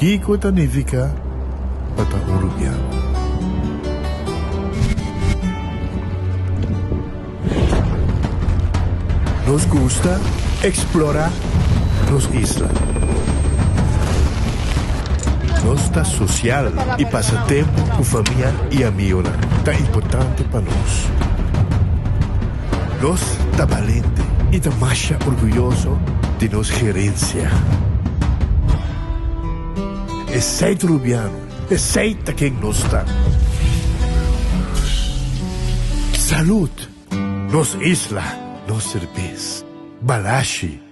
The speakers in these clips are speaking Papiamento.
Kiko ta nifiká pa ta un rubiano? Nos gusta eksplorá nos isla. Nos ta sosial i pasa tempu ku famia i amigonan ta importante pa nos. Nos ta balente i ta masha orguyoso di nos gerensia. Esei ta Rubiano, esei ta ken nos ta. Salud! Nos isla, nos serbes. Balashi.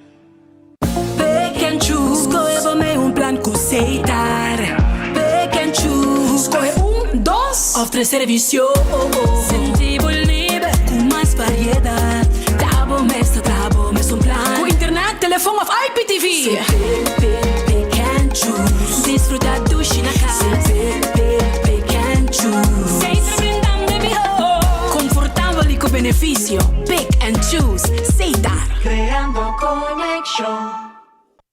Pick and choose, skohe bo mei un plan ku Setar. Pick and choose, skohe un, dos òf tres servisio. Sinti bo liber ku mas variedat. Ta bo mes ta traha bo mes un plan. Ku internet, telefon òf IPTV. Pick, pick, pick and choose. Disfruta dushi na kas. Pick, pick, pick and choose. Setar brindando e mihó. Konfortabel i ku benefisio. Pick and choose. Setar. Creando conexion.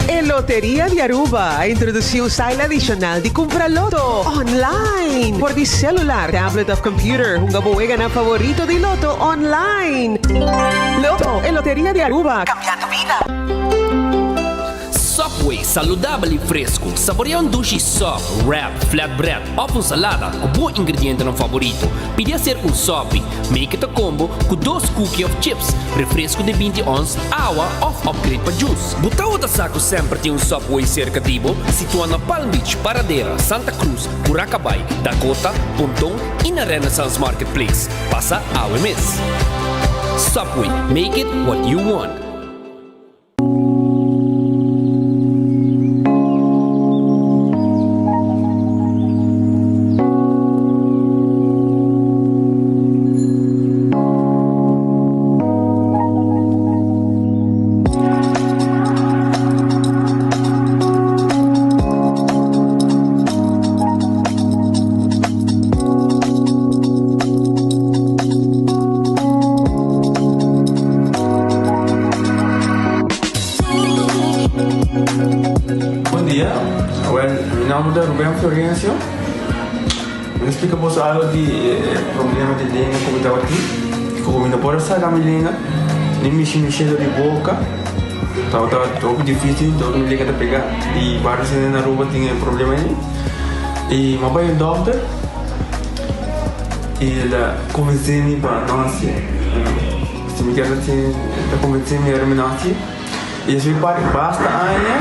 E Loteria di Aruba a introduci un style adicional di cumpra loto online. Por di celular, tablet of computer, hunga bo weganan favorito di loto online. Loto, e Loteria di Aruba, cambiando bida. Subway, saludabel y fresco. Saborea un dushi sub, wrap, flatbread of un salada cu bo ingredientenan favorito. Pidi hacer un sopi. Make it a combo cu dos cookie of chips, refresco di binti ons, awa of upgrade pa juice. Bo tawata sa cu semper tin un Subway cerca di bo? Situa na Palm Beach, Paradera, Santa Cruz, Curacabai, Dakota, Ponton y na Renaissance Marketplace. Pasa awe mes. Subway, make it what you want. Bon dia, well mi nomber ta Ruben Florencio. Mi ta splika boso algo di e problema di lenga ku mi tabatin. Ku mi no por a saka mi lenga ni mishi mi shelo di boka. Tabata hopi dificil, tabata mi lenga ta pega. I varios hende na Aruba tin e problema ei. I mi a bai un dokter i el a konvensé mi pa no hasié. Si mi kier hasié, el a konvensé mi ora mi no hasié. I esei parti basta aña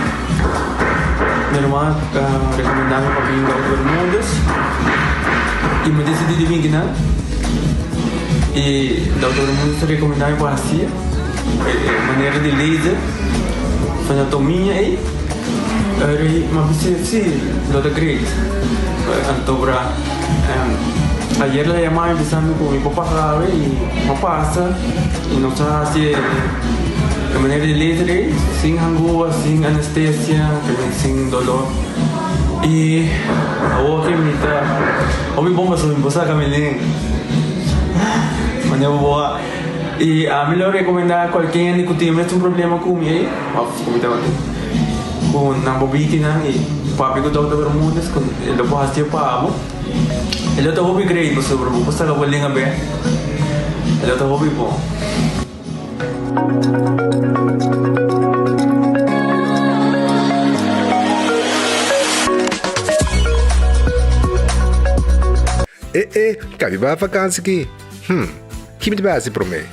mi ruman a rekomendá mi pa bin Dokter Bermudez i mi disidí di bin kinan. I Dokter Bermudez a rekomendá mi pa hasié e manera di laser frenatomiña ei. Eri mi a bisa si lo ta great. Anto bra ayer el a yama mi bisa mi ku mi por pasa awe i mi a pasa i nos a hasi e manera di laser ei sin hangua, sin anestesia, sin dolor i awor ke mi ta hopi bon pasobra mi por saka mi lenga manera bo a i ami lo rekomenda kualke hende ku tin e mesun problema ku mi ei òf ku mi tabatin ku nan por biki nan i papia ku Dòkter Bermudez ku e lo por hasié pa bo e lo ta hopi great pasobra bo por saka bo lenga bek e lo ta hopi bon. E e, kabi bai vakansi ki? Hm, ki mi ta bai hasi promé?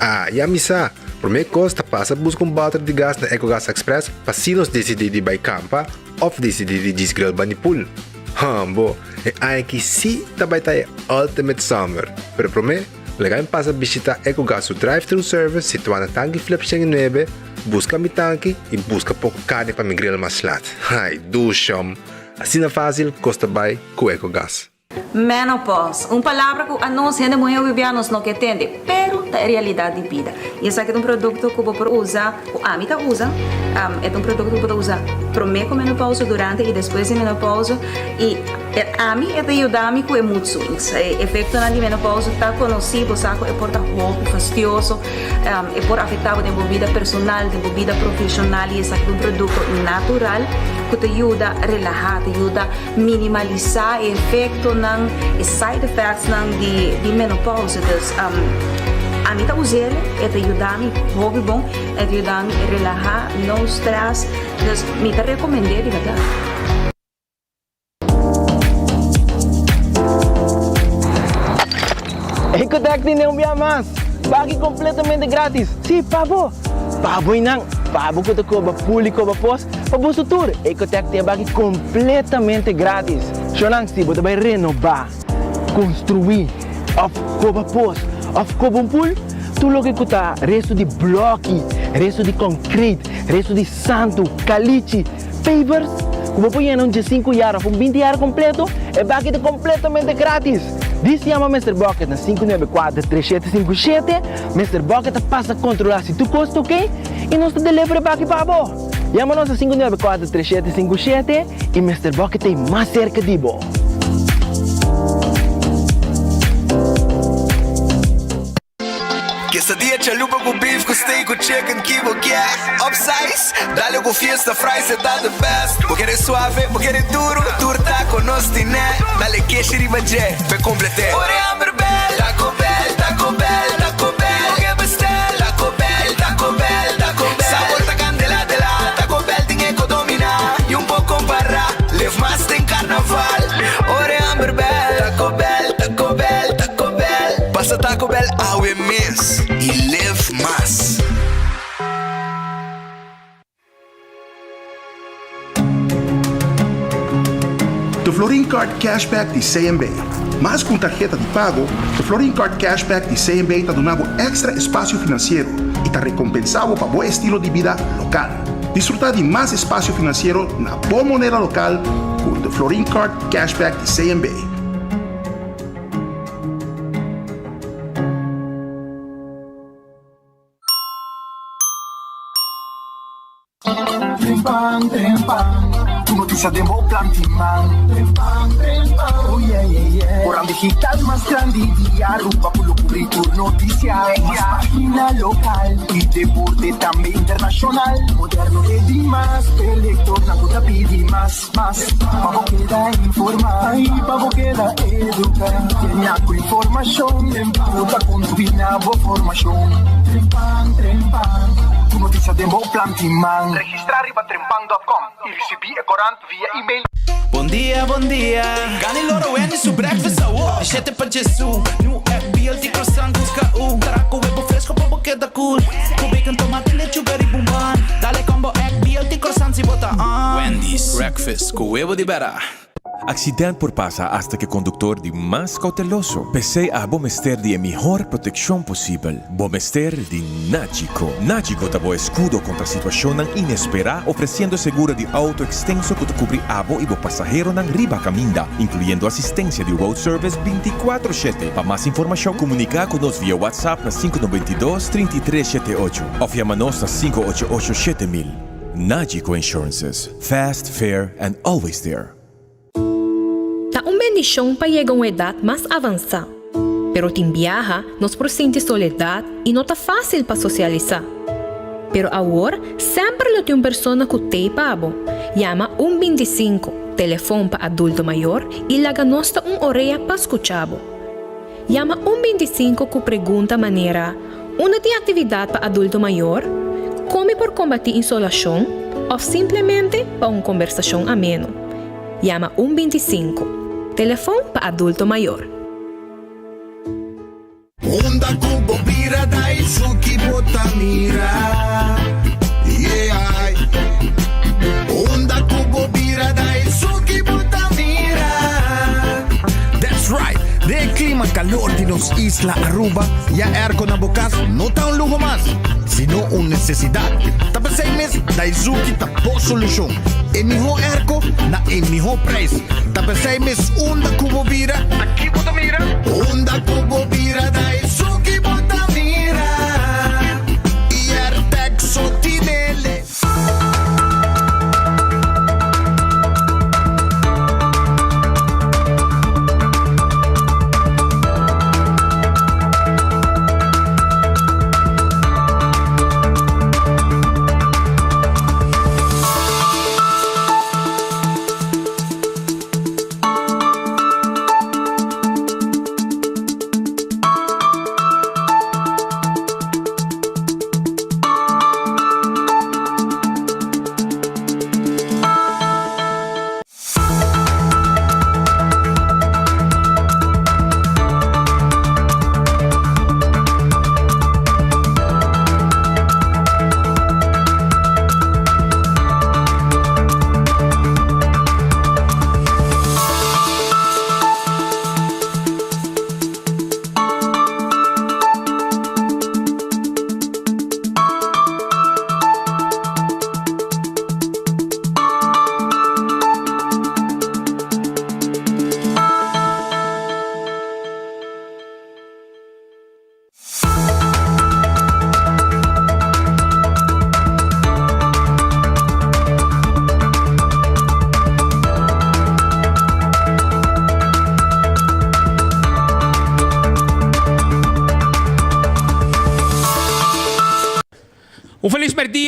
Ah, ya mi sa! Promé kos ta pasa buska un bòter di gas na Ecogas Express pa si nos disidí di bai kampa òf disidí di djis grill bani pool. Hambo, e aña aki sí ta bai ta e ultimate summer! Pero promé, laga mi pasa bishitá Ecogas su drive-thru service situá na Tanki Flip 109, buska mi tanki i buska poko karni pa mi grill mas lat. Ai, dushom! Asina fásil kos ta bai ku Ecogas. Menopause, un palabra ku anos hende muhé hopi bia nos no ke tende, pero ta e realidat di bida. I esaki ta un produkto ku bo por usa, ku ami ta usa, e ta un produkto ku bo ta usa promé ku menopause, durante i despues di menopause. I. Ami e ta yuda mi ku e mood swings. E efektonan di menopausa ta konosí, bo sa ku e por ta hopi fastioso, e por afektá bo den bo bida personal, den bo bida profeshonal i esaki ta un produkto natural ku ta yuda relahá, ta yuda minimalisá e efektonan, e side effectsnan di menopausa. Dus ami ta us'el, e ta yuda mi hopi bon, e ta yuda mi relahá, no stress, dus mi ta rekomend'é di bèrdat. Ecotec tene un bia mas! Pagi completamente gratis! Si, pa bo! Pa bo y nan! Pa bo cu ta coba pul y coba pos, pa boso tur! Ecotec tin e baki completamente gratis! Shownan, si bo ta bay renoba, construi, of coba pos, of coba un pul, tur loke cu ta resto di bloki, resto di concrete, resto di santu, calichi, Pavers ku bo por yena un diesinku yar òf un binti yar kompleto, e baki ta kompletamente gratis! Dis yama Mister Bucket na 594 3757, Mister Bucket ta pasa kontrolá si tur kos ta oke i nos ta deliver e baki pa bo! Yama nos na 594 3757 i Mister Bucket ta ei mas serka di bo! Quesadilla chalupa cu beef cu steak cu chicken ki bo kier Upsize, dale cu fiesta fries e ta the best Bo kere suave, bo kere duro, tur taco nos tine Dale keshi riba dje, p'e complete Ora e hamber bel, Taco Bell, Taco Bell, Taco Bell Bo ke bestel, Taco Bell, Taco Bell, Taco Bell Sabor ta candela de la, Taco Bell tin e co domina Y un por compara, live mas den carnaval Ora e hamber bel, Taco Bell, Taco Bell, Taco Bell. Pasa Taco Bell awe mes y live mas. The Florin Card Cashback di CMB. Mas ku un tarheta di pago, The Florin Card Cashback di CMB ta duna bo èkstra espasio finansiero i ta rekompensá bo pa bo estilo di bida lokal. Disfrutá di mas espasio finansiero na bo moneda lokal ku The Florin Card Cashback di CMB. Trempan, trempan, tur noticia den bo plan di man. Trempan, trempan, oh yeah, yeah, yeah. Oran digital mas grandi di Aruba cu lo cubri tur noticia. Mas pagina local y deporte tambe internacional. Moderno e di mas, p'e lectornan cu ta pidi mas. Mas pa bo keda informá i pa bo keda eduká. Kenia ku informashon ku ta kontribuí na bo formashon. Trempan, trempan, ku notisia den bo plan tin man. Registrá riba trempan dòt kòm i risibí e korant via email. Bon dia, bon dia. Gani loro Wendy su breakfast awo. Di shete pa djesu. New egg, BLT, croissant, busca u. Taraco webo fresco pa bo keda cool. Cu bacon, tomate, lechuga riba un bun. Dale combo egg, BLT, croissant si bo ta on. Wendy's breakfast cu webo di bera. Accident por pasa hasta cu e conductor di mas cauteloso. P'esey abo mester di e mihor proteccion posibel. Bo mester di Nagico. Nagico ta bo escudo contra situacionnan inespera, ofreciendo seguro di auto extenso cu ta cubri abo y bo pasaheronan riba caminda, incluyendo asistencia di road service binticuatro shete. Pa mas informacion, comunica cu nos via WhatsApp na sinku noventa i dos, trinta i tres shete ocho of yama nos na sinku ocho ocho 7000. Nagico Insurances, fast, fair and always there. Ta un bendishon pa yega un edat mas avansá, pero tin biaha nos por sinti soledat i no ta fásil pa sosialisá. Pero awor semper lo tin un persona ku t'ei pa bo. Yama un 25, telefon pa adulto mayor, i laga nos ta un orea pa skucha bo. Yama un 25 ku pregunta manera, Unda tin aktividat pa adulto mayor? Kon mi por kombatí insolashon? Òf simplemente pa un kombersashon ameno. Yama un 25, telefon pa adulto mayor. Unda ku bo bira dai suki bo ta mira yeah. Unda ku bo bira dai suki bo ta mira. That's right! Den e clima calor di nos isla Aruba, ya airco na bo cas no ta un luho mas, sino un necesidad. Ta p'esey mes Daizuki ta bo solucion. E miho airco na e miho prijs. Ta p'esey mes unda cu bo bira, ta ki bo ta mira? Unda cu bo bira Daizuki bo ta mira. Y Airtec so tinele.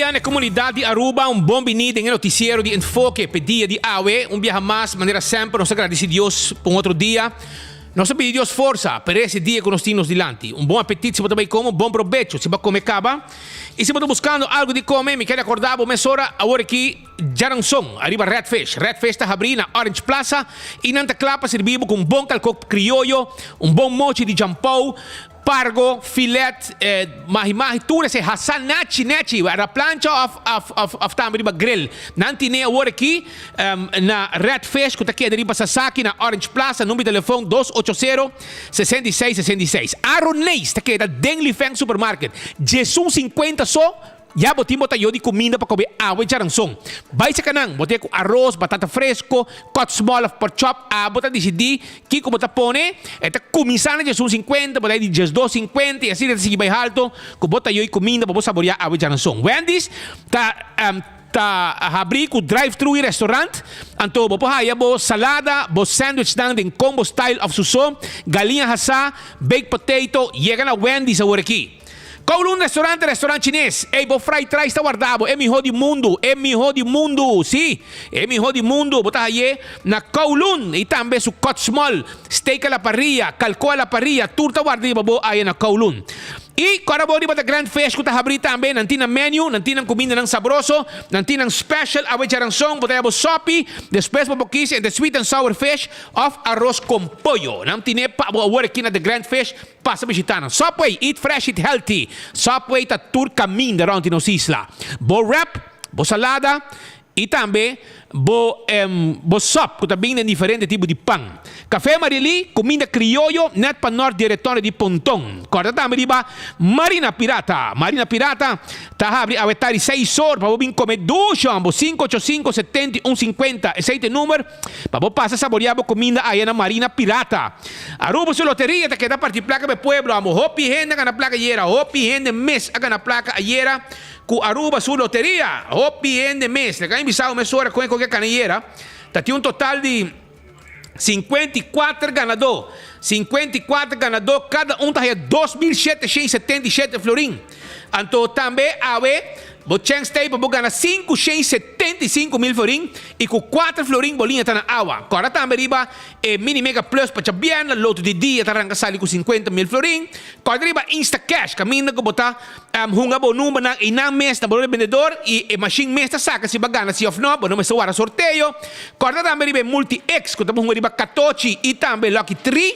dia na e comunidad di Aruba, un bon bini den e noticiero di Enfoke p'e dia di awe. Un biaha mas, manera semper, nos ta gradici Dios pa un otro dia. Nos ta pidi Dios forsa pa e dia cu nos tin nos dilanti. Un bon apetit si bo ta bay come, un bon probecho si bo a come caba. Y si bo ta buscando algo di come, mi ker acorda bo mesora awor aki djaranson ariba Red Fish. Red Fish ta habri na Orange Plaza y nan ta cla pa sirbi bo cu un bon calco crioyo, un bon mochi di jampou, Pargo, filet, mahi mahi, tur esei hasá nachi nechi, na plancha of of of tambe riba grill. Nan tine awor aki na Red Fish ku ta keda riba Sasaki na Orange Plaza, number di telefon 280 66 66. Aroneis ta keda den Lifeng Supermarket, djesun sinkuenta so. Ya bo tin bo tayo di kuminda pa kobe awe djaranson. Bai saka nan, bo tin ku aros, batata fresko, cut small of pork chop, abo ta disidí kiko bo ta pone. E ta kuminsá na djesun sinkuenta, bo ta di djesdos sinkuenta i asina e ta sigui bai halto ku bo tayo di kuminda pa bo saboriá awe djaranson. Wendy's ta ta habrí ku drive thru i restaurant, anto bo por haya bo salada, bo sandwichnan den combo style of suso, galiña hasá, baked potato, yega na Wendy's aworakí. Kowloon Restaurant ta restaurant chines. Ey, bo fried rice ta warda bo. E miho di mundu. E miho di mundu. Si, e miho di mundu. Bo ta haye na Kowloon. Y tambe su cut small, steak a la parrilla, calco a la parrilla, tur ta warda riba bo aya na Kowloon. Y kora bo riba ta Grand Fish cu ta habri tambe. Nan tin nan menu, nan tin nan cumindanan sabroso, nan tin nan special awe djaranson. Bo ta haya bo sopi, despues bo por kis entre sweet and sour fish of aros con pollo. Nan tine pa bo awor aki na The Grand Fish. Pasa bishita nan. Subway, eat fresh, eat healthy. Subway ta tur kaminda rònt di nos isla. Bo wrap, bo salada i tambe bo bo sòp ku ta bin den diferente tipo di pan. Café Marilí, kuminda krioyo nèt pa nòrt di e retorno di Ponton. Kòrda tambe riba Marina Pirata. Marina Pirata ta habri awe tardi seis or pa bo bin kome dushi òmbo. Sinku ocho sinku 71 50 esei ta e number. Pa bo pasa saboreá bo kuminda aya na Marina Pirata. Aruba su loteria ta keda parti plaka pa e pueblo. Amo hopi hende a gana plaka ayera. Hopi hende mes a gana plaka ayera ku Aruba su loteria. Hopi hende mes. Laga mi bisa bo mesora kon e koke a kana ayera. Ta tin un total di 54 ganadó. 54 ganadó, kada un ta haya 2777 florin. Anto tambe awe bo chèns t'ei pa bo gana 575 mil florin i ku kuater florin bo liña ta na awa. Kòrda tambe riba e Mini Mega Plus pa djabièrnè, loto di dia ta ranka sali ku 50 mil florin. Kòrda riba Instacash kaminda ku bo ta hunga bo numbernan einan mes na bo rebendedor i e mashin mes ta saka si bo a gana si òf nò, bo no mester wara sorteo. Kòrda tambe riba e Multi X ku ta bo hunga riba katochi i tambe Lucky Tree.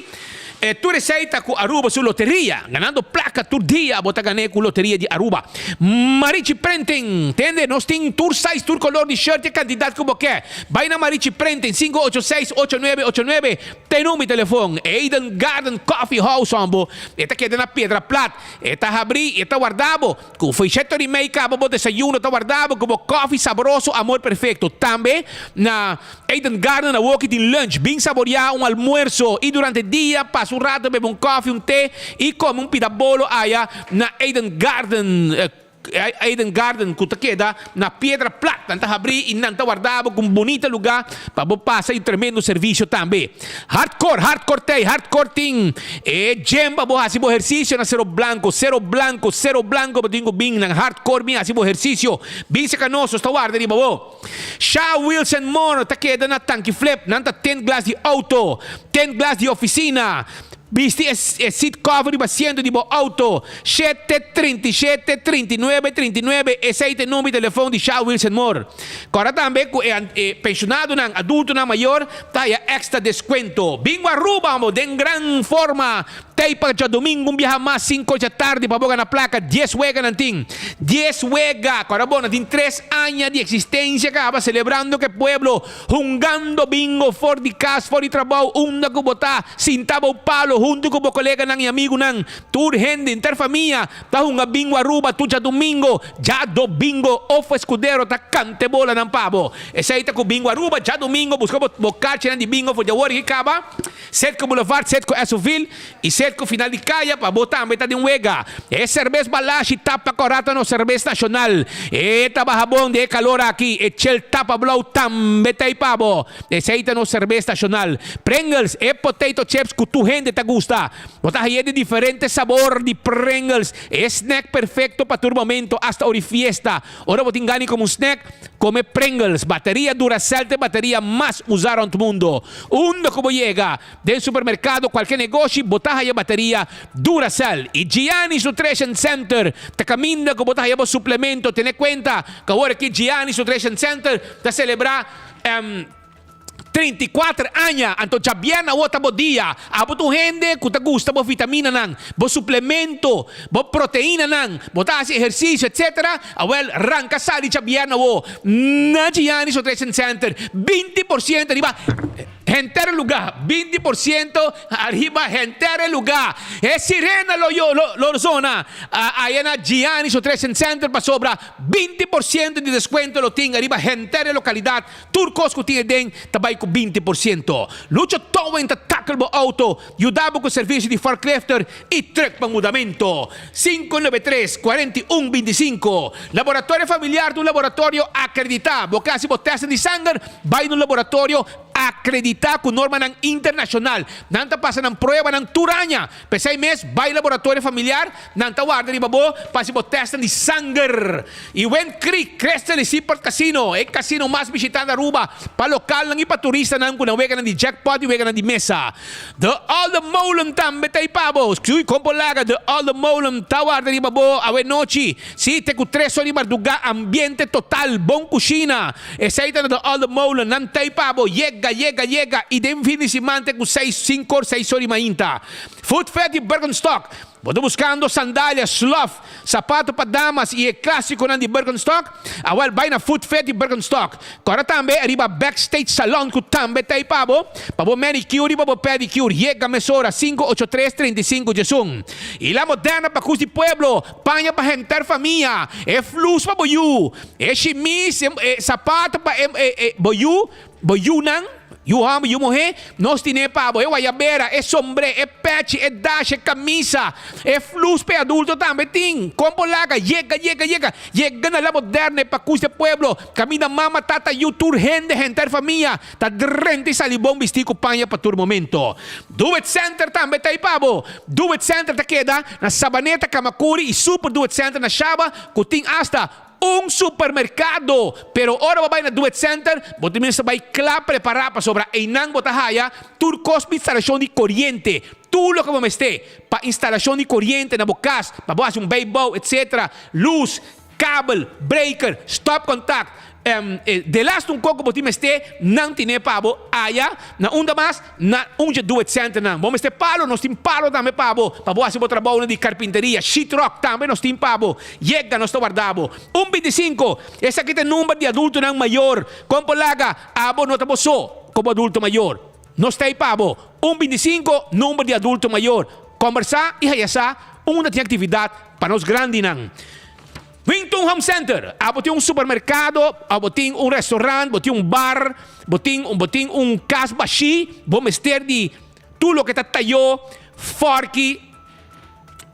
E tur esei ta ku Aruba su loteria. Ganando plaka tur dia bo ta gané ku loteria di Aruba. Marichi Printing! Tende, nos tin tur size, tur kolor di shirt e kantidat ku bo ke. Bai na Marichi Printing, 586 8989 te number di telefon. Eden Garden Coffee House hombo. E ta keda na Piedra Plat. E ta habrí i e ta warda bo. Ku foisheto di mei kaba bo desayuno ta warda bo ku bo kofi saboroso Amor Perfecto. Tambe na Eden Garden awoki tin lunch. Bin saboria un almuerso y durante dia pasa un rato bebe un kofi, un te y come un pida bolo aya na Eden Garden. Eden Garden ku ta keda na Piedra Plat. Nan ta habri y nan ta warda bo ku un bunita luga pa bo pasa y tremendo servicio tambe. Hardcore, hardcore tei, hardcore tin e gym pa bo hasi bo ehercicio na Cero Blanco, Cero Blanco, Cero Blanco bo tin ku bin nan hardcore bin hasi bo ehercicio. Bin serka nos, nos ta warda riba bo. Sha Wilson Mono ta keda na Tanki Flip, nan ta tint glas di auto, tint glas di oficina, bisti e e seat cover riba asiento di bo auto, shete 37 39 39, esey ta e number di telefon di Sha Wilson Moore. Corda tambe cu e e pensionadonan, adultonan mayor ta haya extra descuento. Bingo Aruba amo den gran forma Tei pa djadumingu un biaha mas sinku dja tardi pa bo gana plaka dies wega nan tin dies wega kòrda bo nan tin tres aña di eksistensia kaba selebrando ku e pueblo hungando bingo for di kas for di trabou unda ku bo ta sinta bou palo huntu ku bo koleganan i amigunan tur hende henter famia ta hunga bingo Aruba tur djadumingu djadobingo Ofo Escudero ta kante bolanan pa bo esei ta ku bingo Aruba djadumingu buska bo karchinan di bingo for djawor i kaba. Setco Boulevard, Setco Esoville y Setco. Petco final di kaya pa bo tambe ta den wega. E serbes Balashi tapa kòrá ta nos serbes nashonal. E ta baha bon den e kalor aki. E chel tapa blou tambe ta ei pa bo. Esei ta nos serbes nashonal. Pringles, e potato chips ku tur hende ta gusta. Bo ta haye di diferente sabor di Pringles. E snack perfecto pa tur momento, hasta ora di fiesta. Ora bo tin gana di come un snack, come Pringles. Bateria Duracell ta e bateria mas usa rond mundo. Unda cu bo yega, den supermercado, cualke negoshi, bo ta haya bateria Duracell. Y Gianni's Nutrition Center ta caminda cu bo ta haya bo suplemento. Tene cuenta cu awor aki Gianni's Nutrition Center ta celebra. 34 aña, anto djabièrnè awor ta bo dia. Abo ta un hende ku ta gusta bo vitaminanan, bo suplemento, bo proteinanan, bo ta hasi ehersisio, etsetera. Awèl, ranka sali djabièrnè awor na Gianni's Nutrition Center. 20% riba henter e lugá, 20% ariba henter e lugá. E sirena lo lo zona aya na Gianni's Nutrition Center pasobra 20% di deskuento lo tin ariba henter e lokalidat. Tur kos ku tin aden ta bai ku 20%. Lucho Towing ta tackle bo auto, yuda bo ku servisio di forklifter i truck pa mudamentu. 593, 41, 25. Laboratorio Familiar ta un laboratorio akreditá. Bo ke hasi bo tèsten di sanger? Bai na un laboratorio akreditá ku normanan internashonal. Nan ta pasa nan pruebanan tur aña. P'esei mes, bai laboratorio familiar, nan ta warda riba bo pa hasi bo tèstnan di sanger. I Wind Creek, Crystal i Seaport Casino, e casino mas bishitá na Aruba pa lokalnan i pa turistanan ku nan weganan di jackpot i weganan di mesa. De Olde Molen tambe ta ei pa bo. Sui kon por laga De Olde Molen ta warda riba bo awe nochi. Sí, te ku tres or di mardugá, ambiente total, bon kushina. Esei ta na De Olde Molen, nan ta ei pa bo. Yega, yega, yega i den fin di siman te ku seis, sinku or, seis or di mainta. Food Fair di Birkenstock. Bo ta buskando sandalia, slof, sapato pa damas i e klásikonan di Birkenstock? Awèl bai na Food Fair di Birkenstock. Kòrda tambe riba Backstage Salon ku tambe ta ei pa bo, pa bo manicure i pa bo pedicure. Yega mesora, 583 35 11. I La Moderna pa kus di pueblo, paña pa henter famia, e flus pa bo yu, e shimis, e sapato pa e bo yu, Bo yunan, yu hòmber, yu muhé, nos tine pa bo e wayabera, e sombré, e pèchi, e dash, e kamisa, e flus pa e adulto tambe tin. Kon bo laga? Yega, yega, yega! Yega na La Moderna, e pakus di e pueblo, kaminda mama, tata, yu, tur hende, henter famia, ta drenta i sali bon bistí ku paña pa tur momento. Do It Center tambe ta ei pa bo. Do It Center ta keda na Sabaneta, Kamakuri i Super Do It Center na Shaba, ku tin asta Un supermercado! Pero ora bo bai na Do It Center, bo ta mester bai cla prepara pasobra einan bo ta haya tur cos pa instalacion di coriente. Tur loke bo mester pa instalacion di coriente na bo cas, pa bo haci un bijbouw, etc. Luz, kabel, breaker, stopcontact, Delaste un koko bo tin mester, nan tine pa bo aya na unda mas? Na un dje Do It Centernan. Bo mester palo? Nos tin palo tambe pa bo, pa bo hasi bo trabounan di karpinteria. Sheetrock tambe nos tin pa bo. Yega, nos ta warda bo. Un 25, Esaki ta e number di adultonan mayor. Kon por laga? Abo no ta bo so komo adulto mayor. Nos ta ei pa bo. Un 25, Number di adulto mayor. Kombersá i haya sa unda tin aktividat pa nos grandinan. Wington Home Center, abo tin un supermercado, abo tin un restaurant, bo tin un bar, bo tin bo tin un cas bashi, bo mester di tur loke ta tayo, forki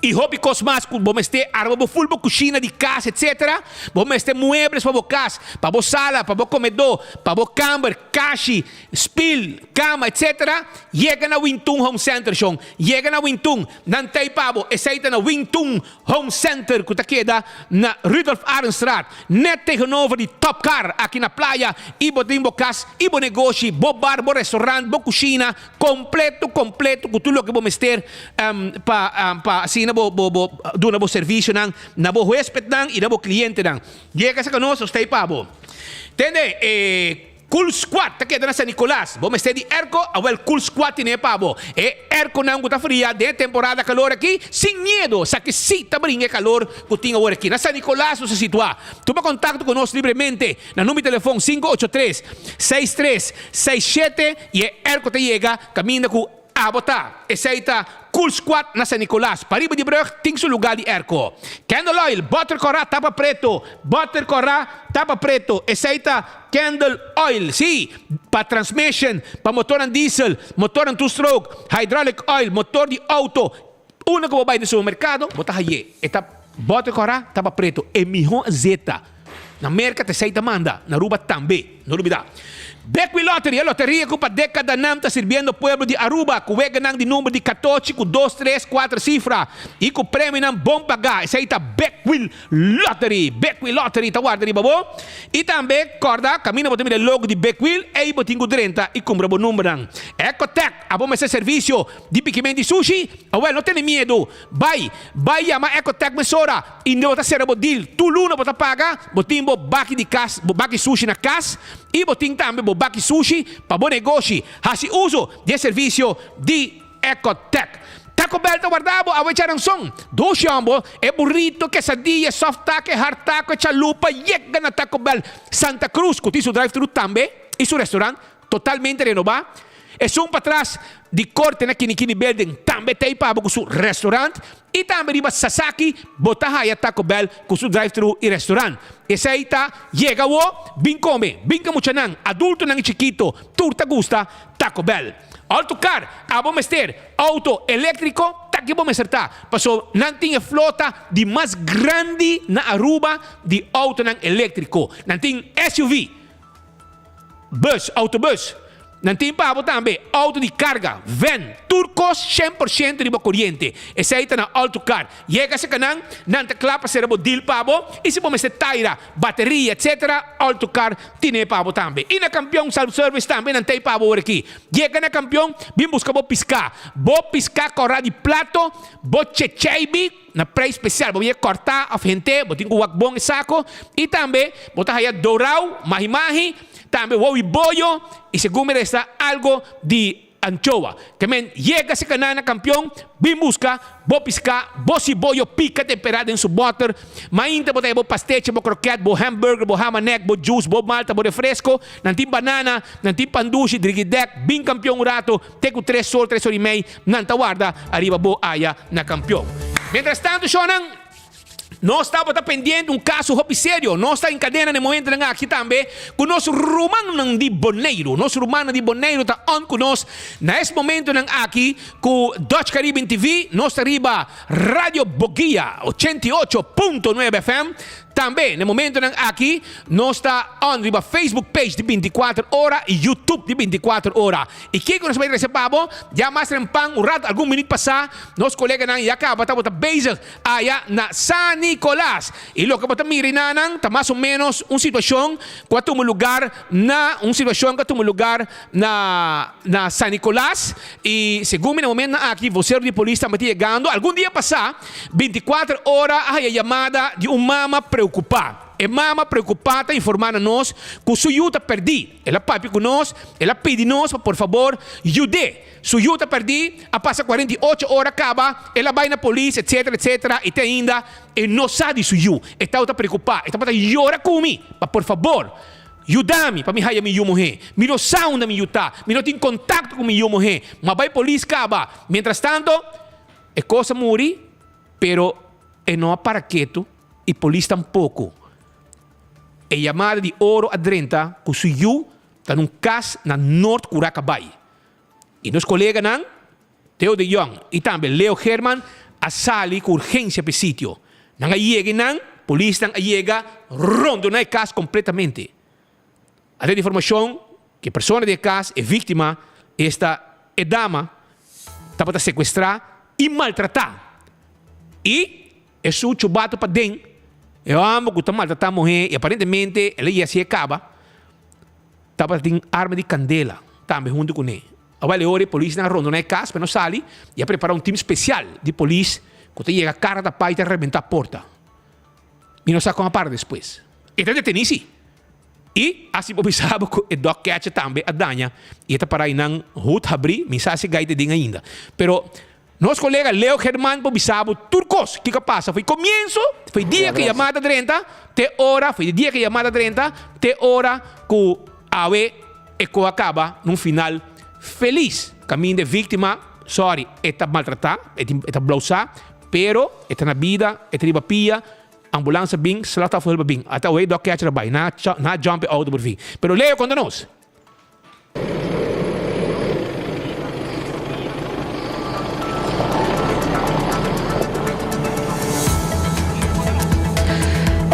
y hopi cos mas cu bo mester arma bo full bo cushina di cas etc. Bo mester muebles pa bo cas, pa bo sala, pa bo comedor, pa bo camber, kashi, spil, cama etc. Yega na Wington Home Center shon, yega na Wington, nan ta ei pa bo, esey ta na Wington Home Center ku ta keda na Rudolf Arendstraat, net tegenover di Top Car aki na Playa i bo tin bo kas i bo negoshi, bo bar, bo restaurant, bo kushina kompleto kompleto ku tur loke bo mester pa pa asina bo bo bo duna bo servisionan na bo huespednan i na bo klientenan. Yega serka nos, nos ta ei pa bo. Tende e. Cool Squad ta keda na San Nicolas. Bo mester di airco? Awel Cool Squad tine pa bo. E airconan cu ta fria den e temporada calor aki, sin miedo, sa ki si ta bringa e calor cu tin awor aki. Na San Nicolas nos ta situa. Tuma contacto cu nos libremente na number di telefon 583 63 67 y e airco ta yega caminda cu abo ta. Esey ta Cool Squad na San Nicolas. Pariba di brug tin su lugar di airco. Candle Oil, boter cora tapa preto, boter cora tapa preto. Esey ta Candle Oil, sí, pa transmission, pa motornan diesel, motornan two stroke, hydraulic oil, motor di auto. Unda ku bo bai den supermerkado, bo ta haye. E ta bòter kòrá, tapa preto. E mihó zeta. Na Merka ta esei ta manda, na Aruba tambe. No lubidá. Bekwin Lottery, e loteria ku pa dékadanan ta sirbiendo pueblo di Aruba ku weganan di number di katochi ku dos, tres, kuater sifra i ku premionan bon pagá. Esei ta Bekwin Lottery. Bekwin Lottery ta warda riba bo. I tambe kòrda, kaminda bo ta mira e logo di Bekwin, ei bo tin ku drenta i kumpra bo numbernan. Ecotec, abo mester servisio di pikimenti sushi? Awel, no tene miedu. Bai, bai yama Ecotec mesora i no ta sera bo deal. Tur luna bo ta paga, bo tin bo baki di kas, bo baki sushi na kas i bo tin tambe bo baki sushi pa bo negoshi. Hasi uso di e servisio di Ecotec. Taco Bell ta warda bo awe charanson. Dushi hombo, e burrito, quesadilla, soft taco, e hard taco, e chalupa, yega na Taco Bell Santa Cruz cu tin su drive thru tambe i su restaurant totalmente renobá. Esun patras di korte na Kinikini Building tambe ta ei pa bo ku su restaurant i tambe riba Sasaki bo ta haya Taco Bell ku su drive thru i restaurant. Esei ta yega awo, bin kome, bin ku muchanan, adultonan i chikito, tur ta gusta Taco Bell. Alto kar, abo mester auto eléktriko, ta ki bo mester ta, paso nan tin e flota di mas grandi na Aruba di autonan eléktriko. Nan tin SUV. Bus, autobus. Nan tin pa bo tambe auto di carga, van, tur cos 100% riba coriente. Esey ta na Autocar. Yega cerca nan, nan ta cla pa cera bo deal pa bo y si bo mester taira, bateria etc. Autocar tine pa bo tambe. Y na Campeon Self Service tambe nan tey pa bo ora aki. Yega na Campeon, bin busca bo pisca. Bo pisca cora di plato, bo checheibi. Na prijs special bo bia corta of hente bo tin cu wak bon e saco y tambe bo ta haya dorao, mahi mahi, tambe wowi boyo y segun mi resta algo di anchoa. Ke men yega si cana na campeon bin busca bo pisca bo siboyo pica tempera den su boter mainta bo ta haya bo pastechi bo kroket bo hamburger bo hamanek bo juice bo malta bo refresco nan tin banana nan tin pandushi drigidek bin campeon un rato Te ku tres or, tres or i mei, nan ta warda ariba bo aya na kampion. Mientras tanto, shonnan, nos tabata pendiente un kaso hopi serio. Nos ta en kadena na e momentonan aki tambe ku nos rumannan di Boneiru. Nos rumannan di Boneiru ta on ku nos na es momentonan aki ku Dutch Caribbean TV. Nos ta riba Radio Boguia 88.9 FM. Tambe na e momentonan aki nos ta on riba Facebook page di 24 ora y YouTube di 24 ora. Y kico nos a bay trece pa bo? Ya mas rempan un rato, algun minuut pasa, nos coleganan ya caba tabata bezig aya na San Nicolas. Y loke bo ta mira enanan ta mas o menos un situacion cu a tuma lugar na un situacion cu a tuma lugar na na San Nicolas. Y segun mi na momentonan aki vocero di polis tambe ta yegando. Algun dia pasa. 24 ora a haya yamada di un mama preokupá. E mama preokupá ta informá na nos ku su yu ta pèrdí. El a papia ku nos, el a pidi nos pa por fabor yud'é. Su yu ta pèrdí, a pasa 48 ora kaba, el a bai na polis etsetera etsetera i te ainda e no sa di su yu. E tabata preokupá, e tabata yora ku mi pa por fabor yuda mi pa mi haya mi yu muhé. Mi no sa unda mi yu ta, mi no tin kontakto ku mi yu muhé. Mi a bai polis kaba. Mientrastanto. E kos a muri, pero e no a para ketu i polis tampoko. E yamada di oro a drenta ku su yu ta na un kas na Noord Curacabai. I nos koleganan, Theo de Jong i tambe Leo Geerman a sali ku urgensia pa e sitio. Nan a yega i nan, polisnan a yega rondona e kas kompletamente. A den informashon ku e persona di e kas, e víktima, esta e dama, tabata sekuestrá i maltratá. I e su chubatu paden, e hòmber ku ta maltratá muhé i aparentemente el a yesi e kaba, tabata tin arma di kandela tambe huntu kuné. Awel e ora e polisnan a rondoná e kas pa no sali i a prepará un tim spesial di polis ku ta yega kara tapá i ta rebentá porta. Mi no sa kon a para despues. E ta detení si. I asi bo bisa bo ku e dog catcher tambe a daña i e ta para einan hut habrí, mi sa si gai ta den ainda. Pero nos kolega Leo German por bisa bo tur kos kiko a pasa for e komienso, for e dia ku e yamada drenta te ora, for e dia ku e yamada drenta te ora ku awe e ko a kaba na un final felis. Kaminda e víktima, sorry, e ta maltratá, e tin e ta blousá, pero e ta na bida, e ta riba pia. Ambulance a bin, slachtofferhulp a bin. Ata awey dog catcher a bay. Na na jump e auto por fin. Pero Leo konta nos.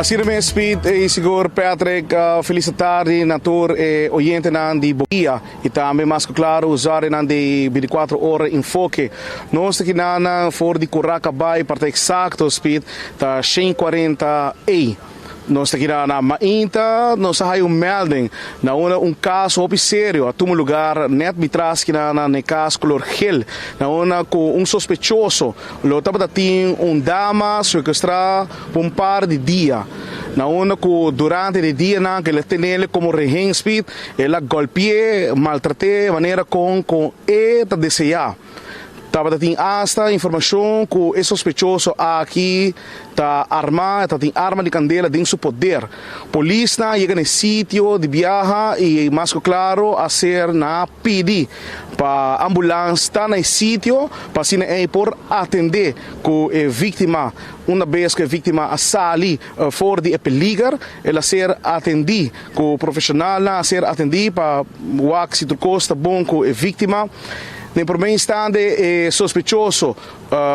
Asina mes Piet y sigur Patrick, felis tardi na tur e oyentenan di Boguia y tambe mas cu claro usuarionan di 24 Ora Enfoke. Nos ta kinanan for di Curaca bay pa ta exacto Piet ta 140 A. Nos ta kira na mainta nos a haya un melding na unda un caso hopi serio a tuma lugar net mitras kina na ne cas color geel na unda cu un sospechoso lo tabata tin un dama secuestra pa un par di dia na unda cu durante di dianan cu el a tenele como rehen speed el a golpie maltrate manera con con e ta desea. Tabata tin asta informashon ku e sospechoso aki ta armá, e ta tin arma di kandela den su poder. Polisnan a yega na e sitio di biaha i mas ku klaro a ser na pidi pa ambulans ta na e sitio pa asina ei por atendé ku e víktima. Una bes ku e víktima a sali for di e peliger, el a ser atendí ku profeshonalnan a ser atendí pa wak si tur kos ta bon ku e víktima. Den prome instante e sospechoso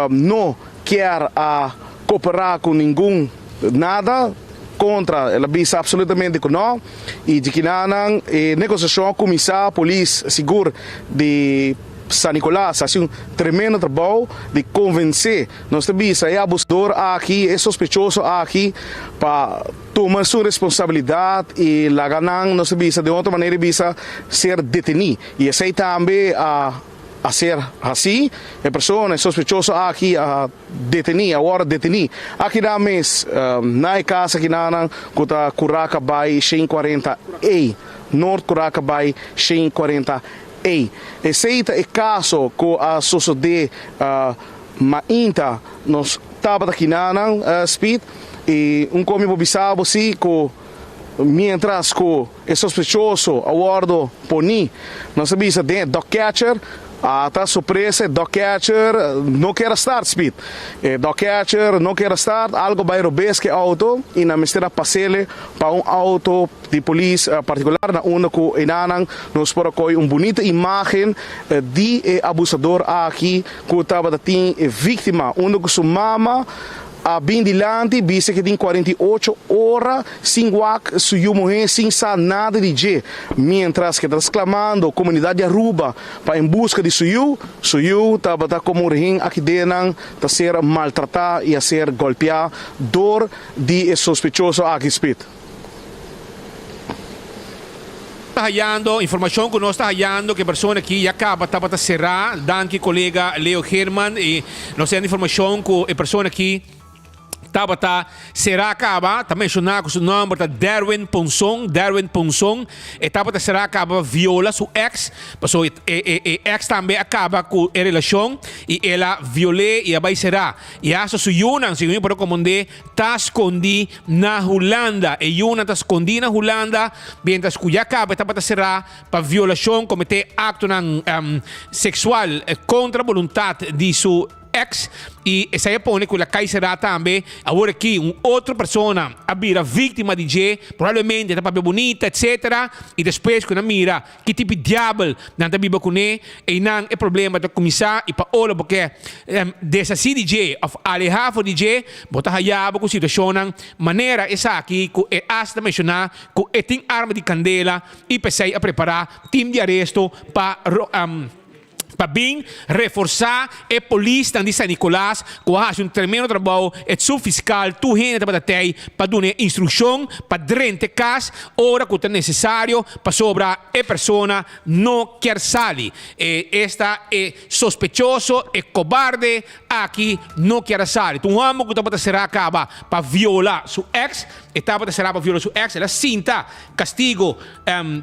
no kier a cooperá cu ningun nada contra, el a bisa absolutamente cu no y djikinanan e negociacion a cuminsa, polis sigur di San Nicolas a haci un tremendo trabou di convence, nos ta bisa e abusador aki, e sospechoso aki pa. Tuma su responsabilidad y laga nan, nos ta bisa den otro manera di bisa, ser deteni. Y esey tambe a a ser haci. E persona, e sospechoso aki a deteni, a worde deteni aki nan mes na e cas aki nan cu ta Curaca bay 140 A, Noord Curaca bay 140 A. Esey ta e caso cu a sosode mainta nos tabata kinanan Speed y un con mi por bisa bo si cu mientras cu e sospechoso a wordo poni nos a bisa den e dog catcher a ta sorpresa e dog catcher no kier a start Speed e dog catcher no kier a start algo bay robes cu e auto y nan mester a pasele pa un auto di polis partikular na unda ku enanan nos por a kohe un bunita imagen di e abusador aki ku tabata tin e víktima unda ku su mama a bin dilanti bisa ke tin 48 ora sin wak su yu muhé sin sa nada di dje mientras ke ta sklamando komunidat di Aruba pa en buska di su yu, su yu tabata komo un rehen aki denan ta ser maltratá i a ser golpiá dor di e sospechoso aki spit. Ta hayando informacion cu nos ta hayando cu e persona aki ya caba tabata cera. Danki colega Leo Geerman y nos ta hayando informacion cu e persona aki tabata cera caba. Ta menciona cu su nomber ta Derwin Ponson, Derwin Ponson. E tabata cera caba pa viola su ex, paso e e ex tambe a caba cu e relacion y el a viole y a bay cera. Y hasta su yunan, segun mi por a comprende, Ta skondí na Hulanda. E yunan ta skondí na Hulanda mientras ku ya kaba e tabata será pa violashon, kometé aktonan seksual kontra boluntat di su eks i esei a pone ku el a kai será tambe. Awor aki un otro persona a bira víktima di dje, probablemente ta papia bunita etsetera i despues ku nan mira Ki tipo di diabel nan ta biba kuné? Einan e problema ta kuminsá i pa ora bo ke deshasí di dje òf alehá for di dje, bo ta haña bo ku situashonnan manera esaki ku e as ta menshoná ku e tin arma di kandela i p'esei a prepará tim di aresto pa Pa bin reforsá e polisnan di San Nicolas ku a hasi un tremendo trabou, e subfiskal tur hende tabata tei pa duna e instrukshon pa drenta e kas ora ku ta nesesario pasobra e persona no kier sali. E esta e sospechoso, e kobarde aki no kier a sali. Ta un hòmber ku tabata será kaba pa viola su eks, e tabata será pa viola su eks, el a sinta kastigo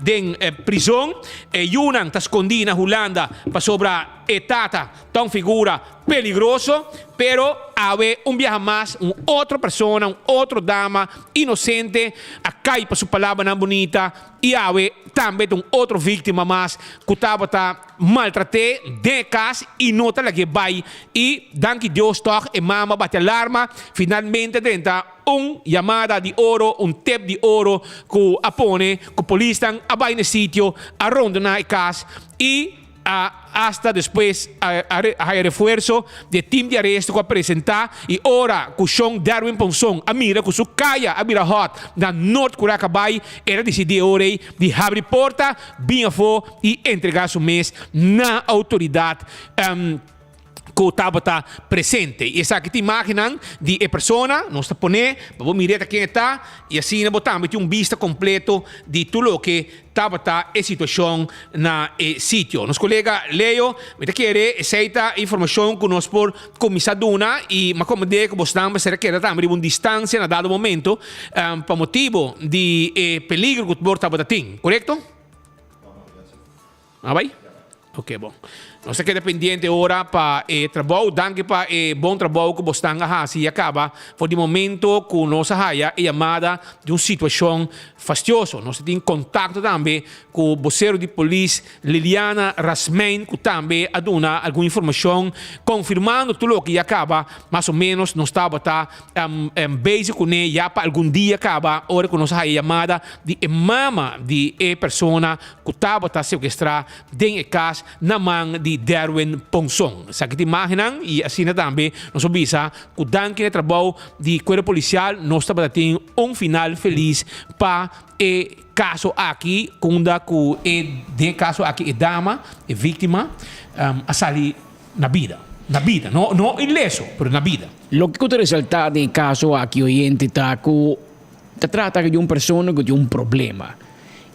Den prizon, e yunan ta skondí na Hulanda pasobra e tata ta un figura peligroso. Pero awe un biaha mas un otro persona, un otro dama inosente a kai pa su palabranan bunita i awe tambe ta un otro víktima mas ku tabata maltrat'é den e kas i no ta lag'é bai. I danki Dios tòg e mama bati alarma, finalmente drenta. Un yamada di oro, un tip di oro ku a pone ku polisnan a bai na e sitio, a rondoná e kas i. a hasta despues a haya refuerso di e team di aresto ku a presenta i ora ku Shon Derwin Ponson a mira ku su kaya a bira hot na Noord Curaca bai, el a disidi e ora ei di habri porta, bin afó i entrega su mes na outoridat ku tabata presente. I esaki ta imágennan di e persona, nos ta pone pa bo mira ta ken e ta i asina bo tambe tin un bista kompleto di tur loke tabata e situashon na e sitio. Nos kolega Leo, mi ta kere esei ta informashon ku nos por kuminsá duna i mi a komprendé ku bosnan mester a keda tambe riba un distansia na dado momento pa motibu di e peligro ku por tabata tin, korekto? A bai? Ok, bon. Nos ta keda pendiente ora pa e trabou. Danki pa e bon trabou ku bosnan a hasi i a kaba for di momento ku nos a haya e yamada di un situashon fastioso. Nos ta tin kontakto tambe ku bosero di polis Liliana Rasmijn ku tambe a duna algun informashon konfirmando tur loke ya kaba mas o ménos nos tabata bezig kuné ya pa algun dia kaba ora ku nos a haya yamada di e mama di e persona ku tabata sekuestrá den e kas na man di Derwin Ponson. Esaki ta imágennan i asina tambe nos por bisa ku danki na e trabou di Kuerpo Polisial nos tabata tin un final felis pa e kaso aki kunda ku e den e kaso aki e dama, e víktima, a sali na bida. Na bida, no no ileso, pero na bida. Loke ku ta resaltá den e kaso aki oyente ta ku ta trata di un persona ku tin un problema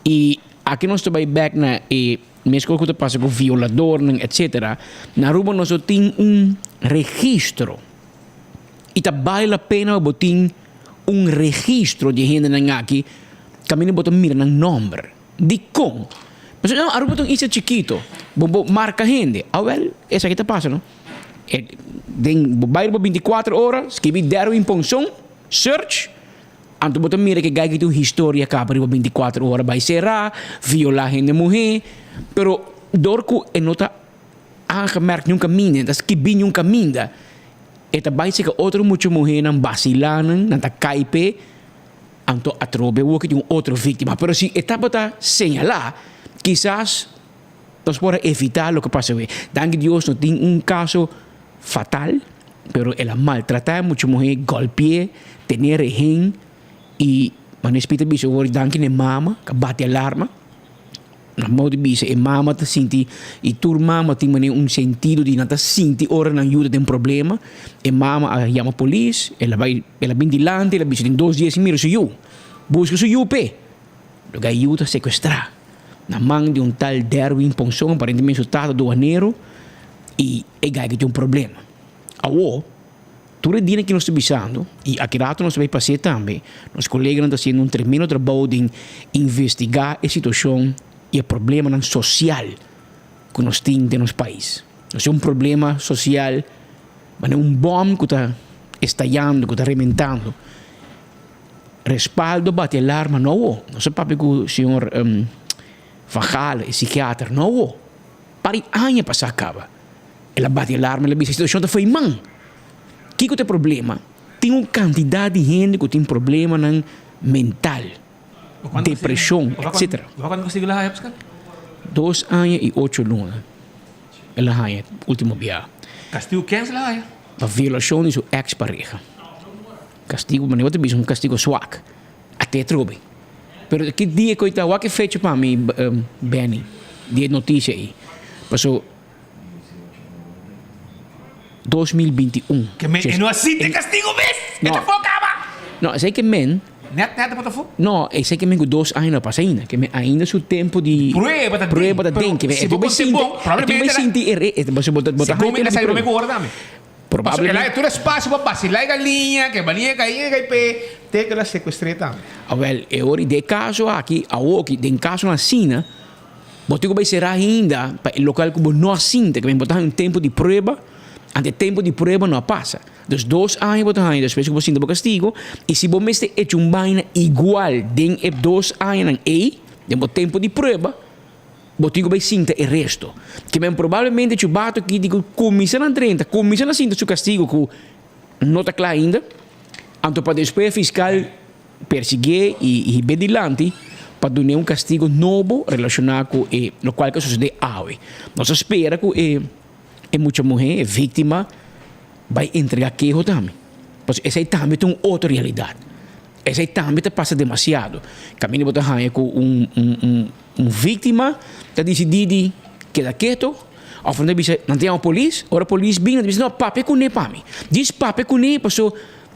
i Aki nos ta bai bek na e meskos ku ta pasa ku violadornan etcetera. Na Aruba nos no tin un registro i ta bale la pena pa bo tin un registro di e hendenan aki kaminda bo ta mira nan nòmber. Dikon? Pasobra no Aruba ta un isla chikito, bo bo marka hende. Awèl esaki ta pasa no. E den bo bai riba bintikuater ora skibi Derwin Ponson, search. Anto bo ta mira ke gai ki tin un historia kaba riba bintikuater ora bai será, violá hende muhé, pero dor ku e no ta aangemerkt niun kaminda, e no ta skibí niun kaminda, e ta bai seka otro mucha muhénan basilá nan, nan ta kai p'e, anto atrobe awor ki tin un otro víktima. Pero si e tabata señalá, kisas nos por a evitá loke pasa awe. Danki Dios no tin un kaso fatal, pero el a maltratá e mucha muhé, gòlpi'é, ten'é rehen i manera Spit a bisa awor danki na e mama ku a bati alarma. Na modo di bisa e mama ta sinti i tur mama tin manera un sentido di nan ta sinti ora nan yuda den problema. E mama a yama polis, el a bai el a bin dilanti el a bisa den dos dia sin mira su yu. Buska su yu p'e. Loke a yu ta sekuestrá na man di un tal Derwin Ponson, aparentemente su tata duanero. I e gai ki tin un problema. Awor, tur e dianan ki nos ta bisando, i aki rato nos ta bai pas'é tambe, nos koleganan ta hasiendo un tremendo trabou den investigá e situashon i e problemanan sosial ku nos tin den nos pais. Nos tin un problema sosial manera un bòm ku ta estayando, ku ta rementando. Respaldo bati alarma no awor. Nos a papia ku señor Van Gaal, e sikiater, no awor. Par di aña pasá kaba, el a bati alarma, el a bisa e situashon ta fo'i man. Kiko ta e problema? Tin un kantidat di hende ku tin problemanan mental, depreshon, etsetera. Dos aña i ocho luna el a haña último biaha. Kastigu ken el a haña? Pa violashon di su eks pareha. Kastigu, manera bo ta bisa, un kastigu swak. Ate atrobe. Pero ki dia ku e ta? Wak e fecha pa mi, Benny, di e notisia ei. Paso 2021. Ke men e no a sinti kastigu mes! E ta for kaba! No, esei ke men. Net net bo ta for? No, esei ke men ku dos aña no a pasa ainda. Ke men ainda su tempu di Prueba ta den. Prueba ta den. Ke men Si bo e konte bon, probablemente. E sinti e re, bo ta Segun mi ta sali prome ku ora tambe. Probablemente. Pasobra el a tur espacio pa bacila e galiña, ke baliña kai e kai pe, te ke el a secuestr'é tambe. Awel, e ora di e caso aki, awoki, den casonan asina, bo tin cu bay cera ainda pa e local cu bo no a sinta, ke bo ta haña un tempo di prueba, anto e tempo di prueba no a pasa. Dus dos aña bo ta haña despues cu bo sinta bo castigo, y si bo mester echa un baina igual den e dos añanan ey, den bo tempo di prueba, Bo tin ku bai sinta e resto. Ke men probablemente chubato aki di ku kuminsá na drenta, kuminsá na sinta su kastigu ku no ta kla ainda, anto pa despues e fiskal persiguié i hib'é dilanti. pa dun'é un kastigo nobo relashoná ku e lokual ku a sosodé awe. Nos ta spera ku e e mucha muhé, e víktima, bai entregá keho tambe. Pasobra esei tambe ta un otro realidat. Esei tambe ta pasa demasiado. Kaminda bo ta haña ku un un un un víktima ta disidí di keda keto òf nan ta bisa nan ta yama polis, ora polis bin nan ta bisa no papia kuné pa mi, djis papia kuné paso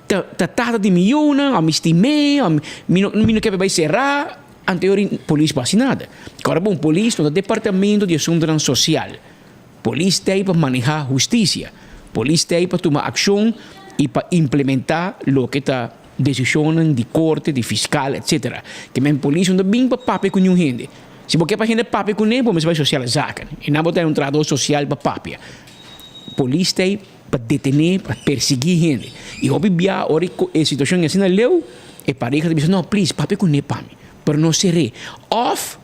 ta ta tata di mi yunan òf mi stim'é òf mi no mi no ke pa e bai será, anteori polis por hasi nada. Kòrda bon polis no ta departamento di asuntunan sosial. Polis ta ei pa manehá hustisia. Polis ta ei pa tuma akshon i pa implementá loke ta desishonnan di korte, di fiskal, etsetera. Ke men polis no ta bin pa papia ku niun hende. Si bo ke pa hende papia kuné, bo mester bai sosiale zaken. I nan bo ta un trahadó sosial pa papia. Polis ta ei pa detené, pa persiguí hende. I hopi bia ora e situashon asina leu, e pareha ta bisa, no, plis, papia kuné pa mi. Pero no ser'é. Òf.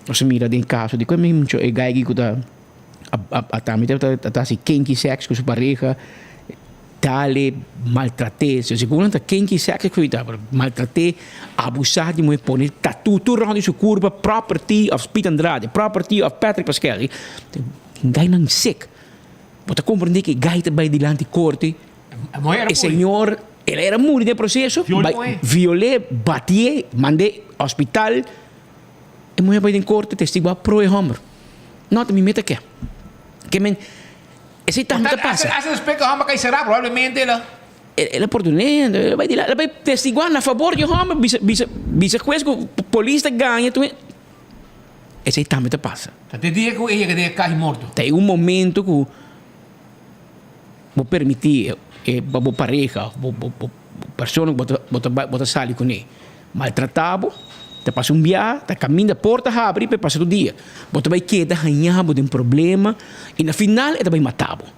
Nos a mira den caso di cu mucho e guy cu ta a tambe ta ta haci kinky sex cu su pareha, dale, maltrate, segun nan ta kinky sex cu ta maltrate, abusa di muher, pone tattoo tur rond di su curpa, property of Piet Andrade, property of Patrick Paskel, guy nan sick. Bo ta comprende cu e guy ta bay dilanti corte, e señor, el era muri den proceso, viole, batie, mande hospital. E muher bai den korte testiguá pro e hòmber. No, ta mi meta ke. Ke men, esei tambe ta pasa. Hasta despues ku e hòmber kai será, probablemente el a. El a pordoné, el a bai dilanti, el a bai testiguá na fabor di e hòmber, bisa, bisa, bisa hues ku polis ta gaña tur. Esei tambe ta pasa. Ta te dia ku e yega den e kahi morto. Ta e un momento ku bo permití e bo pareha, bo, bo, bo persona ku bo ta, bo ta bai, bo ta sali kuné. Maltratá bo, ta pasa un biaha, ta kaminda porta habri pa e pasa tur dia. Bo ta bai keda hañá bo den problema i na final e ta bai matá bo.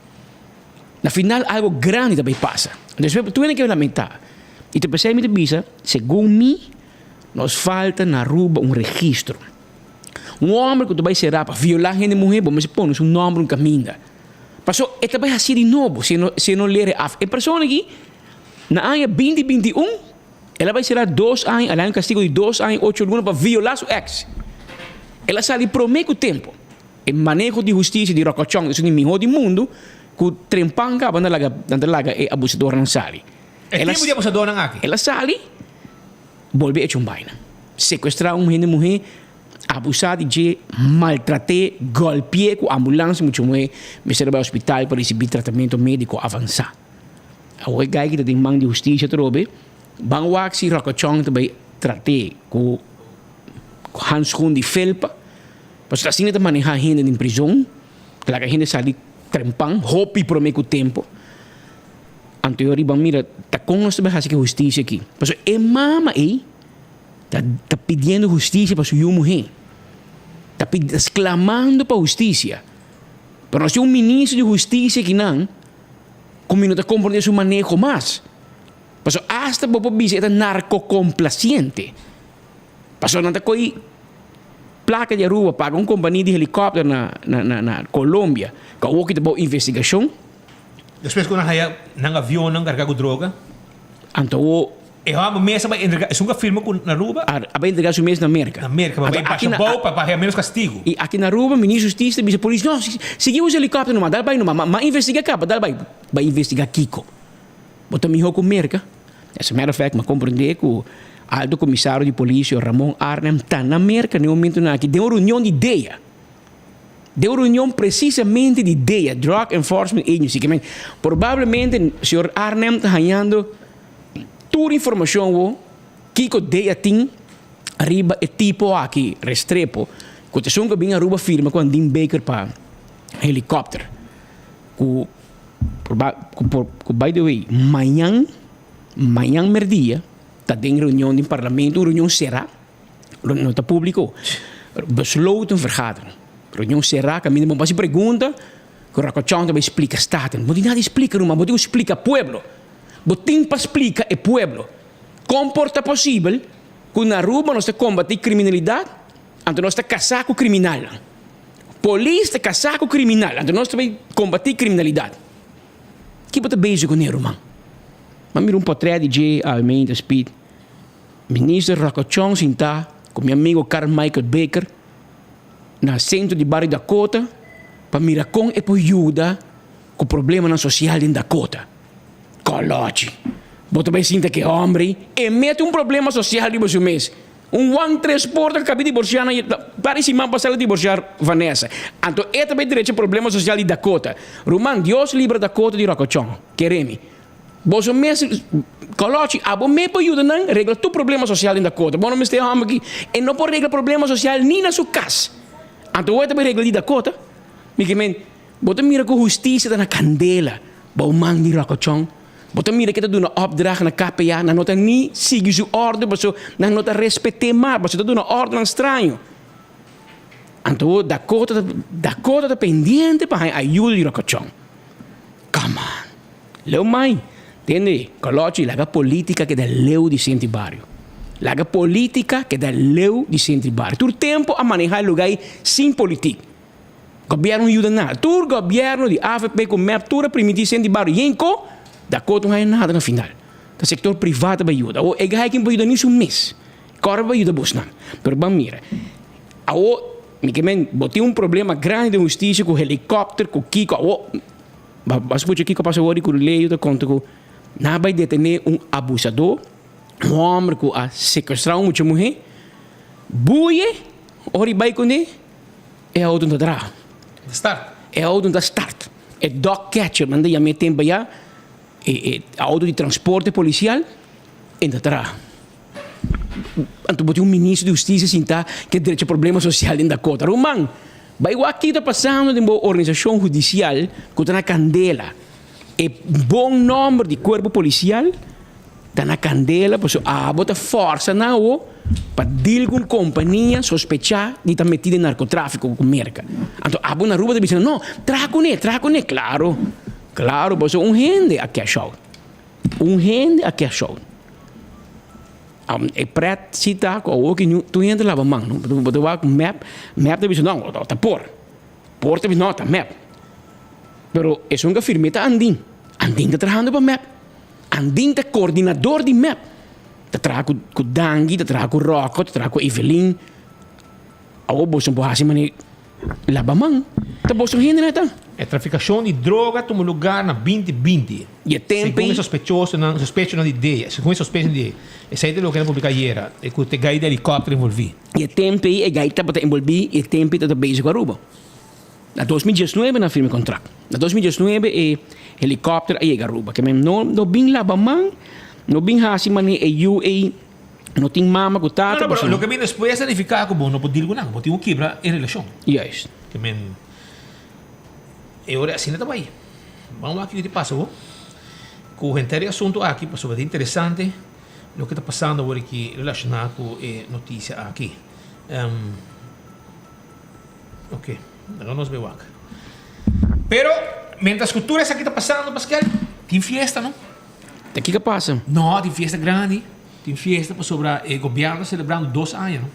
Na final algo grandi ta bai pasa. Despues tur hende ke lamentá. I ta p'esei mi ta bisa, segun mi, nos falta na Aruba un registro. Un hòmber ku ta bai será pa violá hende muhé, bo mester pone su nòmber un kaminda. Paso e ta bai hasié di nobo si e no si e no lere af. E persona aki na aña binti 21 El a bai sera dos aña, el a haña un castigo di dos aña y ocho luna pa viola su ex. El a sali prome cu tempo. E maneho di husticia di Rocochon esun di miho di mundo cu trempan caba nan laga nan ta laga e abusadornan sali. E tipo di abusadornan aki? El a sali, bolbe echa un baina. Secuestra un hende muhe, abusa di dje, maltrate, golpie cu ambulance mucha muhe mester a bai hospital pa ricibi tratamento medico avansa. Awor e guy ki ta den man di hustisia atrobe, ban wak si Rocochon ta bai trat'é ku hanskun di felpa, pasobra asina ta manehá hende den prizon, ta laga hende sali trempan, hopi promé ku tempu. Anto yo riba mira ta kon nos ta bai hasi ku e hustisia aki, pasobra e mama ei ta ta pidiendo hustisia pa su yu muhé, ta pidi ta sklamando pa hustisia, pero nos tin un ministro di hustisia akinan. Ku mi no ta komprondé su maneho mas. Pasobra asta bo por bisa e ta narkokomplasiente. Pasobra nan ta ko'i plaka di Aruba paga un kompania di helikòpter na na na Colombia ku awor ki ta bou investigashon. Despues ku nan haya nan avionnan kargá ku droga. Anto awor. E hòmber mes a bai entrega, esun ku a firma ku na Aruba. A bai entrega su mes na Merka. Na Merka, pa bai basha bou pa haña ménos kastigu. I aki na Aruba, minister di Hustisia ta bisa polis, no, sigui usa helikòpter numa, dal bai numa, ma investiga kaba, dal bai. Bai investiga kiko? Bo ta mihó ku Merka? As a matter of fact, mi a komprendé ku Alto Komisario di Polis, señor Ramon Arnhem, ta na Merka na e momentunan aki den un reunion di DEA. Den un reunion presisamente di DEA, Drug Enforcement Agency, ke men probablemente señor Arnhem ta hañando. Tur informacion wo kico DEA tin riba e tipo aki, Restrepo, cu ta esun cu a bin Aruba firma cu Andin Baker pa helicopter. Cu cu by the way mañan, mañan merdia ta den reunion den parlamento, un reunion cera, no ta publico, besloten vergadering, reunion cera caminda bo por haci pregunta cu Racochon ta bay splica Staten. Bo tin nada di splica ruman, bo tin cu splica pueblo. Bo tin pa splika e pueblo kon por ta posibel ku na Aruba nos ta kombatí kriminalidat anto nos ta kasá ku kriminalnan. Polis ta kasá ku kriminal anto nos ta bai kombatí kriminalidat. Ki bo ta bezig kuné ruman? Mi a mira un potrèt di dje Almeida Speed, Minister Rocochon sintá. ku mi amigo Carmichael Baker na sentro di bario Dakota pa mira kon e por yuda ku problemanan sosial den Dakota. Kòlòchi. Bo ta bai sinta ku e hòmber ei e mete un problema sosial riba su mes. Un wan tres porta ku kabi diborsiá na par di siman pasá el a diborsiá Vanessa. Anto e ta bai drecha problema sosial di Dakota. Ruman, Dios libra Dakota di ròkòchòn. Kere mi. Boso mes, Kòlòchi, abo mes por yuda nan regla tur problema sosial den Dakota. Bo no mester e hòmber aki. E no por regla problema sosial ni na su kas. Anto wou e ta bai regla di Dakota? Mi ke men, bo ta mira ku hustisia ta na kandela bou man di ròkòchòn. Bo ta mira ke ta duna opdracht na KPA, nan no ta ni sigui su òrdu paso nan no ta respet'é mas, paso ta duna òrdunan straño. Anto Dakota ta Dakota ta pendiente pa haña ayuda di ròkòchòn. Come on. Leu mai. Tende, Kolochi, laga politica keda leu di centro di bario. Laga politica keda leu di centro di bario. Tur tempo a maneha e lugar ei sin politic. Gobierno no yuda nada. Tur gobierno di avp cu mep tur a primiti centro di bario yen co, Dakota no haya nada na final. Ta sector priva ta bay yuda. Awo e guy kin por yuda ni su mes. Cora bay yuda bosnan. Pero ban mira. Awo mi ke men bo tin un problema grandi den husticia cu helicopter cu kico. Awo Bo a scucha kico a pasa awor di cu Leo ta conta cu nan a bay detene un abusador, un homber cu a secuestra un mucha muhe, buye ora y bay cune e auto no ta traha. Start. E auto no ta start. E dog catcher, nan ta yama e tempo aya, e auto di transporte policial e no ta traha. Anto bo tin un ministro di husticia sinta ke drecha problema social den Dakota. Ruman, bai wak ki ta pasando den bo organisacion hudicial ku ta na kandela. E bon nomber di cuerpo policial ta na kandela pasobra abo ta forsa nan awo pa deal ku un compania sospecha di ta meti den narcotrafico ku Merca. Anto abo na Aruba ta bisa no, traha kuné, traha kuné. Claro, claro pasobra un hende a cash out. Un hende a cash out. E pret si ta ku awor ki tur hende ta laba man no. Bo ta wak mep, mep ta bisa no ta por. Por ta bisa no ta mep. Pero esun ku a firm'é ta Andin. Andin ta trahando pa mep. Andin ta koordinador di mep. Ta traha ku Dangui, ta traha ku Rocco, ta traha ku Evelyn. Awor boso por hasi manera laba man. Ta boso hende nan ta. E trafikashon di droga tuma lugar na binti binti. Y e tempo Segun e sospechosonan, sospechonan di dea, segun e sospechonan di dea. Esei ta loke nan publica ayera, e cu te gai di helicopter envolvi. Y e tempo ei e gai tabata envolvi y e tempo ei tabata bezig cu Aruba. Na 2019 nan a firma e contract. Na 2019 e helicopter a yega Aruba. Ke men no no bin laba man, no bin haci mane e yu ei no tin mama cu tata. No, no, pero loke bin despues ta nifica cu bo no por deal cu nan, bo tin cu kibra e relacion. Juist. Ke men e ora asina ta bay. Ban wak kiko ta pasa bo ku henter e asuntu aki pasobra ta interesante loke ta pasando awor aki relashoná ku e notisia aki. Ok, laga nos bai wak. Pero mientras ku tur esaki ta pasando Pascal, tin fiesta no? Ta kiko a pasa? No, tin fiesta grandi, tin fiesta pasobra e gobièrnu ta selebrando dos aña no.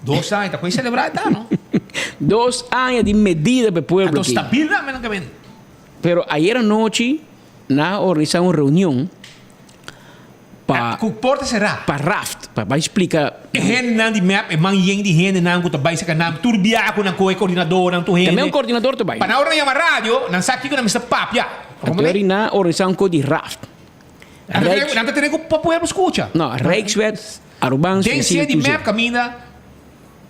Dos aña, ta koe selebrá e ta, no? Dos aña di medida pa e pueblo Anto aki. stabil tambe nan kaminda. Pero ayer anochi nan a organisá un reunion pa. Ku porta será. Pa raft, pa bai splika. E hendenan di mep, e man yen di hendenan ku ta bai saka nan, tur biaha ku nan kohe koordinadornan, tur hende. Tambe un koordinador ta bai. Pa nan ora nan yama radio, nan sa kiko nan mester papia. Anto eri nan a organisá un ko di raft. Nan ta tene ku pa pueblo skucha. No, Rijkswet Arubaans Den Financiering sede di Toezicht. mep kaminda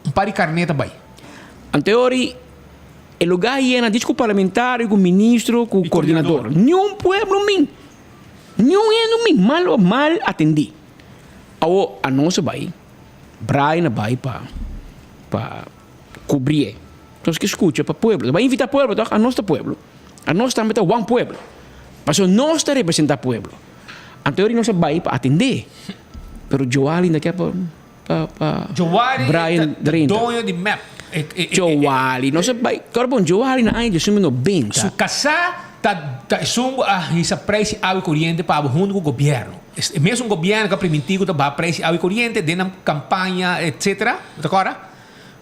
un par di karné ta bai. Anteori e lugar yena dicho ku parlamentario, ku ministro, ku koordinador. Niun pueblo min. Niun hende min. Mal o mal atendí. Awo anos a bai, Brian a bai pa pa kubrié. Nos ke skucha pa pueblo. Ta bai invitá pueblo tòg? Anos ta pueblo. Anos tambe ta wan pueblo. Pasobra nos ta representá pueblo. Anteori nos a bai pa atendé. Pero Joali no ke pa pa pa Joali Brian ta drenta. doño di mep. E, e, e, Joali no sa bai. Kòrda bon, Joali na aña 1990. Su kasá ta ta esun ku a hisa preis di awa i koriente pa abo huntu ku gobièrnu. E mesun gobièrnu ku a primintí ku ta baha preis di awa i koriente den nan kampaña etsetera. Bo ta kòrda?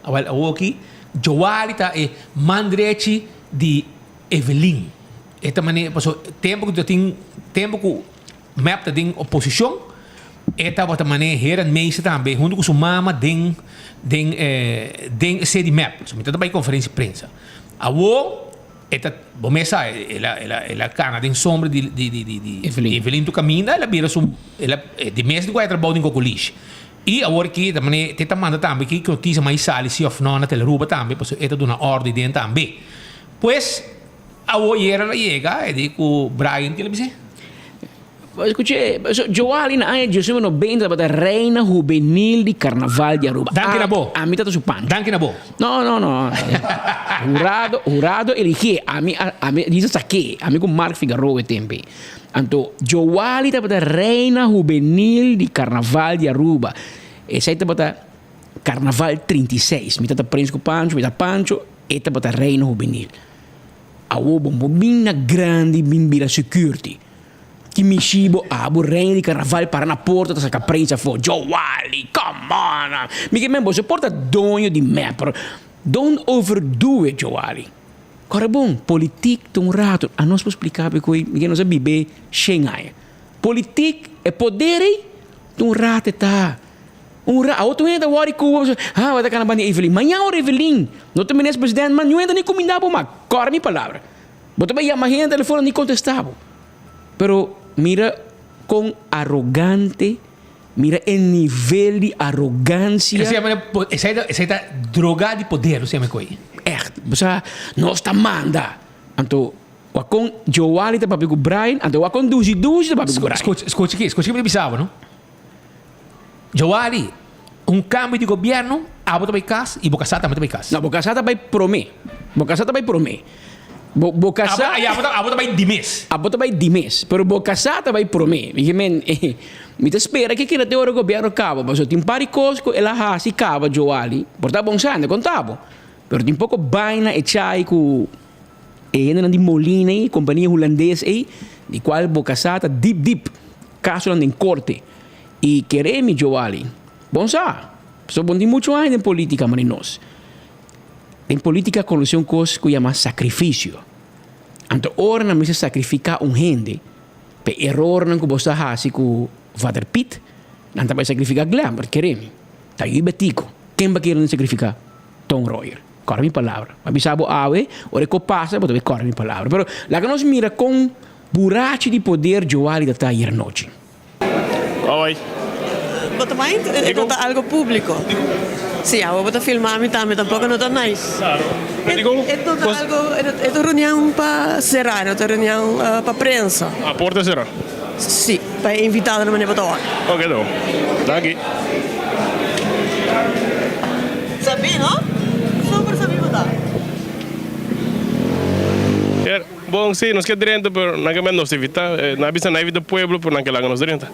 Awèl awoki Joali ta e man drechi di Evelyn. E ta manera pasobra tempu ku ta tin tempu ku. Mep ta den oposishon. E tabata mane heren meester tambe hunto cu su mama den den den e sede di mep. So mi ta bai conferencia di prensa. Awo e ta bo mes sa el a el a el a cana den sombra di di di di di Evelyn tu caminda el a bira su el a di mes di cu a trabou den Cocolishi. Y awor aki ta mane te ta manda tambe ki noticia mai sali si of no na Telearuba tambe pasobra e ta duna ordo den tambe. Pues awo yera el a yega e di cu Brian kila bis'e? Escuché, Joali na aña 1990 tabata reina hubenil di Carnaval di Aruba. Danki na bo. Ami tata su pancho. Danki na bo. No, no, no. Hurado, hurado eligié. Ami, ami dice saqué. Ami cu Mark Figaroa e tempo ei. Anto, Joali tabata reina hubenil di Carnaval di Aruba. Esei tabata Carnaval 36. Mi tata prins cu Pancho, mi tata Pancho, e tabata reina hubenil. Awor bo bo bin na grandi bin bira security. Ki mishi bo abo reina di carnaval para na porta ta saca prensa afo. Joali, come on! Mi ke men bo se por ta doño di mep pero don't overdo it Joali. Kore bon, politiek ta un rato, anos por splica bo koe mi ke nos a bibe shen aña. Politiek, e poder ei, ta un rato e ta. Un rato, awor tur hende ta wòri ku bo, ah, bo ta kana banda di Evelyn. Mañana ora Evelyn no ta minister president mas, niun hende ni kuminda bo mas. Kòrda mi palabra. Bo ta bai yama hende na telefòn ni kontestá bo. Pero mira kon arogante, mira e nivel di arogansia. Esei ta, esei ta droga di poder, nos yama e koi. Ègt, bo sa, nos ta manda. Anto wakon Joali ta papia ku Brian, anto wakon Dushi Dushi ta papia ku Brian. Skucha, skucha aki, skucha ki mi ta bisa bo, no. Joali, un kambio di gobièrnu, abo ta bai kas i bo kasá tambe ta bai kas. No, bo kasá ta bai promé. Bo kasá ta bai promé. Bo, bo kasá. Abo, abo ta, abo ta bai di mes. Abo ta bai di mes, pero bo kasá ta bai promé. Mi ke men, mi ta spera ke keda te ora gobièrnu kaba, pasobra tin un par di kos ku el a hasi kaba, Joali, por ta bon sa, mi ta konta bo. Pero tin poko baina e chai ku e hendenan di Molina ei, kompania hulandes ei, di kual bo kasá ta dip dip. Kasonan den korte i kere mi Joali. Bon sa, pasobra bon tin muchu aña den politika mane nos. Den politika konosé un kos ku yama sakrifisio. Anto ora nan mester sakrifiká un hende pa e erornan ku bo sa hasi ku Vader Piet, nan ta bai sakrifiká Glenbert, kere mi. Ta yu Betico. Ken ba kere nan sakrifiká? Ton Royer. Kòrda mi palabra. Mi a bisa bo awe, ora e kos pasa bo ta bai kòrda mi palabra. Pero laga nos mira kon Burachi di poder Joali ta ta ayer nochi. Oi. Bo ta mind? E no ta algo publico. Si, awo bo ta filma mi tambe tampoco no ta nice. Claro. Pero dikon? E no ta algo, e ta reunion pa sera, no ta reunion pa prensa. A porta sera? Si, pa e invitadonan manera bo ta wak. Ok do. Danki. Sabi no? Super sabi bo ta. Bon, si, nos ke drenta, pero nan ke manda nos evita. Nan a bisa nan evita pueblo, pero nan ke laga nos drenta.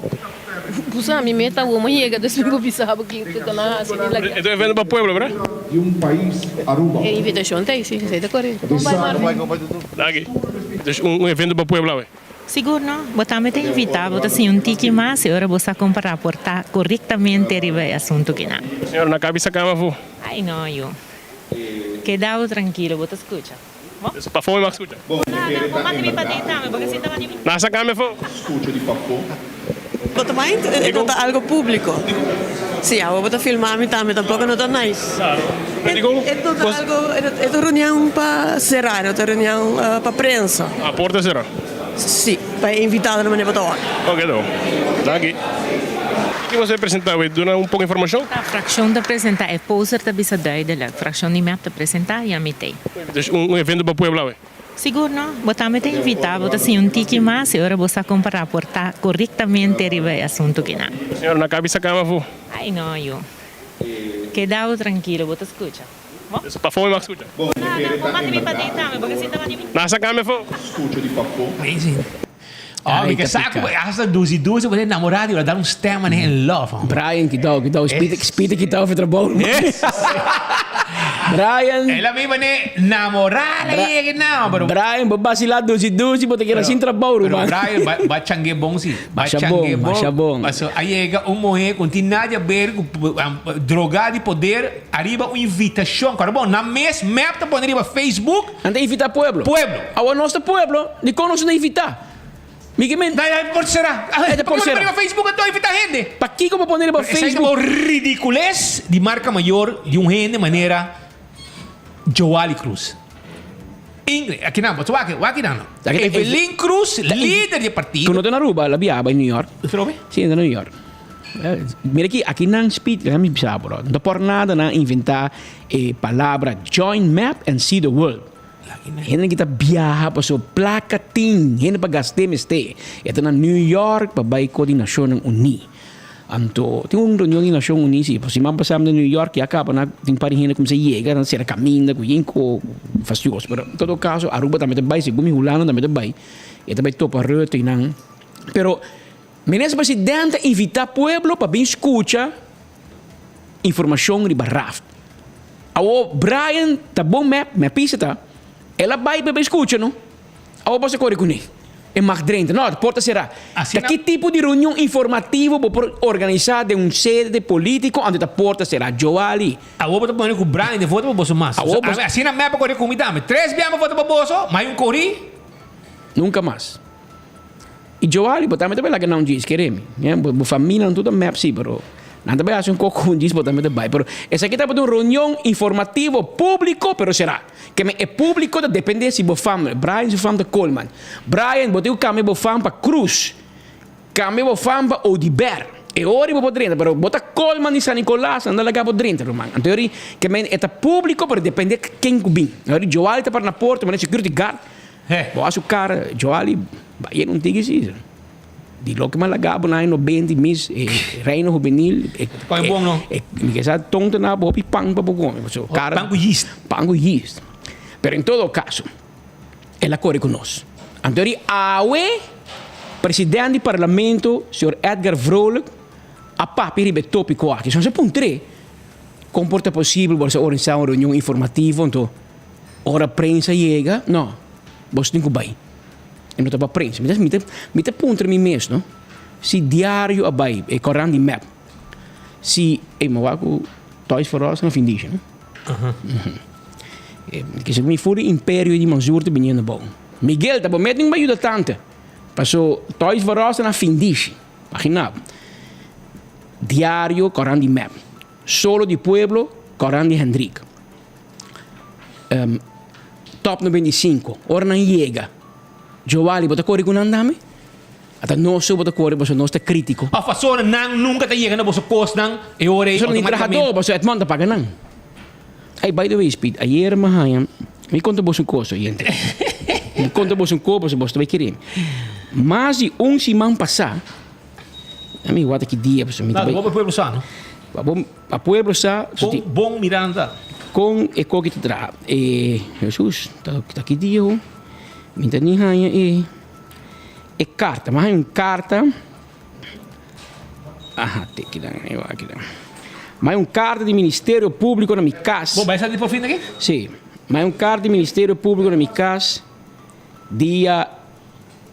Busa mi meta awor mi yega despues bo bisa bo kiko ta nan hasi mi laga. E ta un evento pa pueblo, verdad? Di un pais Aruba. E invitacion ta ei, si, esei ta corecto. Bon bai Marvin. Danki. Dus un evento pa pueblo awe. Sigur no. Bo tambe ta invita, bo ta siña un tiki mas e ora bo sa con pa raporta corectamente riba e asunto kinan. Señora, nan cabi saca mi afo. Ay no, yu. Keda bo trankilo, bo ta scucha. Bo? Eso pafó mi mag skucha. Bon, mi kere ta en berdad. Nan sa kambia afó. Skucha di pafó. Bo ta mind? E no ta algo publico. Si, awor bo ta filma mi tambe tampoco no ta nice. Claro. Pero dikon? E no ta algo, e ta reunion pa sera, no ta reunion pa prensa. A porta sera? Si, pa e invitadonan manera bo ta wak. Ok do. Danki. Kiko boso a presenta awe? Duna un poko informashon. Ta frakshon ta presenta e poster ta bisa duidelijk. Frakshon di mep ta presenta y ami t'ey. Dus un evento pa pueblo awe? Sigur no. Bo tambe ta invita. Bo ta siña un tiki mas y ora bo sa con pa raporta corectamente riba e asunto kinan. Señora, na cabi sa cama afo. Ay no, yu. Keda bo trankilo, bo ta scucha. Bo? Eso pafó mi mag scucha. Bon, mi kere ta en berdad. Na sa cambia afó. Scucha di pafó. Amazing. Oh, mi ke sa ku hasta dusi dusi bo enamorado y dar un stem en in love. Brian kitao kitao spite spite kitao fe trabou. Brian. El a mi bane namorada yega now pero Brian bo basila dusi dusi bo ta keda sin trabou ruman. Pero Brian ba ba change bon si. Ba change bon. Masha bon. Paso a yega un muhe ku tin nada ber ku droga di poder ariba un invitacion. Kòrda bon nan mes mep ta pone riba Facebook. Nan ta invita pueblo. Pueblo. Awor nos ta pueblo, dikon nos no invita? Mi ke men. Dai dai por sera. E ta por sera. Riba Facebook anto invita hende. Pakiko bo pone riba Facebook? Esei ta ridicules di marca mayor di un hende manera Joali Cruz. Ingrid, aki nan, bo wak, wak nan. Evelyn Cruz, lider di e partido. Ku no ta na Aruba, la biaba in New York. Atrobe? Si, ta na New York. Mira aki, aki nan speed, laga mi bisa bo, no ta por nada nan inventa e palabra join map and see the world. Hende ki ta biaha pasobra plaka tin, hende pa gast'é mester. E ta na New York pa bai ko di Nashonnan Uní. Anto tin un reunion di Nashon Uní si, siman pasá mi ta New York ya kaba na tin par di hende kuminsá yega nan sera kaminda ku yen ko fastioso. Pero en todo kaso Aruba tambe ta bai, segun mi Hulanda tambe ta bai, e ta bai topa Rutte i nan. Pero Minister Presidente a invitá pueblo pa bin skucha informashon riba raft. Awor Brian ta bon mep, mi a pisa ta, el a bai pa e bai skucha no. Awor bo sa kore kuné. E mag drenta. No, porta será. Ta ki tipo di reunion informativo bo por organisá den un sede polítiko ante ta porta será? Joali. Awor bo ta pone ku Brian den vota pa boso mas. Awor bo. Asina mep a kore ku mi tambe. Tres bia mi vota pa boso, ma hay un kori. Nunka mas. I Joali, bo tambe ta bai laga nan un djis, kere mi. Bo famianan tur ta mep si, pero nan ta bai hasi un koko un djis, bo tambe ta bai. Pero esaki tabata un reunion informativo públiko, pero será. Keme e públiko ta dependé si bo fam, Brian su fam ta Coleman. Brian, bo tin ku kambia bo fam pa Cruz. Kambia bo fam pa Oduber. E ora bo por drenta, pero bo ta Coleman di San Nicolas, nan ta laga bo drenta, ruman. Anto ori, keme e ta públiko, pero dependé ken ku bin. Ori Joali ta para na porta, manera security guard. Bo a su cara, Joali, bai en un tiki si. Di loke m'a laga bo na e nobenta i mis, e reino hubenil, e, Come bon, no? e, mi ke sa tonto na bo hopi pan pa bo come, paso cara, Pan ku yeast. Pan ku yeast. Pero en todo caso, el a kore ku nos. Anto di awe, president di parlamento, señor Edgar Vrolijk, a papia riba e tópiko aki. So nos a puntr'é, kon por ta posibel bo sa organisa un reunion informativo, anto Ora prensa yega, no, bos tin ku bai. E no ta pa prensa. Mi ta, mi ta, mi ta puntra mi mes, no, si diario a bai, e koran di mep, si, ey, mi wak ku Toys for Us na fin disha, no? Kisa ku mi for di imperio di Mansour ta biniendo abou. Miguel, ta bo mes tin ku bai yuda tante. Paso Toys for Us ta na fin dishi. Imagina bo. Diario, koran di mep. Solo di Pueblo, koran di Hendrik. Top 95, ora nan yega, Joali, bo ta kore ku nan tambe? Ata nos so bo ta kore pasobra nos ta kritiko. Of pasobra nan nunka ta yega na boso kosnan e ora ei Pasobra ni trahadó, pasobra Edmond ta paga nan. Ey, by the way, Speed, ayer mi haña, mi konta boso un kos, oyente. Mi konta boso un kos pasobra boso ta bai kere. Mas di un siman pasá, mi wak ta ki dia pasobra mi ta bai. Bo pa pueblo sa, no? Pa pueblo sa. Kon bon miranda. Kon e koki ta traha. E Hesus ta ta ki dia ho. Mi ta ni haña e e karta. Mi a haña un karta. Aha te kinan e wak kinan. Mi a haña un karta di Ministerio Públiko na mi kas. Bo bai sa di por fin aki? Si. Mi a haña un karta di Ministerio Públiko na mi kas dia.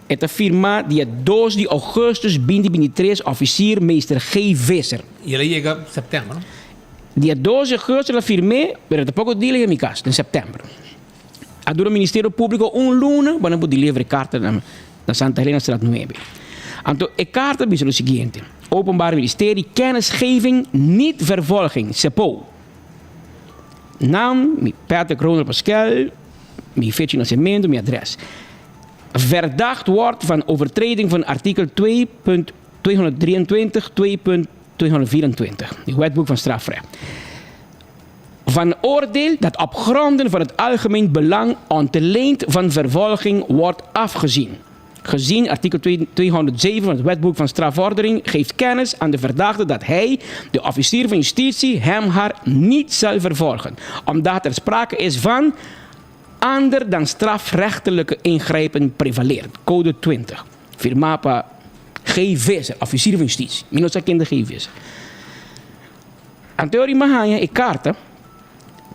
E ta firmá dia dos di ougùstùs binti binti tres, òfisier meester G. Visser. I el a yega sèptèmber, no? Dia dos di ougùstùs el a firm'é, pero e ta poko dile yega mi kas, den sèptèmber. A dura Ministerio Públiko un luna pa nan por deliver e karta na Santa Helena Straat nuebe. Anto e karta bisa lo siguiente, Openbaar Ministerie kennisgeving niet vervolging, Sepou. Naam, mi Patrick Ronald Pascal, mi fecha di nasementu, mi adrès. Verdacht wordt van overtreding van artikel 2.223, 2.224, di Wetboek van Strafrecht. Van oordeel dat op gronden van het algemeen belang ontleend van vervolging wordt afgezien. Gezien artikel 207 van het Wetboek van Strafvordering geeft kennis aan de verdachte dat hij, de officier van justitie, hem haar niet zal vervolgen, omdat er sprake is van Ander dan strafrechtelijke ingrijpen prevaleert. Code 20. Firmá pa G. Visser, ofisier van justitie. Mi no sa ken ta G. Visser. Anto ori mi a haña e karta,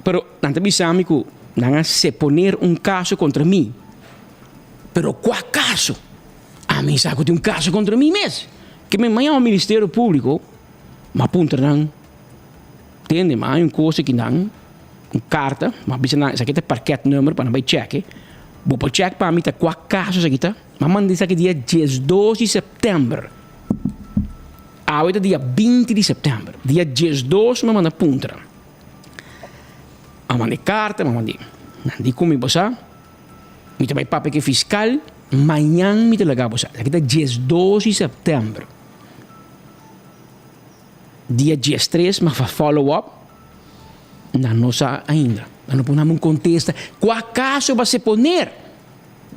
pero nan ta bisa mi ku nan a seponer un kaso kontra mi. Pero kua kaso? Ami sa ku tin un kaso kontra mi mes. Ke mi a yama Ministerio Públiko, mi a puntra nan, Tende, mi a haña un kos aki nan. Un karta, m'a bisa nan esaki ta e parketnummer pa nan bai chèke. Bo por check pa mi ta kua kaso esaki ta? Mi a manda esaki dia diesdos di sèptèmber. Awe ta dia 20 di sèptèmber. Dia 12 mi a manda puntra. A manda e karta, mi a manda e. Nan di ku mi, bo sa, mi ta bai papia ku e fiskal, mañan mi ta laga bo sa. Esaki ta 12 di sèptèmber. Dia 13 mi a follow up, nan no sa ainda. Nan no por dame un kontesta. Kua kaso bo a seponer?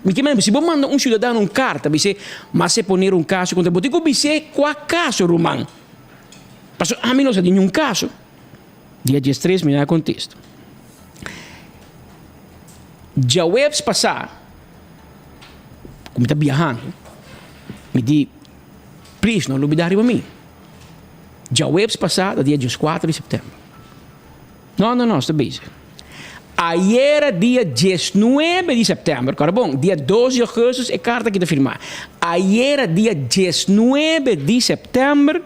Mi ke manda, si bo manda un siudadano un karta bis'é m'a seponer un kaso kontra bo, tin ku bis'é kua kaso ruman. Pasobra ami no sa di niun kaso. Dia 13 mi no a kontesta. Djaweps pasá ku mi ta biahando, mi di, Please no lubidá riba mi. Djaweps pasá ta dia 14 di sèptèmber. No, no, no, sta bezig. Ayera dia 19 di sèptèmber, kòrda bon, dia 2 di ougùstùs e karta aki ta firmá. Ayera dia 19 di sèptèmber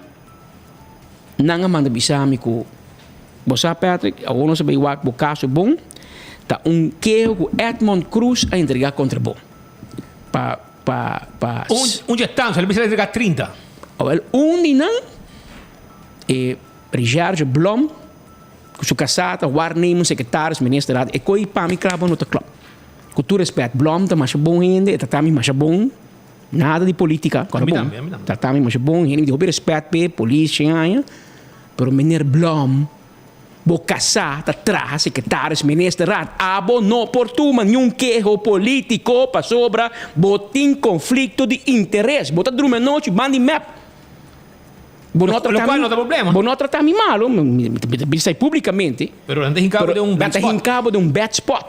nan a manda bisa mi ku, Bo sa Patrick, awor nos a bai wak bo kaso bon, ta un keho ku Edmond Croes a entregá kontra bo. Pa, pa, pa. Un, un dje tantu, el a bisa el a entregá 30. Awel, un di nan, e Richard Blom, ku su kasá ta waarnemend secretaris ministerraad, e koi pa mi kla bo no ta klòp. Ku tur respèt, Blom ta masha bon hende, e trata mi masha bon, nada di politica, kòrda bon, trata mi masha bon hende, mi tin hopi respèt p'e, polis, shen aña, pero meneer Blom, bo kasá ta traha secretaris ministerraad, abo no por tuma niun keho politico pasobra bo tin conflicto di interes, bo ta drumi anochi ban di mep. Bo no trata mi, bo no trata mi malo, mi ta bisa publicamente. Pero nan ta hinca bo den un bad spot. Nan ta hinca bo den un bad spot.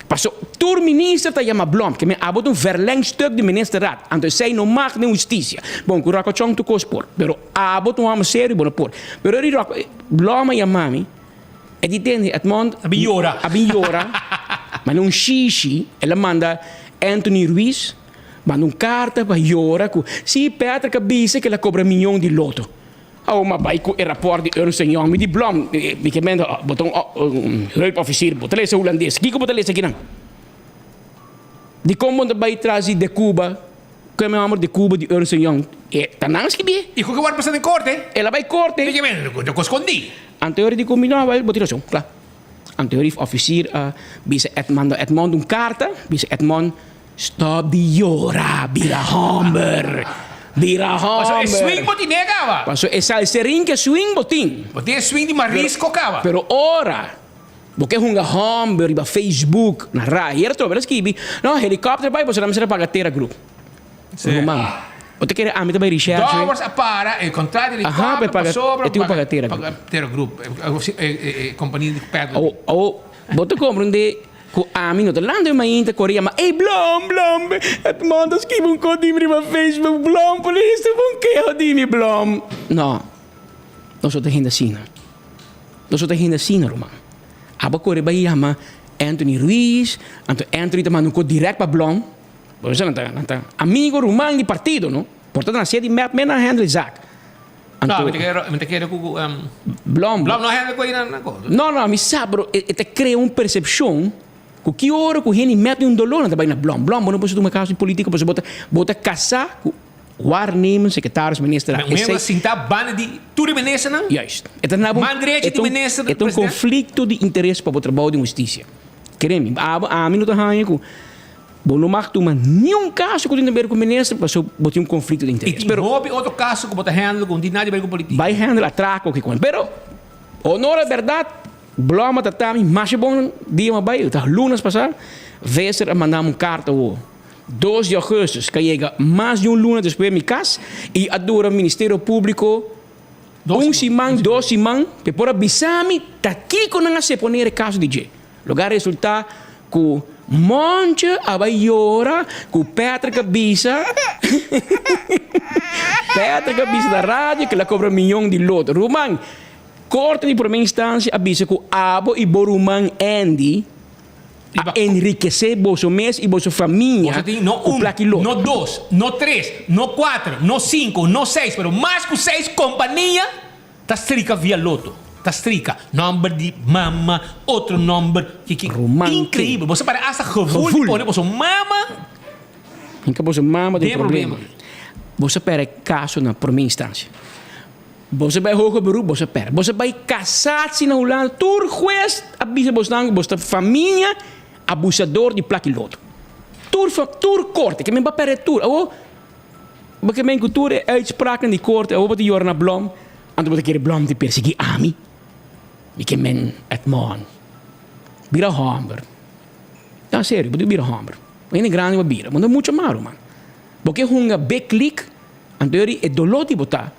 Paso tur minister ta yama Blom, ke men abo ta un verlengstuk di ministerraad, anto esey no mag den husticia. Bon, cu Rocco Chong tur cos por, pero abo ta un homber serio, bo no por. Pero eri Rocco, Blom a yama mi, e di tende, Edmond, A bin yora. A bin yora, ma un shishi, el a manda Anthony Ruiz, Manda un karta pa yora ku si Patrick a bisa ku el a kobra miyon di loto. Awo m'a bai ku e rapòrt di Ernst en Young. Mi di Blom, mi ke menda bo ta un hulpofficier, bo ta lesa hulandes. Kiko bo ta lesa akinan? Dikon bo no ta bai tras di De Cuba, ku e hòmber De Cuba di Ernst en Young? E ta nan skibié. I ku ke wòrdu pasa den korte? El a bai korte. Mi ke menda ku skondí. Anto e di ku mi no, bo tin rason, kla. Anto e officier a bisa manda Edmond un karta, bisa Edmond, Stop di yora, bira homber, bira homber. Paso e swing bo tine caba. Paso e salserin ke swing bo tin. Bo tin e swing di marisco caba. Pero ora bo ke hunga homber riba Facebook na rai, hera trobe ta skibi, no helicopter bai boso nan mester a paga Tera Group. Ruman, bo ta kere ami ta bai recherche. Dowers a para e contrato di helicopter pasobra e tin ku paga Tera Group. Tera Group, e compania di petrol. Awo bo ta comprende. Ku ami no ta lanta mi mainta kore yama ey Blom, Blom, Edmond a skibi un kos di mi riba Facebook, Blom polis ta un keho di mi, Blom. No, nos no ta hende asina. Nos no ta hende asina, ruman. Abo kore bai yama Anthony Ruiz, anto Anthony ta manda un kos dirèkt pa Blom. Bo sa nan ta, nan ta amigo, ruman di partido, no? Por ta nan sedi mep me nan handle e zaak. No, mi ta kere, mi ta kere ku Blom. Blom no handle ku nan nan kos. No, no, mi sa, pero e ta krea un persepshon ku ki ora ku hende mete un dolor nan ta bai na Blom. Blom, bo no por tuma kaso di polítika pasobra bo ta, bo ta kasá ku waarnemend secretaris minister. Un hende ta sinta banda di tur e ministernan? Juist. E ta na bo, Man derecho e ta di un, minister, e ta un president? konflikto di interes pa bo trabou den hustisia. Kere mi, abo, ami no ta haña ku. Bo no mag tuma niun kaso ku tin ta ber ku minister pasobra bo tin un konflikto di I interes. tin Pero hopi otro kaso ku bo ta handle ku no tin nada di ber ku politika. Bai handle atrako ki kon. Pero honor a bèrdat, Blom a trata mi masha bon dia mi a bai, ta lunes pasá, Visser a manda mi un karta awo. Dos di ougùstus, ku a yega mas di un luna despues mi kas i a dura Ministerio Públiko un siman, dos siman pa e por a bisa mi ta kiko nan a seponer e kaso di dje. Loke a resultá ku Monche a bai yora ku Patrick a bisa Patrick a bisa na radio ku el a kobra miyon di loto. Ruman, Korte di Prome Instansia a bisa ku abo i bo ruman Andy a enrikesé boso mes i boso famia Boso tin no ku un, plaki loto. no dos, no tres, no kuater, no sinku, no seis, pero mas ku seis kompania ta strika via loto. Ta strika nomber di mama, otro nomber, kiki. Ruman Increíbel. Boso pare hasta gevoel di pone boso mama. Hinka boso mama den Den problema. problema. Boso perde caso na prome instancia. Boso bay hoger beroep, boso perde. Boso bay cassatie na Hulanda, tur huez a bisa bosnan cu boso ta famia abusador di plaki loto. Tur fa, tur corte, ke men ba perde tur. Awo, bo ke men cu tur e uitspraaknan di corte, awo bo ta yora na Blom, anto bo ta kere Blom ta persegui ami? Mi ke men Edmond, bira homber. Na serio, bo ta bira homber. Bo hende grandi bo a bira, bo no ta mucha maru man. Bo ke hunga big league, anto yori e doló di bo ta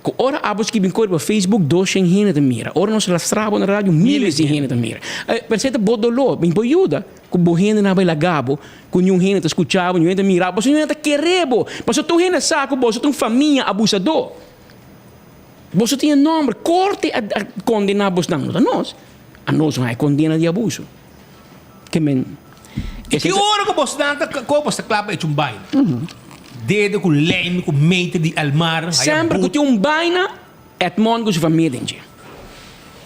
ku ora abo skibi un kos riba Facebook doshen hende ta mira, ora nos lastra bo na radio miles di hende ta mira. Pensé ta bo doló, mi por yuda ku bo hendenan a bai laga bo, ku niun hende ta skucha bo, niun hende ta mira bo, pasobra niun hende ta kere bo, pasobra tur hende sa ku boso ta un famia abusadó. Boso tin e nòmber, korte a kondená bosnan, no ta nos, anos no a kondena di abuso. Ke men. I ki ora ku bosnan ta koe bos ta kla pa echa un baina? Dede ku lijm ku meter di Elmar haya Semper ku but. tin un baina, Edmond ku su famia den dje.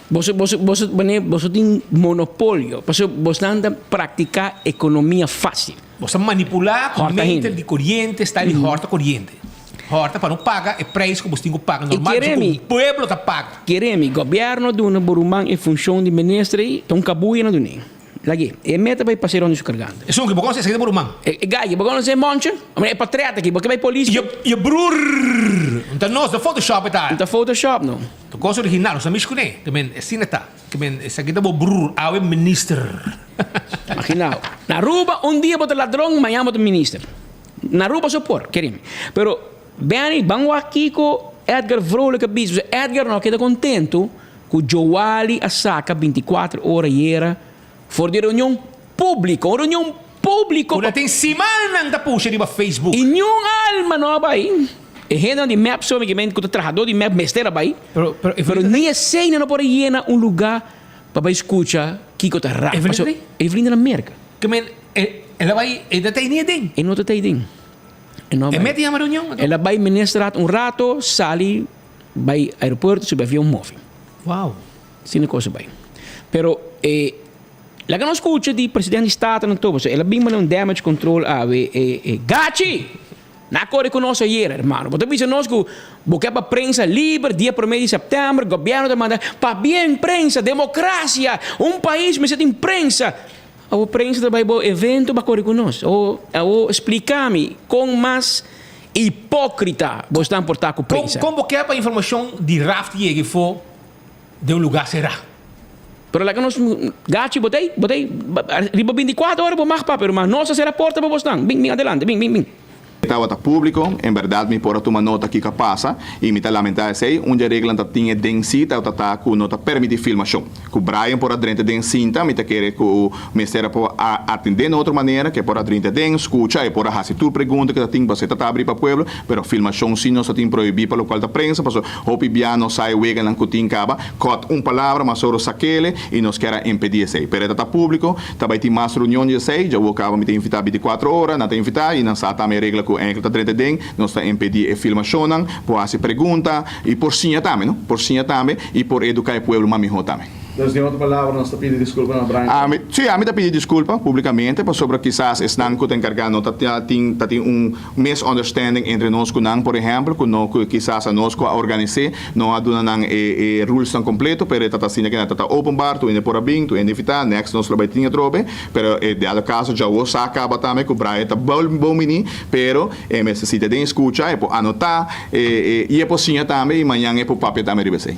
Boso, boso, boso, wanneer boso tin monopolio, pasobra bosnan ta praktiká ekonomia fásil. Bos ta manipulá ku Hòrta meter hende. di koriente, style di hòrta koriente. Hòrta pa no paga e prijs ku bos tin ku paga I normal, kere pasobra mi. ku pueblo ta paga. Kere mi, gobièrnu a duna bo ruman e funshon di minister ei, ta un kabuya nan dun'é. Lag'é, e meta bai pas'é rond di su karganta. Esun ki bo konosé, esaki ta bo ruman. E gai, bo konosé Moncho? E portret aki, bo ke bai polis? Je broer! No ta nos, ta photoshop e ta. No ta photoshop no. Ta kos original, nos ta mish kuné. Ke men, asina ta. Ke men, esaki ta bo broer, awe minister. Imagina bo. Na Aruba un dia bo ta ladron, mañana bo ta minister. Na Aruba so por, kere mi. Pero Benny, ban wak kiko Edgar Vrolijk a bisa. Pasobra Edgar no a keda contento cu Joali a saca 24 ora ayera for di reunion publico. Un reunion publico. Cu na tin simannan ta pusha riba Facebook. Y niun alma no a bay. E hendenan di mep so, mi cu ta trahador di mep mester a bay. Pero ni esey nan no por a yena un lugar pa bay scucha kico ta rap. Evelyn Evelyn ta na Merca. Ke men el a bay, e ta tey ni aden. E no ta tey den. E no a E bay. mete yama reunion anto? El a bay ministerraad un rato, sali bay aeropuerto, subi avion move. Wow. Asina cos a bay. Pero e laga nos scucha di president di Staten anto, pasobra el a bin manda un damage control awe e e Gachi! Na kore ku nos ayer, hermano. Bo ta bisa nos ku bo ke pa prensa liber dia prome di sèptèmber, gobièrnu ta manda pabien prensa, demokrasia, un pais mester tin prensa. Awor prensa ta bai bo evento pa kore ku nos. Awor, awor splika mi kon mas hipókrita bo stan por ta ku prensa. Kon bo ke pa informashon di raft yega afó den un lugá será? Pero laga nos gachi bo ta ei, bo ta ei riba bintikuater ora bo mag papia ruman, nos a sera porta pa bosnan, bin bin adelante, bin bin bin. Tabata públiko, en bèrdat mi por a tuma nota kiko a pasa i mi ta lamentá esei. Un dje reglanan ta tin e den si tabata ta ku no ta permití filmashon. Ku Brian por a drenta den sinta, mi ta kere ku mester a por a atendé na otro manera, ku e por a drenta den, skucha, e por a hasi tur pregunta ku ta tin pasobra e ta ta abrí pa pueblo, pero filmashon si nos ta tin prohibí pa lokual ta prensa, pasobra hopi bia nos sa e weganan ku tin kaba, kòt un palabra mas oro sakele i nos kier a impedí esei. Pero e ta ta públiko. Ta bai tin mas reunion di esei, djawo kaba mi ta invitá bintikuatro ora, nan ta invitá i nan sa tambe e regla ku enkel ta drenta den, nos ta impedí e filmashonnan, por hasi pregunta i por siña tambe, no? Por siña tambe i por eduká e pueblo mas mihó tambe. Dus den otro palabra nos ta pidi diskulpa na Brian. Ami, sí, ami ta pidi diskulpa públikamente pasobra kisas esnan ku ta enkargá no ta tin ta tin un misunderstanding entre nos ku nan, por ehèmpel, ku no ku kisas anos ku a organis'é no a duna nan e e rulesnan kompleto, pero e ta ta asina ku nan ta ta open bar, tur hende por a bin, tur hende invitá, next nos lo bai tin atrobe, pero e dado kaso djawo sa kaba tambe ku Brian ta bon bini, pero e mester sita den skucha, e por anotá, e e i e por siña tambe i mañan e por papia tambe riba esei.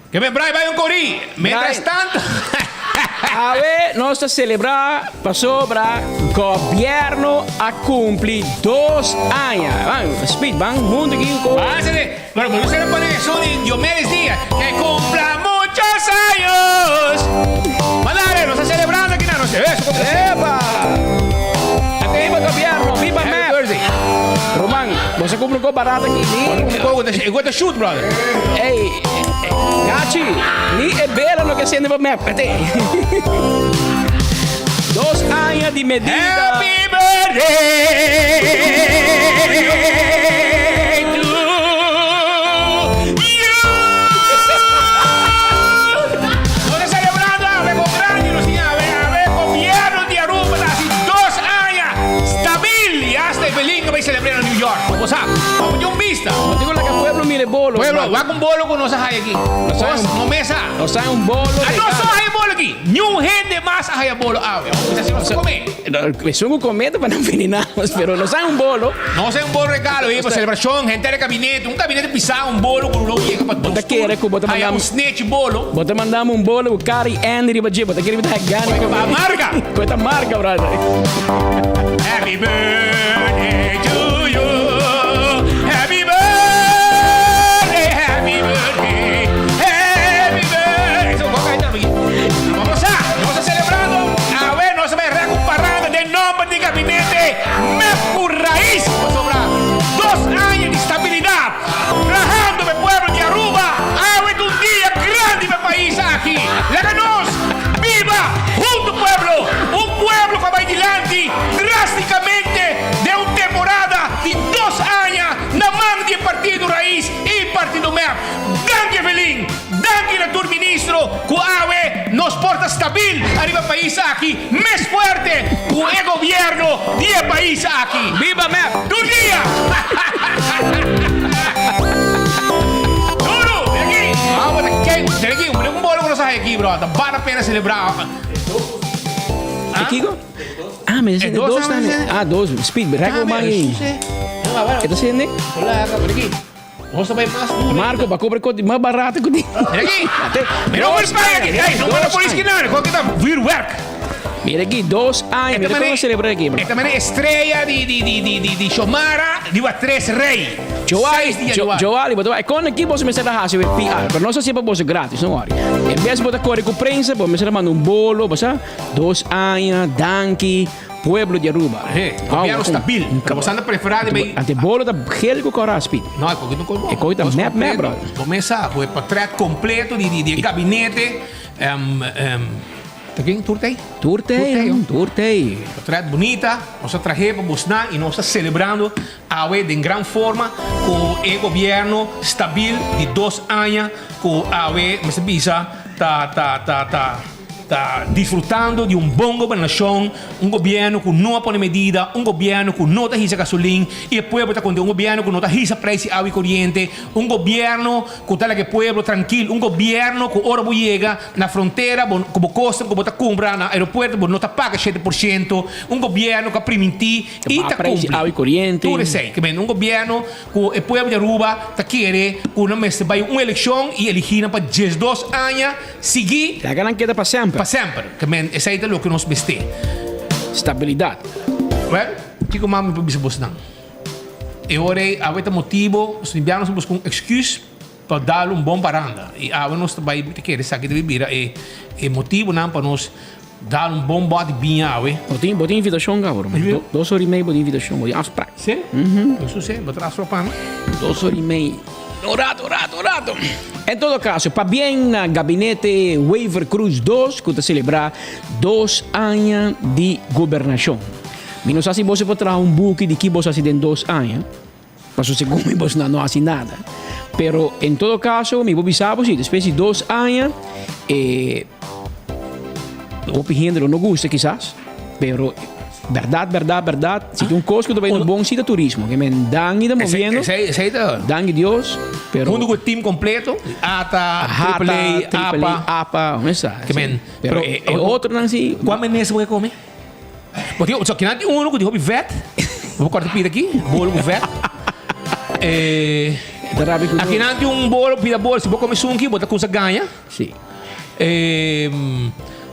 Ke men Brai bai un korí. Mientras tanto. Awe nos ta selebrá pasobra gobièrnu a kumpli dos aña. Ban, speed, ban huntu aki ku. Pásale. Bueno, pero usted pone eso di Diomedes Díaz. Que cumpla muchos años. Mandale, nos está celebrando aquí, no sé. Eso, ¡Epa! Viva gobierno, viva MEP. Roman, bo sa cumpra un coco barato aki. Un coco, e go ta shoot, brother. Ey, Gachi, ni e bela no ke sende pa MEP. Ete. Dos aña di medida. Happy birthday to you. mira e bolo. Pueblo, wak un bolo ku nos a haya aki. Nos haya un- No mesa. Nos haya un bolo Ah, nos regalo. a haya bolo aki. Niun hende mas a haya bolo awe. Bisa si nos a come. Esun ku come ta pa nan venena nos, pero nos haya un bolo. Nos haya un bolo regalo eh, pa celebracion, henter e gabinete. Un gabinete pisa un bolo ku lo yega pa Bo ta dos kere ku bo ta Haya manda un snechi bolo. Bo ta mandami un bolo ku kara i Andy riba dje. Bo ta kere mi ta haya gana di come. Marga! Ku e ta marga, brother. Happy birthday to you. Happy birthday, happy birthday, happy birthday. Eso, coca ahí también. Vamos a, nos a celebrando. A ver, nos va a recuperando de nombre de gabinete MEP Raíz. Sobra dos años de estabilidad. Trabajando el pueblo de Aruba. A ver, un día grande el país aquí. Láganos, viva junto pueblo. Un pueblo que va adelante drásticamente de una temporada de dos años na man di Partido Raiz y Partido MEP. Danki Evelyn, danki na tur ministro cu awe nos por ta stabil ariba pais aki, mes fuerte cu e gobierno di e pais aki. Viva MEP! Tur dia! Duro! Mira aki! Awe ta ken! Mira aki, un bolo cu nos a haci aki bro, ta bal la pena celebra. E kiko? Ah, me dicen dos tambe. Ah, dos. Speed, rek o man ei. E ta sende? Marco, ba cobra koti mas barato ku di. Mira aki. Mira un spy aki. Hey, no manda polis kinan. Kon kita vuurwerk. Mira aki, dos aña. Mira kon celebra aki, bro. Esta mane estrella di di di di di di Xiomara di wa tres rey. Joali, Seis dia di wa. Joali, bo ta bai kon aki boso mester ta hasi we PR, pero nos ta hasi pa boso gratis, no worry. En bes bo ta kore ku prensa, bo mester ta manda un bolo, bo sa. Dos aña, danki, pueblo di Aruba. He, gobierno stabil. Pero bo anda prefera di bay. Ante bolo ta gel cu cora speed. No, e coki no cor bon. E coki ta mep mep, brother. Bo mes sa, cu e portret completo di di e gabinete. Um, um, ta ken? Tur tey? Tur tey, tur tey. Portret bunita, nos a trahe pa bosnan y nos ta celebrando awe den gran forma cu e gobierno stabil di dos aña cu awe mester bisa ta ta ta ta. Ta disfrutando di un bon gobernashon, un gobièrnu ku no a pone medida, un gobièrnu ku no ta hisa gasolin i e pueblo ta konten, un gobièrnu ku no ta hisa preis di awa i koriente, un gobièrnu ku ta laga e pueblo trankil, un gobièrnu ku ora bo yega na frontera bo ku bo kosnan ku bo ta kumpra na aeropuerto bo no ta paga shete por shento, un gobièrnu ku a primintí i ta kumpli. Tur esei. Ke men un gobièrnu ku e pueblo di Aruba ta kere ku nan mester bai un elekshon i eligí nan pa diesdos aña. Sigui. Laga nan keda pa semper. Pa semper. Ke men esei ta loke nos mester. Stabilidat. Wèl, kiko mas mi por bisa bosnan? E ora ei awe ta motibo, nos limpiá nos a buska un èksküs pa dal un bon paranda. I awe nos ta bai ta kere esaki debe bira e e motibonan pa nos dal un bon bòt di biña awe. Bo tin bo tin invitashon kaba ruman. Dos ora i mei bo tin invitashon, bo tin afsprak. Sí? Eso sí, bo ta afsprak pa mi. Dos ora i mei. Un rato, un rato, un rato. En todo caso, pabien na Gabinete Wever-Croes dos cu ta celebra dos aña di gobernacion. Mi no sa si boso por traha un buki di ki boso haci den dos aña, pasobra segun mi boso no haci nada. Pero en todo caso, mi por bisa bo si, despues di dos aña, e hopi hende lo no gusta kisas, pero Berdad, berdad, berdad. Si tin un cos cu ta bay no bon si ta turismo. Que men dangi ta moviendo. Esey ta. Dangi Dios, pero. Hunto cu e team completo. ATA, Triple A, APA. APA, ome sa. Que men. Pero e otronan si. Cua menesa bo ke come? Bo tin, so kinan tin uno cu tin hopi vet. Bo por corta pida aki, bolo cu vet. Eh, akinan tin un bolo, pida bolo. Si bo come sunki, bo ta cuminsa gaña. Si. Eh,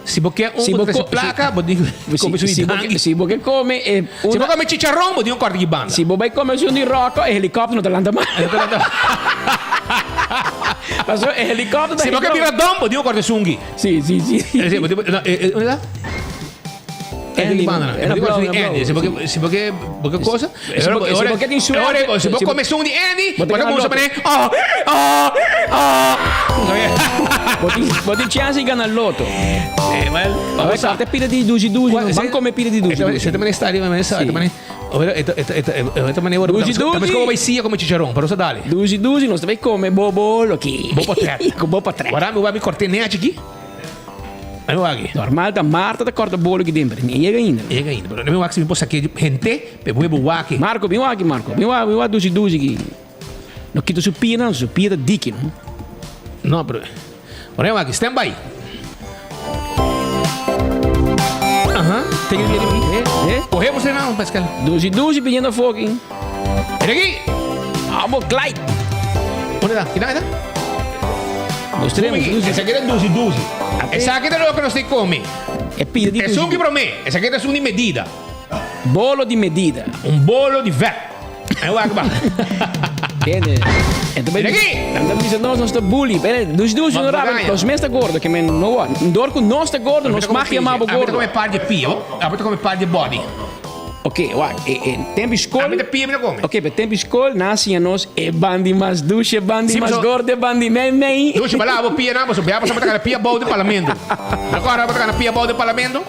si bo ke un Si bo bo trese ko- plaka, bo di come su si bo dangi. Si bo ke come eh, Si bo come chicharrón, bo di un korte ki banda. Si bo bai come su di roko, e helikopter no ta lanta mas. Paso e helikopter ta Si bo ke bira dom, bo di un korte sungi. Si, si, si. Si, bo di, no, eh, eh, unda ta? Andy, Banda, era blauw, era blauw, Si bo ke, si bo ke, bo ke cosa? Si bo, si bo ke tin suerte. Si bo come sun di Andy, Bo ta bo ta gana kumsa loto. pone, oh, oh, oh. Bo tin, bo tin chance di gana loto. Eh, well, A ver, te pide di dushi dushi, no. Ban come pide di dushi dushi. Esta manera está arriba, esta Sí. manera. Esta esta esta esta manera. Dushi dushi. Tambe como bai sia come chicharrón, pero sa dale. Dushi dushi, nos ta bai come bobolo aki. Bo potret. Ku bo potret. Wara mi wa mi korte nechi aki. Mi wak aki. Normal ta Marta ta korta bolo aki den, pero mi a yega ainda. Yega ainda, pero mi wak si mi por saké hente, pe bo wak. Marco, bin wak aki Marco. Bin wak, bin wak dushi dushi aki. No kita su pia nan, su pia ta diki no. No, pero Ora aki, stand by. Aha, take it eh, eh. Coge você não, Pascal. Duzi duzi pidiendo fucking. Mira aqui. Amo Clyde. Onde tá? Que tá? Nos tremos. Essa aqui é duzi duzi. Essa aqui é o que nós tem come. É pida de É um que promete. Essa aqui é um de medida. Bolo di medida. Un bolo di vet. En wak ba. Ene. En tambe Mira aki. Dan ta bisa nos nos ta bully. Bene, dus dus Ma no rabi, gaña. nos mes ta gordo, ke men no wa. Dor ku nos ta gordo, nos mag yama bo Ami ta gordo. come par di pia, oh. Ami ta come par di body. Ok, wak, e, e, tempo skol. Ami ta pia mi ta come. Ok, pero tempo skol nan siña nos e bandi mas dushi, e bandi Sí, mas paso- gordo, e bandi mei mei. Dushi, bala bo pia nan, boso bia boso ta kana pia bou di parlamento. Recorda bo ta kana pia bou di parlamento?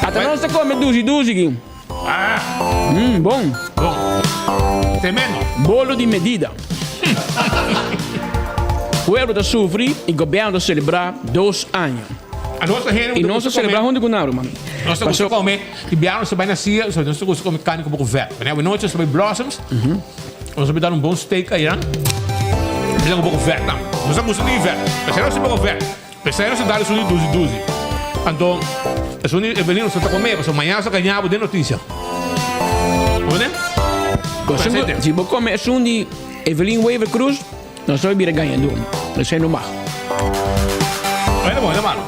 Ata nos ta come dushi dushi aki. Ah. Mm, bon. Bon. Tremendo. Bolo di medida. Pueblo ta sufri y gobierno ta celebra dos aña. A nos ta hende Y nos ta celebra hunto cu nan, ruman. Nos ta gusta come, di biaha nos ta bay na sia, nos ta gusta come carne cu poco vet. Wanneer we noche nos ta bay Blossoms, nos ta bay dar un bon steak ayan. Nos ta cu poco vet nan. Nos ta gusta di vet. P'esei nos ta poco vet. P'esei nos ta dal esun di duzi duzi. Anto, esun di Evelyn nos ta come, pasobra mañana nos ta gaña bo den noticia. Bo Presente. Si bo come esun di Evelyn Wever Croes, nos ta bira gañadó. Esei no mag. Bueno, bon, no malo.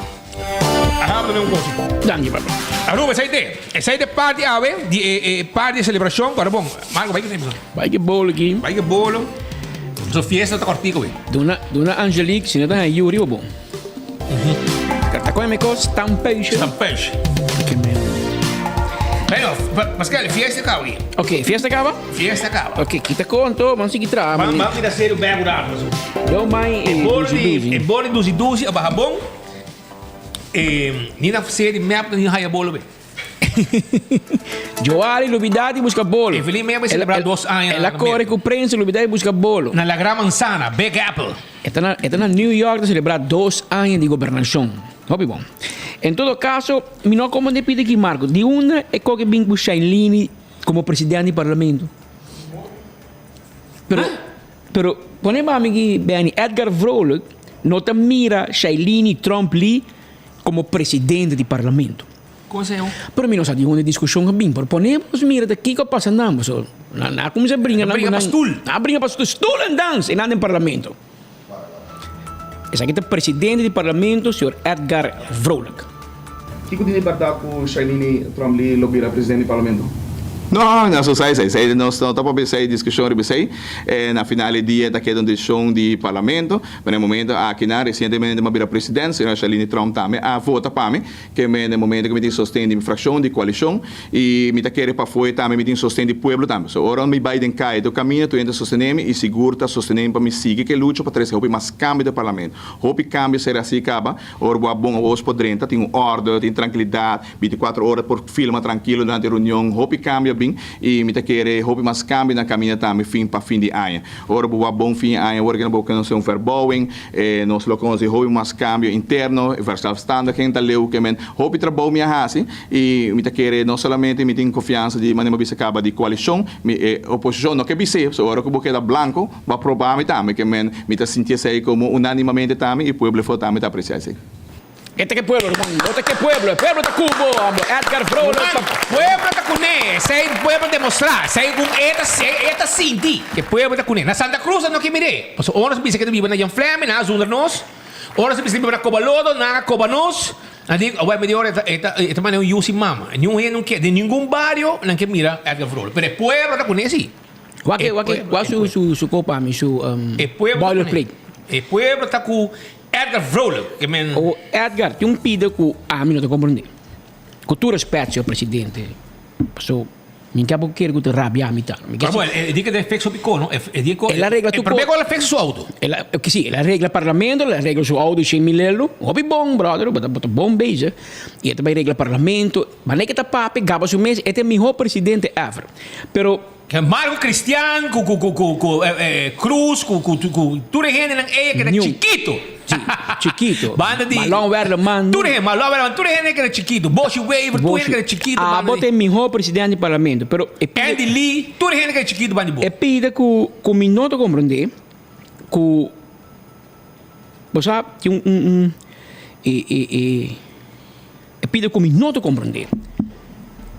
Aha, bo ta un cosa. Danki, papa. Aruba, esei te. Esei te parti awe, di e, e parti di celebracion. Ora bon, Marco, bai ke Bai ke bolo aki. Bai ke bolo. So fiesta ta kortiko we. Duna, duna Angelique, si no ta haña yu riba bo. Ta kome mi kos stampeusje. Stampeusje. Bueno, Pascal, fiesta kaba aki. Ok, fiesta kaba? Fiesta kaba. Ok, kita konto, ban sigui traha. Ban, ban mira serio bek un rato. Don bai e bolo dusi di, dusi. e bolo di dusi dusi a baha bon. E, ni na serie mep ni haya bolo be. Joali lubida di busca bolo. Evelyn Mea bai celebra dos aña El a na core Merca. cu prensa lubida di busca bolo. Na La Gran Manzana, Big Apple. E ta na, e ta na New York ta celebra dos aña di gobernacion. Hopi bon. En todo caso, mi no como de pidi aki Marco, di unda e koke bin cu Shailene como presidente di parlamento? Pero, pero pone pa mi aki Benny, Edgar Vrolijk no ta mira Shailene Tromp Lee como presidente di parlamento. Conseho. Pero mi no sa di unda e discusion a bin, pero pone nos mira ta kico a pasa nan, pasobra nan a cuminsa bringa, Nan bringa pa stoel. Nan a bringa pa stoel, stoel en dans, e nan den parlamento. Esaki ta presidente di parlamento, señor Edgar Vrolijk. Kico tin di berdad cu Shailene Trombley lo bira presidente di parlamento? No, nos no sa esei. Esei nos no ta papia esei discusion riba esei. Na final di dia ta keda un decision di parlamento. Pero na e momento akinan recientemente mi a bira president, señora Shailene Tromp tambe a vota pa mi. Ke mi na e momento ku mi tin sosten di mi frakshon, di koalishon, i mi ta kere pafó tambe mi tin sosten di pueblo tambe. So ora mi bai den kaya tur kaminda tur hende ta sostené mi i sigur ta sostené mi pa mi sigui ke lucha pa trese hopi mas kambio den parlamento. Hopi kambio ser hasi kaba ora bo a bon awos por drenta, tin un orde, tin trankilidat, bintikuater ora por filma trankilo durante e reunion. Hopi kambio a bin i mi ta kere hopi mas kambio na kaminda tambe fin pa fin di aña. Ora bo a bon fin di aña ora ke bo konosé un verbouwing, Nos lo conoce hopi mas cambio interno, e verzelfstandiging ta leu ke men hopi trabou mi a haci y mi ta kere no solamente mi tin confiansa di manera mi a bisa caba di coalicion, mi e oposicion no ke bis'e, so ora cu bo keda blanco bo a proba mi tambe ke men mi ta sinti esey como unanimamente tambe y pueblo efo tambe ta aprecia esey. E ta ke pueblo, ruman. Bo ta ke pueblo. E pueblo ta ku bo, amo. Edgar Vrolijk Ruman, ta. pueblo ta kuné. Esei pueblo demostrá. Esei ku e ta e ta sinti. E pueblo ta kuné. Na Santa Cruz nan no ke mir'é. Pasobra ora nos bisa ke ta biba na Jan Fleming, nan a zundra nos. Ora nos bisa ke ta biba na Kobalodo, nan a koba nos. Nan di, awor medio ora e ta e ta e ta manera un yu sin mama. Niun hende no ke, den ningun bario nan ke mira Edgar Vrolijk. Pero e pueblo ta kuné si. Wak e wak e wak su su su kopa mi su E pueblo ta kuné. boilerplate. E pueblo ta ku Edgar Vrolijk, ke men. O Edgar, tin un pida ku ami no ta komprendé. Ku tur respet, señor presidente, paso mi ke bo kere ku ta rabia mi ta. Mi ke Pero bueno, e di ke ta fix hopi ko, no? E di ko. El a regla tur E promé ko. ku el a fix su auto. El a, si, el a regla parlamento, el a regla su auto shen mil euro. Hopi bon, brother, bo ta bo ta bon bezig. I e ta bai regla parlamento. Manera ke ta papia, gaba su mes, e ta e mihó presidente ever. Pero. Ke Marco Cristian ku ku ku ku ku Cruz ku ku ku tur e hendenan ei a keda Niun. chikito. Si, chikito. Banda di. Marlon Werleman. Tur hende, Marlon Werleman, tur hende keda chikito. Boshi Wever, tur hende keda chikito banda Abo di. ta e miho presidente di parlamento, pero e pida. Andy Lee, tur hende keda chikito banda di bo. E pida ku ku mi no ta komprende ku bo sa tin un un un e e e e pida ku mi no ta komprende.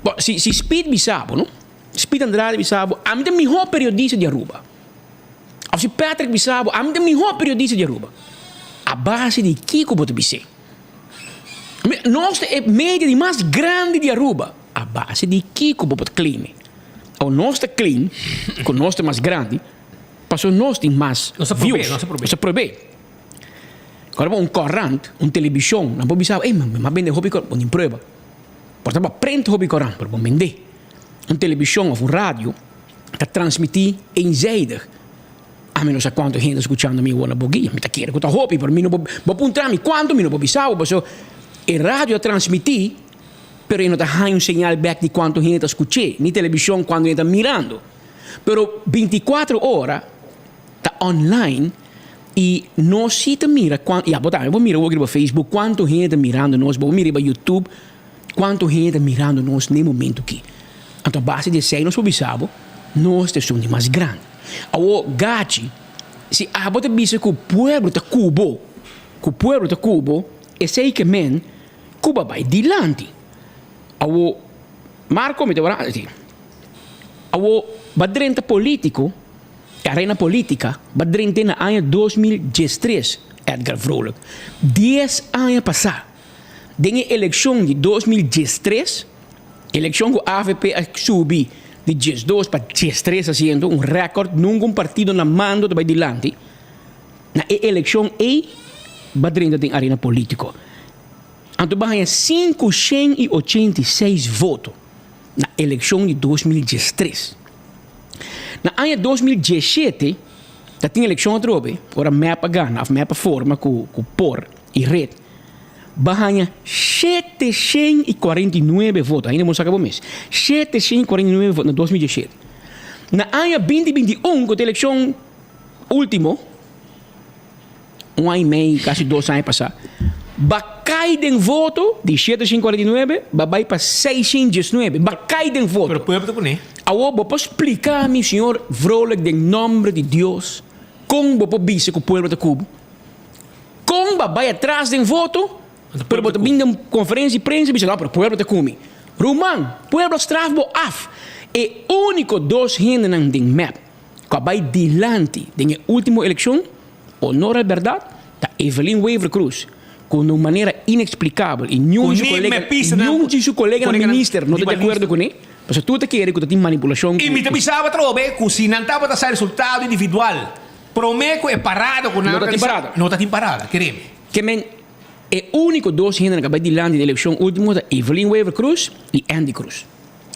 Bo si si Speed bisa bo no, Speed Andrade bisa bo ami ta miho periodista di Aruba. Of si Patrick bisa bo, ami ta mihó periodista di Aruba. A base di kiko bo ta bis'é? Nos ta e media di mas grandi di Aruba. A base di kiko bo por claim e? O nos ta claim ku nos ta mas grandi pasobra nos tin mas views. Nos ta prob'é. Ora bo un korant, un telebishon, nan por bisa bo, ey, mi a bende hopi korant. Bo tin prueba. Por ta bo a print hopi korant, pero bo bend'é. Un telebishon of un radio. ta transmití eenzijdig. Ami no sa kuantu hende ta skuchando mi awor na Boguia. Mi ta kere ku ta hopi, pero mi no por, bo puntra mi kuantu, mi no por bisa bo, pasobra e radio ta transmití, pero e no ta haña un señal bèk di kuantu hende ta skuch'é, ni televishon kuantu hende ta mirando. Pero bintikuatro ora ta online i nos sí ta mira kuan, ya bo tambe por mira awor riba Facebook kuantu hende ta mirando nos, bo por mira riba YouTube. Cuanto hende ta mirando nos n'e momento aki? Anto a base di esei nos por bisa bo, nos ta esun di mas grandi. Awor, Gachi, si abo ta bisa cu pueblo ta cu bo, cu pueblo ta cu bo, esei ke men cu bo a bai dilanti. Awor, Marco, mi ta wak aki. Awor, bo a drenta politico, e arena politica, bo a drent'e na aña 2013, Edgar Vrolijk. Dies aña pasá. Den e elekshon di 2013, elekshon ku avp a subi di 12 pa 13 asiento, un rèkòrt, nunka un partido na mando ta bai dilanti, na e elekshon ei ba drenta den arena polítiko. Anto ba haña 586 voto na elekshon di 2013. Na aña 2017 ta tin elekshon atrobe, ora mep a gana òf mep a forma ku por i red. Ba haña 749 voto, ainda bo no saka bo mes, 749 voto na 2017. Na aña 2021 ku ta elekshon ultimo, un aña i mei, kasi dos aña pasá, ba kai den voto di 749 ba bai pa 619, ba kai den voto. Pero pueblo ta kuné. Awor bo por splika mi, señor Vrolijk, den nomber di Dios, kon bo por bisa ku pueblo ta ku bo? Kon ba bai atras den voto, pero bo ta bin den conferencia di prensa y bisa no, pero pueblo ta cumi. Ruman, pueblo a straf bo af. E unico dos hendenan den mep cu a bai dilanti den e ultimo eleccion, honor al berdad, ta Evelyn Wever Croes, cu na un manera inexplicabel y niun di su colega, niun di su coleganan minister no ta di acuerdo cune, pasobra tur ta kere cu ta tin manipulacion Y mi ta bisa atrobe cu si nan tabata sa resultado individual, Prome ku e parada ku nan No ta tin parada. No ta tin parada, kere mi. Ke men, e úniko dos hendenan ku a bai dilanti den elekshon último ta Evelyn Wever Croes i Andy Croes.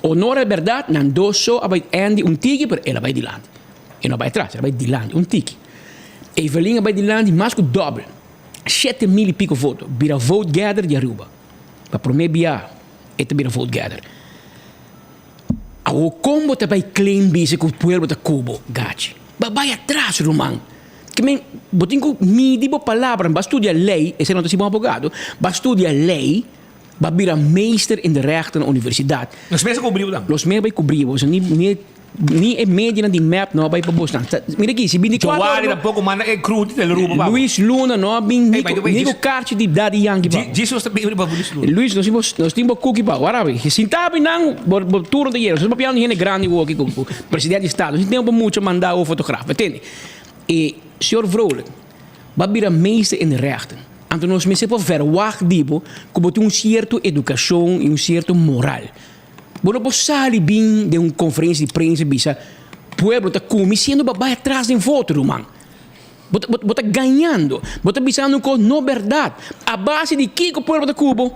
Honor al bèrdat, nan dos so a bai, Andy un tiki, pero el a bai dilanti. E no a bai atras, el a bai dilanti un tiki. Evelyn a bai dilanti mas ku dòbel, 7000 i piko voto, bira vote getter di Aruba. Pa promé bia e ta bira vote getter. Awor kon bo ta bai claim bisa ku pueblo ta ku bo, gachi? Ba bai atras ruman. Ke men bo tin ku midi bo palabranan. Ba studia lei, esei no ta si bon abogado, ba studia lei, ba bira meester in de rechten na universidat. Nos mes a kubri bo dan. Nos mes a bai kubri bo. Ni ni ni e medianan di mep no a bai pa bos nan. Mira aki, si binticuatro ora Joari no. tampoco manda e crew di Teleruba pa bo. Luis Luna no a bin Ey, ni by the ku way, ni ku Jesus- karchi di Daddy Yankee pa Je- bo. Jesus ta bin riba Luis Luna. Luis, nos tin bo, nos tin bo cookie pa bo. Wara, sinta abi nan, bo, bo turno ta yega. Nos ta papiando di hende grandi awor aki ku, ku presidente di estado. Nos tin tempo pa mucha manda o fotograaf, me tende? E señor Vrolijk, bo a bira meester in de rechten. Anto nos mester por verwacht di bo ku bo tin un cierto educacion i un cierto moral. Bo no por sali bin den un conferencia di prensa bisa pueblo ta cumi siendo bo a bay atras den voto ruman. Bo ta bo ta gañando. Bo ta bisando un cos no berdad. A base di kico pueblo ta cu bo?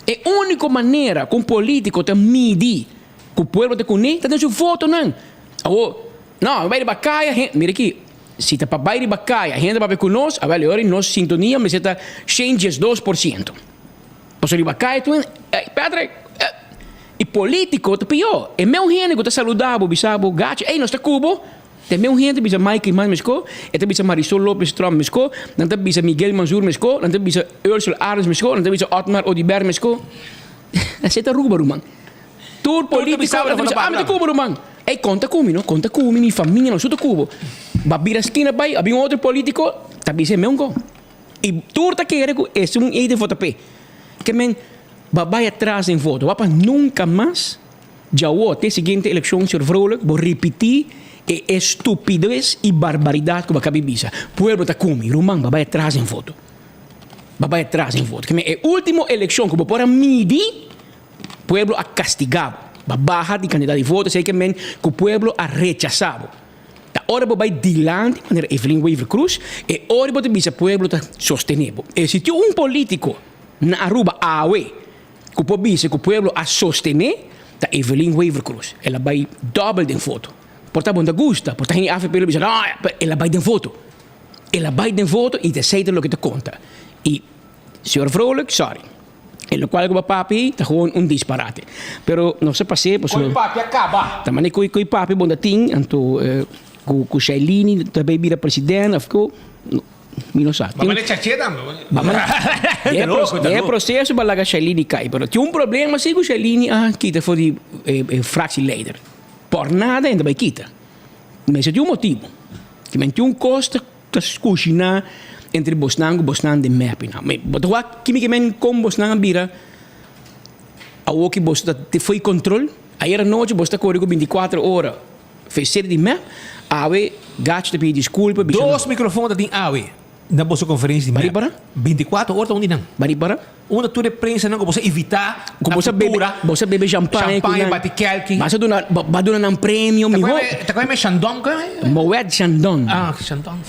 E unico manera cu un politico ta midi cu pueblo ta cune ta den su votonan. Awor, no, mi bay riba caya, hen, mira aki, si ta pa bay riba caya hende papia cu nos, awel e ora nos sintonia mester ta 102%. Pasobra riba kaya tur hende, ey Patrick, eh, e politico ta pió. E meu hende ku ta saluda bo, bisa bo gachi, ey nos ta ku bo. Te meun hende bisa Mike Eman mesko, e ta bisa Marisol Lopez Tromp mesko, nan ta bisa Miguel Mansur mesko, nan ta bisa Ursel Arends mesko, nan ta bisa Otmar Oduber mesko. Esei ta Aruba ruman. Tur politico ta bisa, ah mi ta cubo ruman. Ey konta ku mi no, konta ku mi, mi famia no su ta cubo. Ba bira skina bai, a bin otro politico ta bisa e meun ko. I tur ta kere ku esun ei ta vota p'e. Ke men ba bai atras den voto, ba pa nunka mas. Djawo te siguiente eleccion señor Vrolijk bo ripiti e estupidez y barbaridad cu bo acaba di bisa. Pueblo ta cumi, ruman bo a bay atras den voto. Bo a bay atras den voto. Keme e ultimo eleccion cu bo por a midi, pueblo a castiga bo. Bo a baha di cantidad di voto, esey ke men cu pueblo a rechasa bo. Ta ora bo bay dilanti manera Evelyn Wever Croes, e ora bo ta bisa pueblo ta sostene bo. E si tin un politico na Aruba awe Ku por bisa ku pueblo a sostené ta Evelyn Wever-Croes. El a bai dòbel den foto. Por ta bo no ta gusta, por ta hende avp lo bisa no, pero el a bai den foto. El a bai den foto i ta esei ta loke ta konta. I señor Vrolijk, sorry, e lokual ku bo a papia ei ta gewoon un disparate. Pero nos a pas'é pasobra. Koi papia kaba. Ta manera koi koi papia bo no ta tin, anto ku Shailene ta bai bira president òf ku. Mi no sa. Baba le chaché tambe. Den e proceso ba laga Shailini kai. Pero tin un problema si ku Shailini a kita for di e fractieleider. Por nada e ta bai kita. Mester tin un motibu. Ki men tin un kos ta kushiná entre bosnan ku bosnan den mep. Bo ta wak kimi ke men kon bosnan a bira awor ki bos ta fo'i kontrol. Ayer anochi bos ta kore ku bintikuater ora. Feliciteer di mep. Awe Gachi ta pidi disculpa bisa Dos microfoon ta tin awe na boso conferencia di mep. Bari para? 24 ora ta un di nan. Bari para? Unda tur e prensanan cu boso a invita Cu na boso a bebe, futura. boso a bebe champagne cu Champagne, nan. bati kelki. Basa duna, ba duna nan premio Ta miho. cu ta cu e Chandon cu e? Moet Chandon. Ah, Chandon.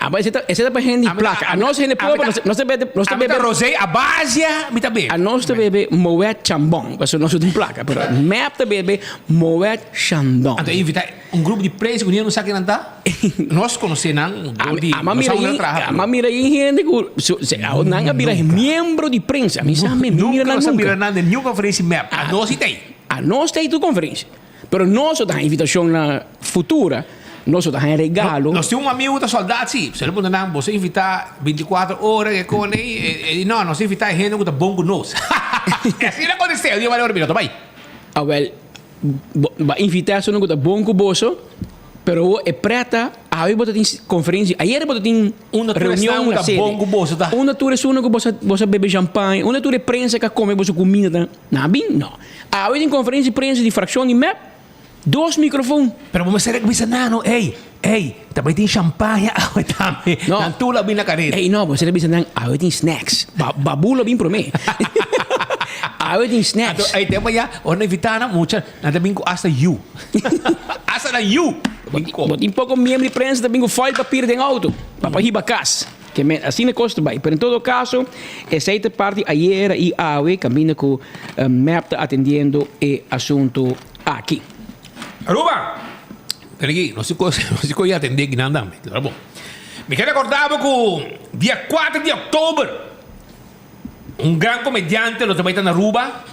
Ah, but ese ta, ese ta pa hende di placa. A nos hende pober, nos, nos ta bebe, nos ta Ami ta bebe. rosé a basia, mi ta bebe. A nos ta bebe Moet Chambon, pasobra nos no tin placa. Pero mep ta bebe Moet Chandon. Anto e invita un grupo di prensa ku niun no sa kinan ta. Nos konosé nan dor di Ama nos mira a una yin, traha. ama mira yin hende ku su, se, nan a bira miembro di prensa. Mi sa mi, mi mira Nunka nan nos a nunka. mira nan den niun konferensia mep. A nos i ta ei. A nos ta ei tur konferensia. Pero nos ta haña invitashon na Futura, nos ta haña regalo. Nos tin un amigu ta soldat si, se lo puntra nan, boso invitá binticuatro ora ke kone ei? E di no, nos invitá e hende ku ta bon ku nos. E asina kontest'é, e di wale ora mi no ta bai. Awel, bo a invitá esunnan ku ta bon ku boso, pero awor e prèt ta, awe bo ta tin konferensia, ayera bo ta tin Unda tur reunion esnan ku na ta sede. bon ku boso ta. Unda tur esunnan ku boso a bebe champagne, unda tur e prensa ku a kome boso kumida ta. Nan a bin? No. Awe tin konferensia di prensa di frakshon di mep, dos mikrofon. Pero bo mester bisa nan no, ey, ey, ta bai tin champaña awe tambe. No. Nan tur lo bin na kareda. Ey, no, bo mester bisa nan, awe tin snacks. Ba, babu lo bin promé. Awe tin snacks. Anto, ey, tempo ya, ora nan invitá nan, mucha, nan ta bin ku asta yu. Asta nan yu. Bo tin poko miembro di prensa ta bin ku foil papir den outo, pa pa hiba kas. Ke men asina kos ta bai. Pero en todo kaso, esei ta parti ayera i awe kaminda ku mep ta atendiendo e asuntu aki. Aruba! Tene aki, nos tin kos, nos tin kos di atendé kinan tambe. Ta bon. Mi ke rekordá bo ku dia kuater di òktober un gran komediante lo ta bai ta na Aruba.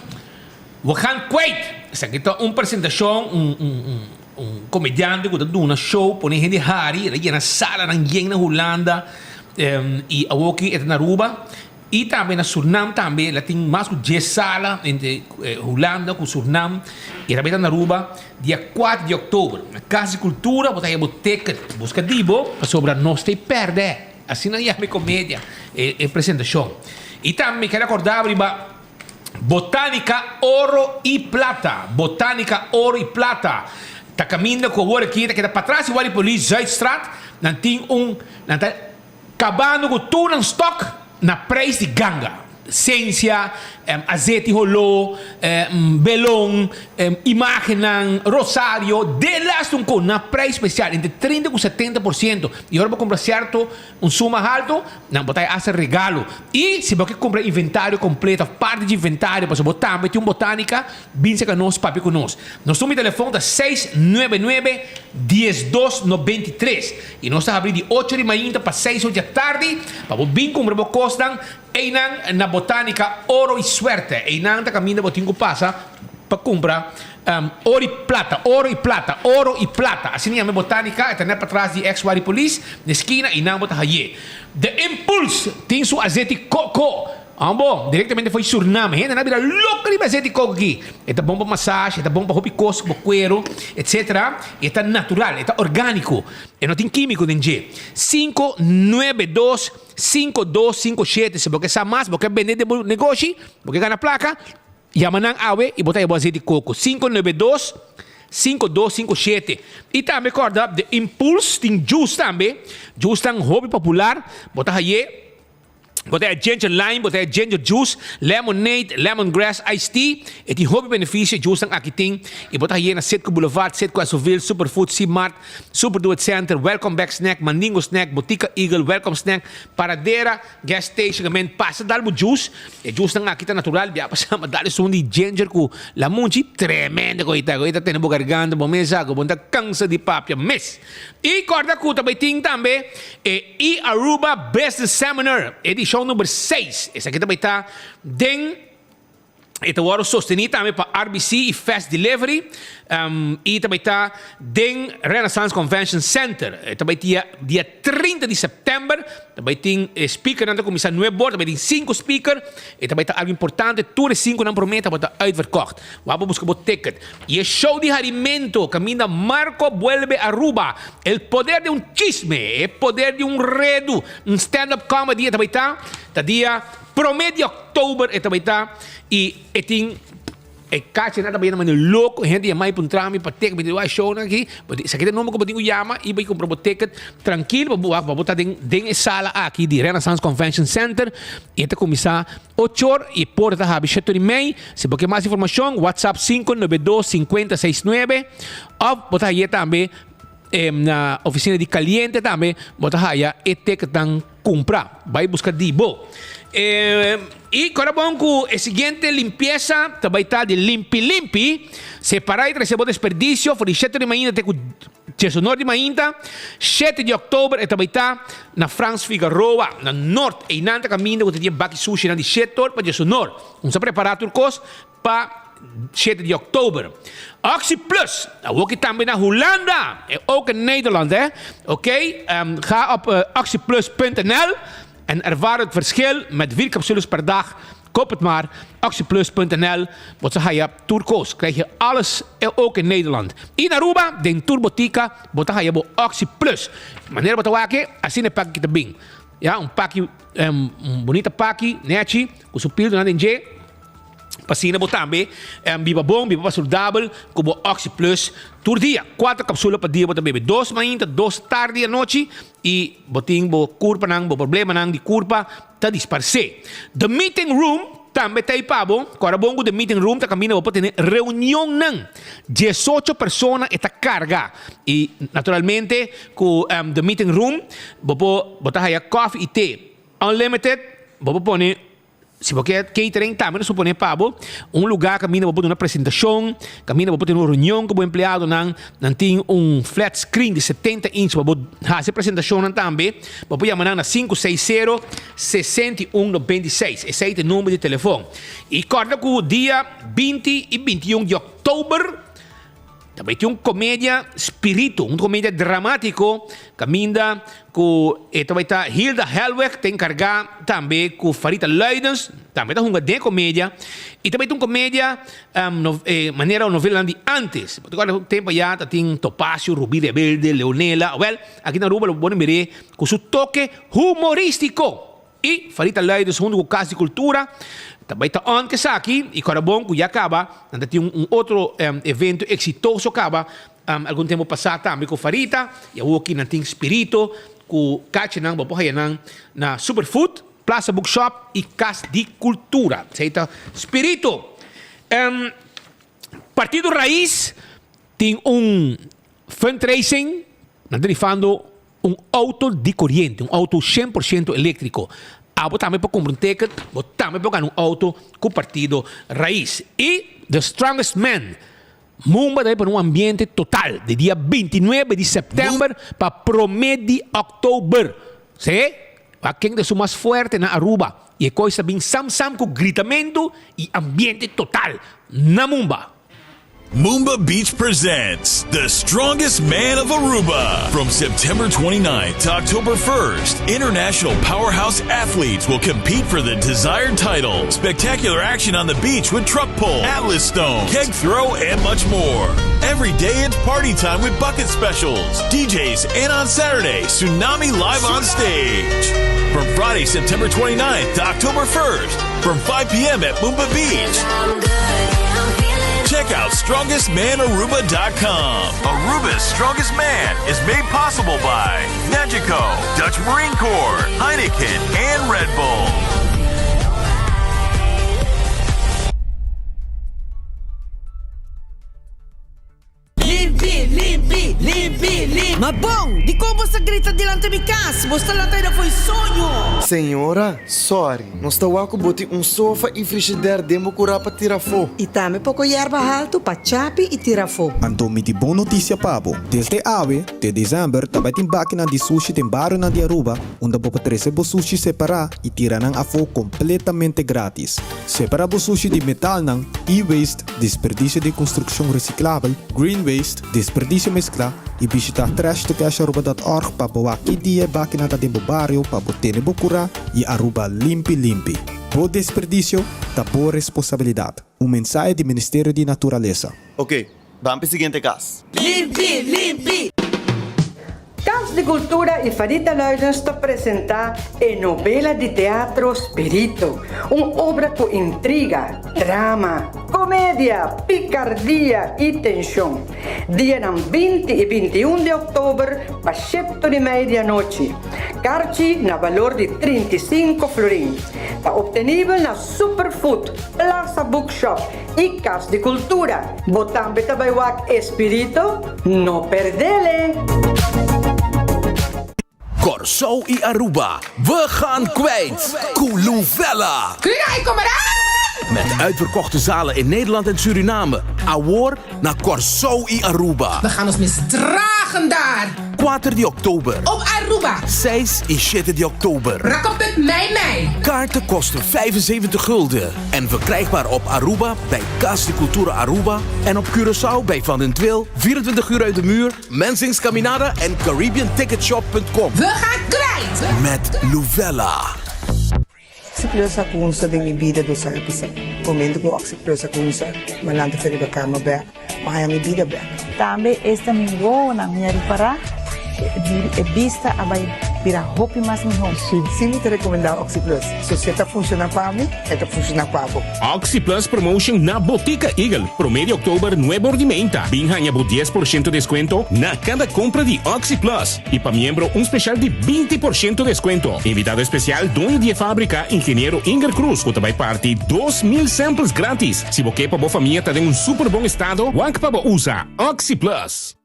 We gaan kwijt! Esaki ta un presentashon, un un un Un komediante ku ta duna show pone hende hari, el a yena salanan yen na Hulanda i awoki e ta na Aruba i tambe na Surnam tambe el a tin mas ku dies sala entre Hulanda ku Surnam i tambe ta na Aruba dia kuater di òktober na Kas di Kultura bo ta haya bo ticket buska di bo pasobra nos ta e pèrdè asina yama e komedia e presentashon i tambe mi ker akordá riba Botanica Oro y Plata Botanica Oro y Plata ta caminda cu awor aki ta keda patras di Wari Police Zuidstraat. Nan tin un nan ta cabando cu tur nan stock na prijs di ganga. Cencia, azeti holó, belon, imagennan, rosario, de laatste un con na prijs special entre 30 cu 70 por ciento. Y ora bo cumpra cierto Un suma haltu, nan bo ta hasta regalo. I si bo ke kumpra inventario kompleto òf parti dje inventario pasobra bo tambe tin un botánika, bin serka nos papia ku nos. Nos number di telefòn ta seis nuebe nuebe, diesdos 93 i nos ta habrí di ocho di mainta pa seis or di atardi pa bo bin kumpra bo kosnan einan na Botánika Oro i Suerte. Einan ta kaminda bo tin ku pasa pa kumpra. Oro y plata, oro y plata, oro y plata. Asina yama e botanica, e ta net patras di ex Wari Police, na eskina y nan bo ta haye. The Impulse tin su azeti coco. Ambo, directamente fo'i Surname. Hende nan a bira loco riba azeti coco aki. E ta bon pa massage, e ta bon pa hopi cos, bo cuero, etc. Y e ta natural, e ta organico. E no tin quimico den dje. 592 5257 Si bo ke sa mas, bo ke bende den bo negoshi, bo ke gana placa, Yama nan awe i bo ta e bo azeti koko 592 5257 i tambe kòrda de Impulse tin juice tambe juice tan hopi popular bo ta haye bo ta haye ginger lime bo ta haye ginger juice lemonade lemon grass ice tea e tin hopi benefisio juice nan aki tin i bo ta haye na Citgo Boulevard Citgo Esoville Superfood C-Mart Super Do It Center Welcome Back Snack Mandingo Snack Botica Eagle Welcome Snack Paradera Gas station a men pasa dal bo juice, e juice nan aki ta natural, bia pasa ma dal esun di ginger ku lamunchi, tremendo ku ita, ku ita tene bo garganta, bo mesa ku bo no ta kansa di papia mes. I kòrda ku ta bai tin tambe e e-Aruba Business Seminar edishon number seis, esaki ta bai ta den. E ta wòrdu sostení tambe pa RBC i Fast Delivery i ta bai ta den Renaissance Convention Center. E ta bai dia dia 30 di sèptèmber. Ta bai tin e speakernan ta kuminsá nuebe or, ta bai tin sinku speaker. E ta bai ta algu importante. Tur e sinkunan promé tabata uitverkocht. Wak bo buska bo ticket. I e show di harimento kaminda Marco Vuelve Aruba, El poder de un chisme, e poder di un redu, un stand up comedy e ta bai ta ta dia Prome di oktober e ta bai ta y e tin e cachinan ta bai na manera loco, hende yama y puntra mi pa ticket, mi di wak shownan aki, esaki ta e nomber cu bo tin cu yama y bai cumpra bo ticket trankil pa bo wak pa bo ta den den e sala aki di Renaissance Convention Center y e ta cuminsa ocho or y e porta ta habi shete or y mei, si bo ke mas informacion whatsapp 592 50 69 of bo ta haye tambe na oficina di Caliente tambe bo ta haya e ticketnan. Cumpra, bay busca di bo. Y cora bon cu e siguiente limpieza ta bay ta di limpi limpi, separa y trece bo desperdicio for di shete di mainta te cu diesonor di mainta. Shete di october e ta bay ta na Frans Figaroa, na Noord. Eynan ta caminda cu ta tin e baki sushinan di shete or pa diesonor. Un sa prepara tur cos pa shete di oktober. Oxi Plus, awor ki tambe na Hulanda, en ook in Nederland hè. Oké, ga op oxyplus.nl en ervaar het verschil met vier capsules per dag. Koop het maar, oxyplus.nl, bo ta haya tur kos. Krijg je alles ook in Nederland. In Aruba, den tur botica, bo ta haya bo Oxy Plus. Manera bo ta wak e, asina e paki ta bin. Ya, un paki, un bunita paki, nechi, ku su pildonan den dje. Pa asina bo tambe biba bon, biba pa saludabel ku bo Oxi Plus tur dia. Kuater kapsula pa dia bo ta bebe. Dos mainta, dos tardi anochi i bo tin bo kurpanan, bo problemanan di kurpa ta disparsé. The Meeting Room tambe ta ei pa bo. Kòrda bon ku The Meeting Room ta kaminda bo por tene reunionnan. Diesocho persona e ta karga i naturalmente ku The Meeting Room bo por bo ta haya kòfi i te unlimited. Bo por pone Si bo ke catering tambe nos por pone pa bo un lugar kaminda bo por duna presentashon, kaminda bo por tene un reunion ku bo empleadonan. Nan tin un flat screen di 70 inch pa bo hasi presentashonnan tambe. Bo por yama nan na 560 61 96. Esei ta e number di telefon. I kòrda ku dia 20 i 21 di òktober Ta bai tin un komedia spiritu, un komedia dramátiko kaminda ku e ta bai ta Hilda Helweg ta enkargá tambe ku Farita Luidens tambe ta hunga den e komedia i ta bai ta un komedia manera novelanan di ántes. Bo ta kòrda tempu ayá ta tin Topacio, Rubí Rebelde, Leonela, awèl aki na Aruba lo bo por mir'é ku su toke humorístiko. I Farita Luidens huntu ku Kas di Kultura ta bai ta on ku esaki i kòrda bon ku ya kaba nan ta tin un otro evento eksitoso kaba algun tempu pasá tambe ku Farita i awoki nan tin Spirito ku kachinan bo por haya nan na Superfood, Plaza Bookshop i Kas di Kultura. Esei ta Spirito. Partido Raiz tin un fundraising nan ta rifando Un auto di coriente, un auto cien por ciento electrico. Abo tambe por cumpra un ticket, bo tambe por gana un auto cu Partido Raiz. Y The Strongest Man, Mumba ta bay pone un ambiente total di dia 29 di september pa prome di october. Se, wak ken ta esun mas fuerte na Aruba. Y e cois ta bin sam sam cu gritamento y ambiente total na Mumba. Moomba Beach presents The Strongest Man of Aruba. From September 29th to October 1st, international powerhouse athletes will compete for the desired title. Spectacular action on the beach with truck pull, atlas stone, keg throw, and much more. Every day it's party time with bucket specials, DJs, and on Saturday, Tsunami live on stage. From Friday, September 29th to October 1st, from 5 p.m. at Moomba Beach. Check out StrongestManAruba.com. Aruba's Strongest Man is made possible by Nagico, Dutch Marine Corps, Heineken, and Red Bull. Limpi, limpi, limpi, limpi. Ma bon, dikon bo sa grita dilanti mi kas? Bo sta lanta aida fo'i soño. Señora, sorry. Nos ta wak ku bo tin un sofa i frishider den bo kurá pa tira afó. I tambe poko yerba haltu pa chapi i tira afó. Anto mi tin bon notisia pa bo. Desde awe te desèmber ta bai tin bakinan di sushi den barionan di Aruba unda bo por trese bo sushi separá i tira nan afó kompletamente grátis. Separá bo sushi di metalnan, e-waste, Desperdisio di konstrukshon resiklabel, green waste, desperdisio mesklá, i bishitá trashtocasharuba.org pa bo wak ki dia e bakinan ta den bo bario pa bo tene bo kurá i Aruba limpi limpi. Bo desperdisio ta bo responsabilidat. Un mensahe di Ministerio di Naturalesa. Ok, ban p'e siguiente kas. Limpi, limpi! Cas di Cultura y Farita Luidens ta presenta e novela di teatro Spirito, un obra cu intriga, drama, comedia, picardia y tension. Dianan binti y bintiun di october pa shepto di media anochi. Carchi na balor di 35 florin. Ta obtenibel na Superfood, Plaza Bookshop y Cas di Cultura. Bo tambe ta bay wak e Spirito? No perdele! Kòrsou i Aruba, we gaan kwijt! Ku Luvella! Met uitverkochte zalen in Nederland en Suriname, awor na Kòrsou i Aruba! We gaan ons misdragen daar! Kuater di òktober. Op Aruba! Seis i shete di òktober. Rakopet mei mei! Kaarten kosten 75 gulden en verkrijgbaar op Aruba bij Cas di Cultura Aruba en op Curaçao bij Van den Tweel, 24 uur uit de muur, Mensing's Caminada en CaribbeanTicketShop.com. We gaan kwijt! Met Luvella. Oxyplus a cunsa den mi bida dos aña pasa. Momento cu Oxyplus a cunsa, mi a lanta for riba cama bek, mi a haya mi bida bek. Tambe esta mi wowonan mi a ripara e bista a bai bira hopi mas miho. Si mi ta recomenda Oxyplus, so si e ta funciona pa mi, e ta funciona pa bo. Oxyplus Promotion na Botica Eagle, prome di oktober nuebe or di meinta. Bin haña bo 10% descuento na cada compra di Oxyplus. Y pa miembro un special di 20% descuento. Invitado especial doño di e fabrica, Ingeniero Inger Cruz, cu ta bay parti 2000 samples gratis. Si bo ke pa bo famia ta den un super bon estado, wak pa bo usa Oxyplus.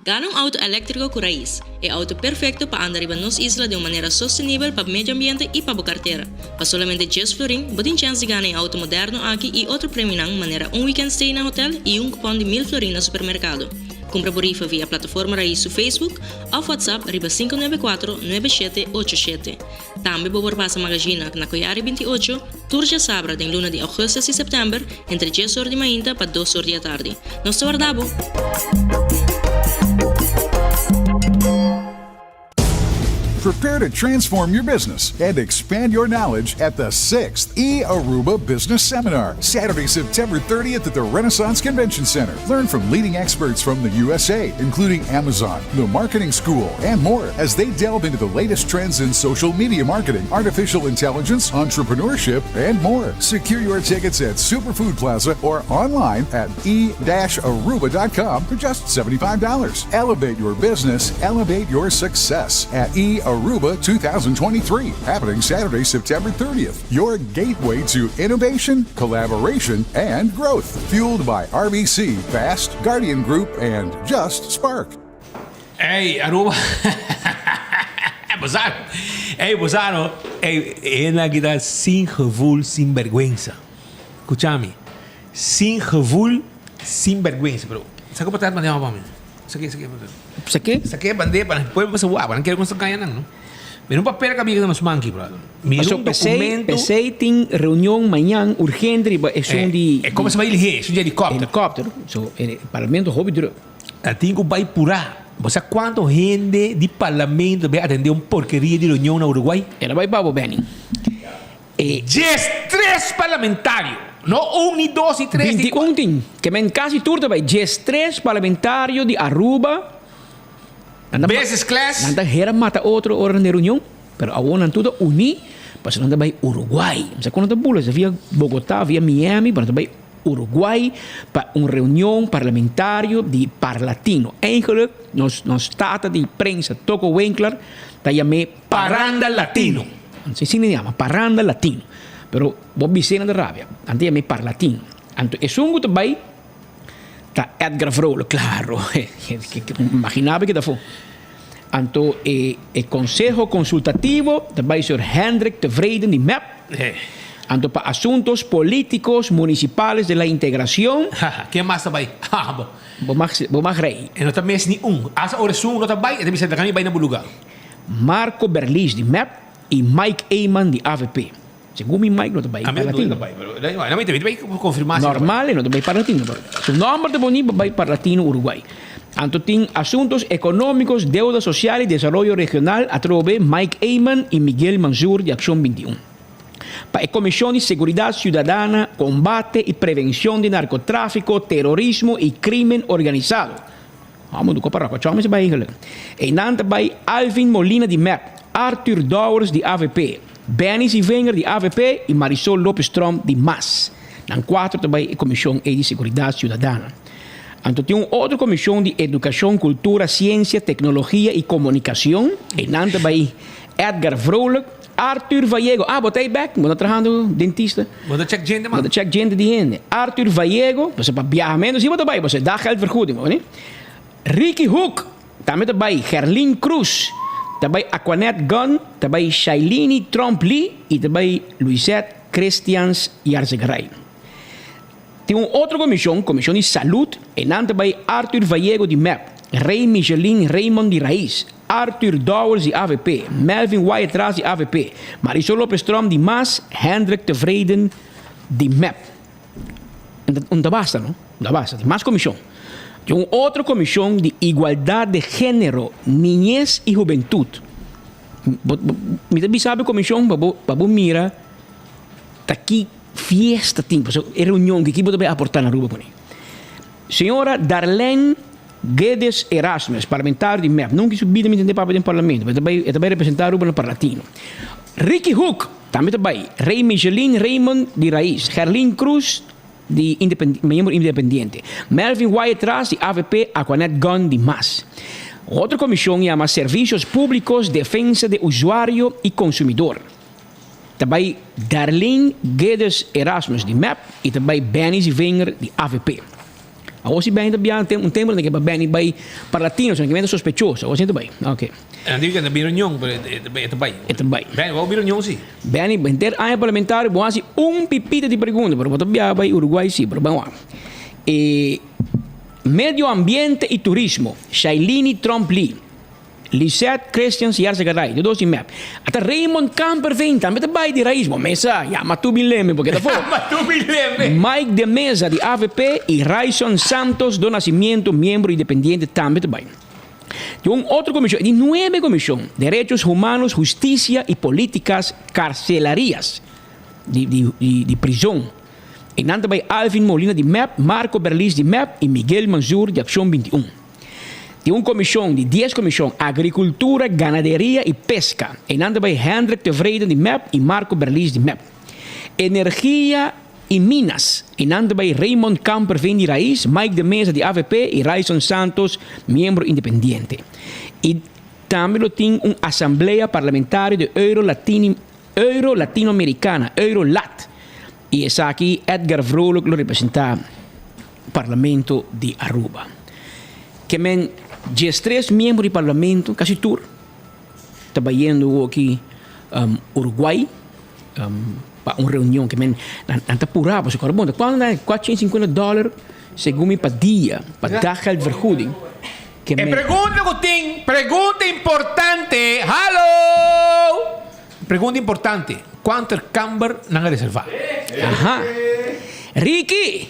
Gana un auto eléktriko ku rais, e auto perfekto pa anda riba nos isla den un manera sostenibel pa medio ambiente i pa bo kartera. Pa solamente djes florin, bo tin chèns di gana e auto moderno aki i otro premionan manera un weekend stay na hotel i un kupòn di mil florin na supermerkado. Kumpra bo rifa via Plataforma Rais su Facebook òf WhatsApp riba 594 9787. Tambe bo por pasa Magazina na Koyari 28, tur djasabra den luna di augustus i september entre djes or di mainta pa dos or di atardi. Nos ta warda bo! Prepare to transform your business and expand your knowledge at the 6th E Aruba Business Seminar, Saturday, September 30th at the Renaissance Convention Center. Learn from leading experts from the USA, including Amazon, the Marketing School, and more as they delve into the latest trends in social media marketing, artificial intelligence, entrepreneurship, and more. Secure your tickets at Superfood Plaza or online at e-aruba.com for just $75. Elevate your business, elevate your success at E Aruba 2023, happening Saturday, September 30th. Your gateway to innovation, collaboration, and growth. Fueled by RBC, Fast, Guardian Group, and Just Spark. Ey, Aruba. Bozano. Ey, Bozano. Ey, hende aki ta sin gevoel, sin bergüenza. Escuchami. Sin gevoel, sin bergüenza, bro. Sa ku patat mandé pa mi? Sa ke, sa ke, Sa ke? Sa ke mandé pa pueblo sa wak, nan kere ku nos ta gaña nan, no? Mira un papel ku a bira na nos manki, brother. Mira Paso un pesey, documento. pesey tin reunion mañan urgente riba esun di E como se bai lihé, esun di helicopter. Helicopter. So e parlamento hopi druk. A tin ku bai purá. Bo sa kuantu hende di parlamento ta bai atendé un porkeria di reunion na Uruguay? El a bai pa bo, Benny. E. 13 parlamentario. No un, ni dos, ni tres, ni 21 tin. Ke men kasi tur ta bai. 13 parlamentario di Aruba. Nan ta Business class. Nan ta hera mata otro ora nan den reunion, pero awor nan tur ta uní pasobra nan ta bai Uruguay. Mi sa kon nan ta bula, sa via Bogotá, via Miami, pero nan ta bai Uruguay pa un reunion parlamentario di Parlatino. Eigenlijk nos nos tata di prensa Toko Winkler ta yam'é Parranda Latino. Anto asina nan yama, Parranda Latino. Pero bo bis'é nan ta rabia, nan ta yam'é Parlatino. Anto esun ku ta bai Ta Edgar Vrolijk, claro. Imaginaba ki ta fu. Anto e e Conseho Consultativo ta bay señor Hendrik Tevreden di mep. Anto pa Asuntos Politicos Municipales de la Integracion. Ken mas ta bay? Ha bo. Bo mag bo mag rey. E no ta mes ni un. Asa ora esun no ta bay, e ta bisa laga mi bay na bo lugar. Marco Berlis di mep y Mike Eman di avp. Segun mi Mike no ta bai Ami Parlatino. no ta bai, pero no mi ta bai confirma si ta bai. Normal e no ta bai Parlatino, pero su nomber ta poni pa bai Parlatino Uruguay. Anto tin Asuntos Economicos, Deuda Social y Desaroyo Regional atrobe Mike Eman y Miguel Manzur di Accion 21. Pa e Comision di Seguridad Ciudadana, Combate y Prevencion di Narcotrafico, Terorismo y Crimen Organizado. Amo duko pa Rocochon mester bai eigenlijk. Einan ta bai Alvin Molina di mep, Arthur Dowers di avp, Benny Zivinger di avp y Marisol Lopez Tromp di mas. Nan cuatro ta bai e comision ei di Seguridad Ciudadana. Anto tin un otro comision di Educacion, Cultura, Ciencia, Tecnologia y Comunicacion. Einan ta bai Edgar Vrolijk, Arthur Vallego, ah bo ta ei bek, bo ta trahando dentista. Bo ta check djente man. Bo ta check djente di hende. Arthur Vallego, bo sa pa biahamento si bo ta bai, bo sa daggeldvergoeding, bo ni. Ricky Hoek, tambe ta bai, Gerlin Cruz, ta bai Aquanette Gunn, ta bai Shailini Tromp Lee y ta bai Luisette Christians Yarzegaray. Tin un otro comision, Comision di Salud, e nan ta bay Arthur Vallego di mep, Rey Michelin Raymond di Raiz, Arthur Dowers di avp, Melvin Wyatt Ras di avp, Marisol Lopez Tromp di mas, Hendrik Tevreden di mep. Un ta basta no, un ta basta, tin mas comision. Tin un otro comision di Igualdad de Genero, Niñez y Hubentud. Mi ta bisa bo e comision pa bo pa bo mira ta ki. Fiesta tin, pasobra e reunion ki bo ta bay aporta na Aruba kuné. Señora Darlene Guedes Erasmus, parlamentario di mep, nunca in su bida mi tende papia den parlamento, pero e ta bay e ta bay representa Aruba na Parlatino. Ricky Hoek tambe ta bay, Rey Micheline Raymond di Raiz, Gerlin Cruz di independ miembro independiente, Melvin Wyatt Ras di avp, Aquanet Gunn di mas. Otro comision yama Servicios Publicos, Defensa de Usuario y Consumidor. Ta bai Darlene Guedes Erasmus di mep y ta bai Benny Zivinger di avp. Awor si Benny ta bia un tempo nan ke pa Benny bai Parlatino so nan ke mende sospechoso awor si ta bai ok. Nan dibi ke ta bin reunion pero e ta bai. E ta bai. Benny wou bin reunion si. Benny henter aña parlamentario bo hasi un pipita di pregunta pero bo ta bia bai Uruguay si pero ban wak. E Medio Ambiente y Turismo Shailini Tromp Lee. Lisette Christians Yarsegaray, di dos di mep. Ata Raymond Kamperveen tambe ta bai di Raiz. Bo mesa, yama tu bin leme porque ta for. Yama tu bin leme. Mike de Meza di avp y Ryson Santos do Nascimento, miembro independiente, tambe ta bai. Tin un otro comision, di nuebe comision, Derechos Humanos, Husticia y Politicas Carcelarias, di, di, di, di prison. Y nan ta bai Alvin Molina di mep, Marco Berlis di mep y Miguel Manzur di Accion 21. Tin un komishon di dies komishon, Agrikultura, Ganaderia i Peska. Einan ta bai Hendrik Tevreden di mep i Marco Berlis di mep. Energia i Minas. Einan ta bai Raymond Kamperveen di Raiz, Mike de Meza di avp i Ryson Santos, miembro independiente. I tambe lo tin un asamblea parlamentario di Euro Latini Euro Latinoamericana, Eurolat. I esaki Edgar Vrolijk lo representá. Parlamento di Aruba. Ke men diestres miembro di Parlamento, kasi tur, ta bayendo awoki Uruguay pa un reunion. Ke men nan ta pura pasobra kòrda bon ta kuantu nan 450 dòler segun mi pa dia pa daggeldvergoeding. E pregunta ku tin, pregunta importante, hallo! Pregunta importante, kuanter kamber nan a reservá? Aha. Ricky!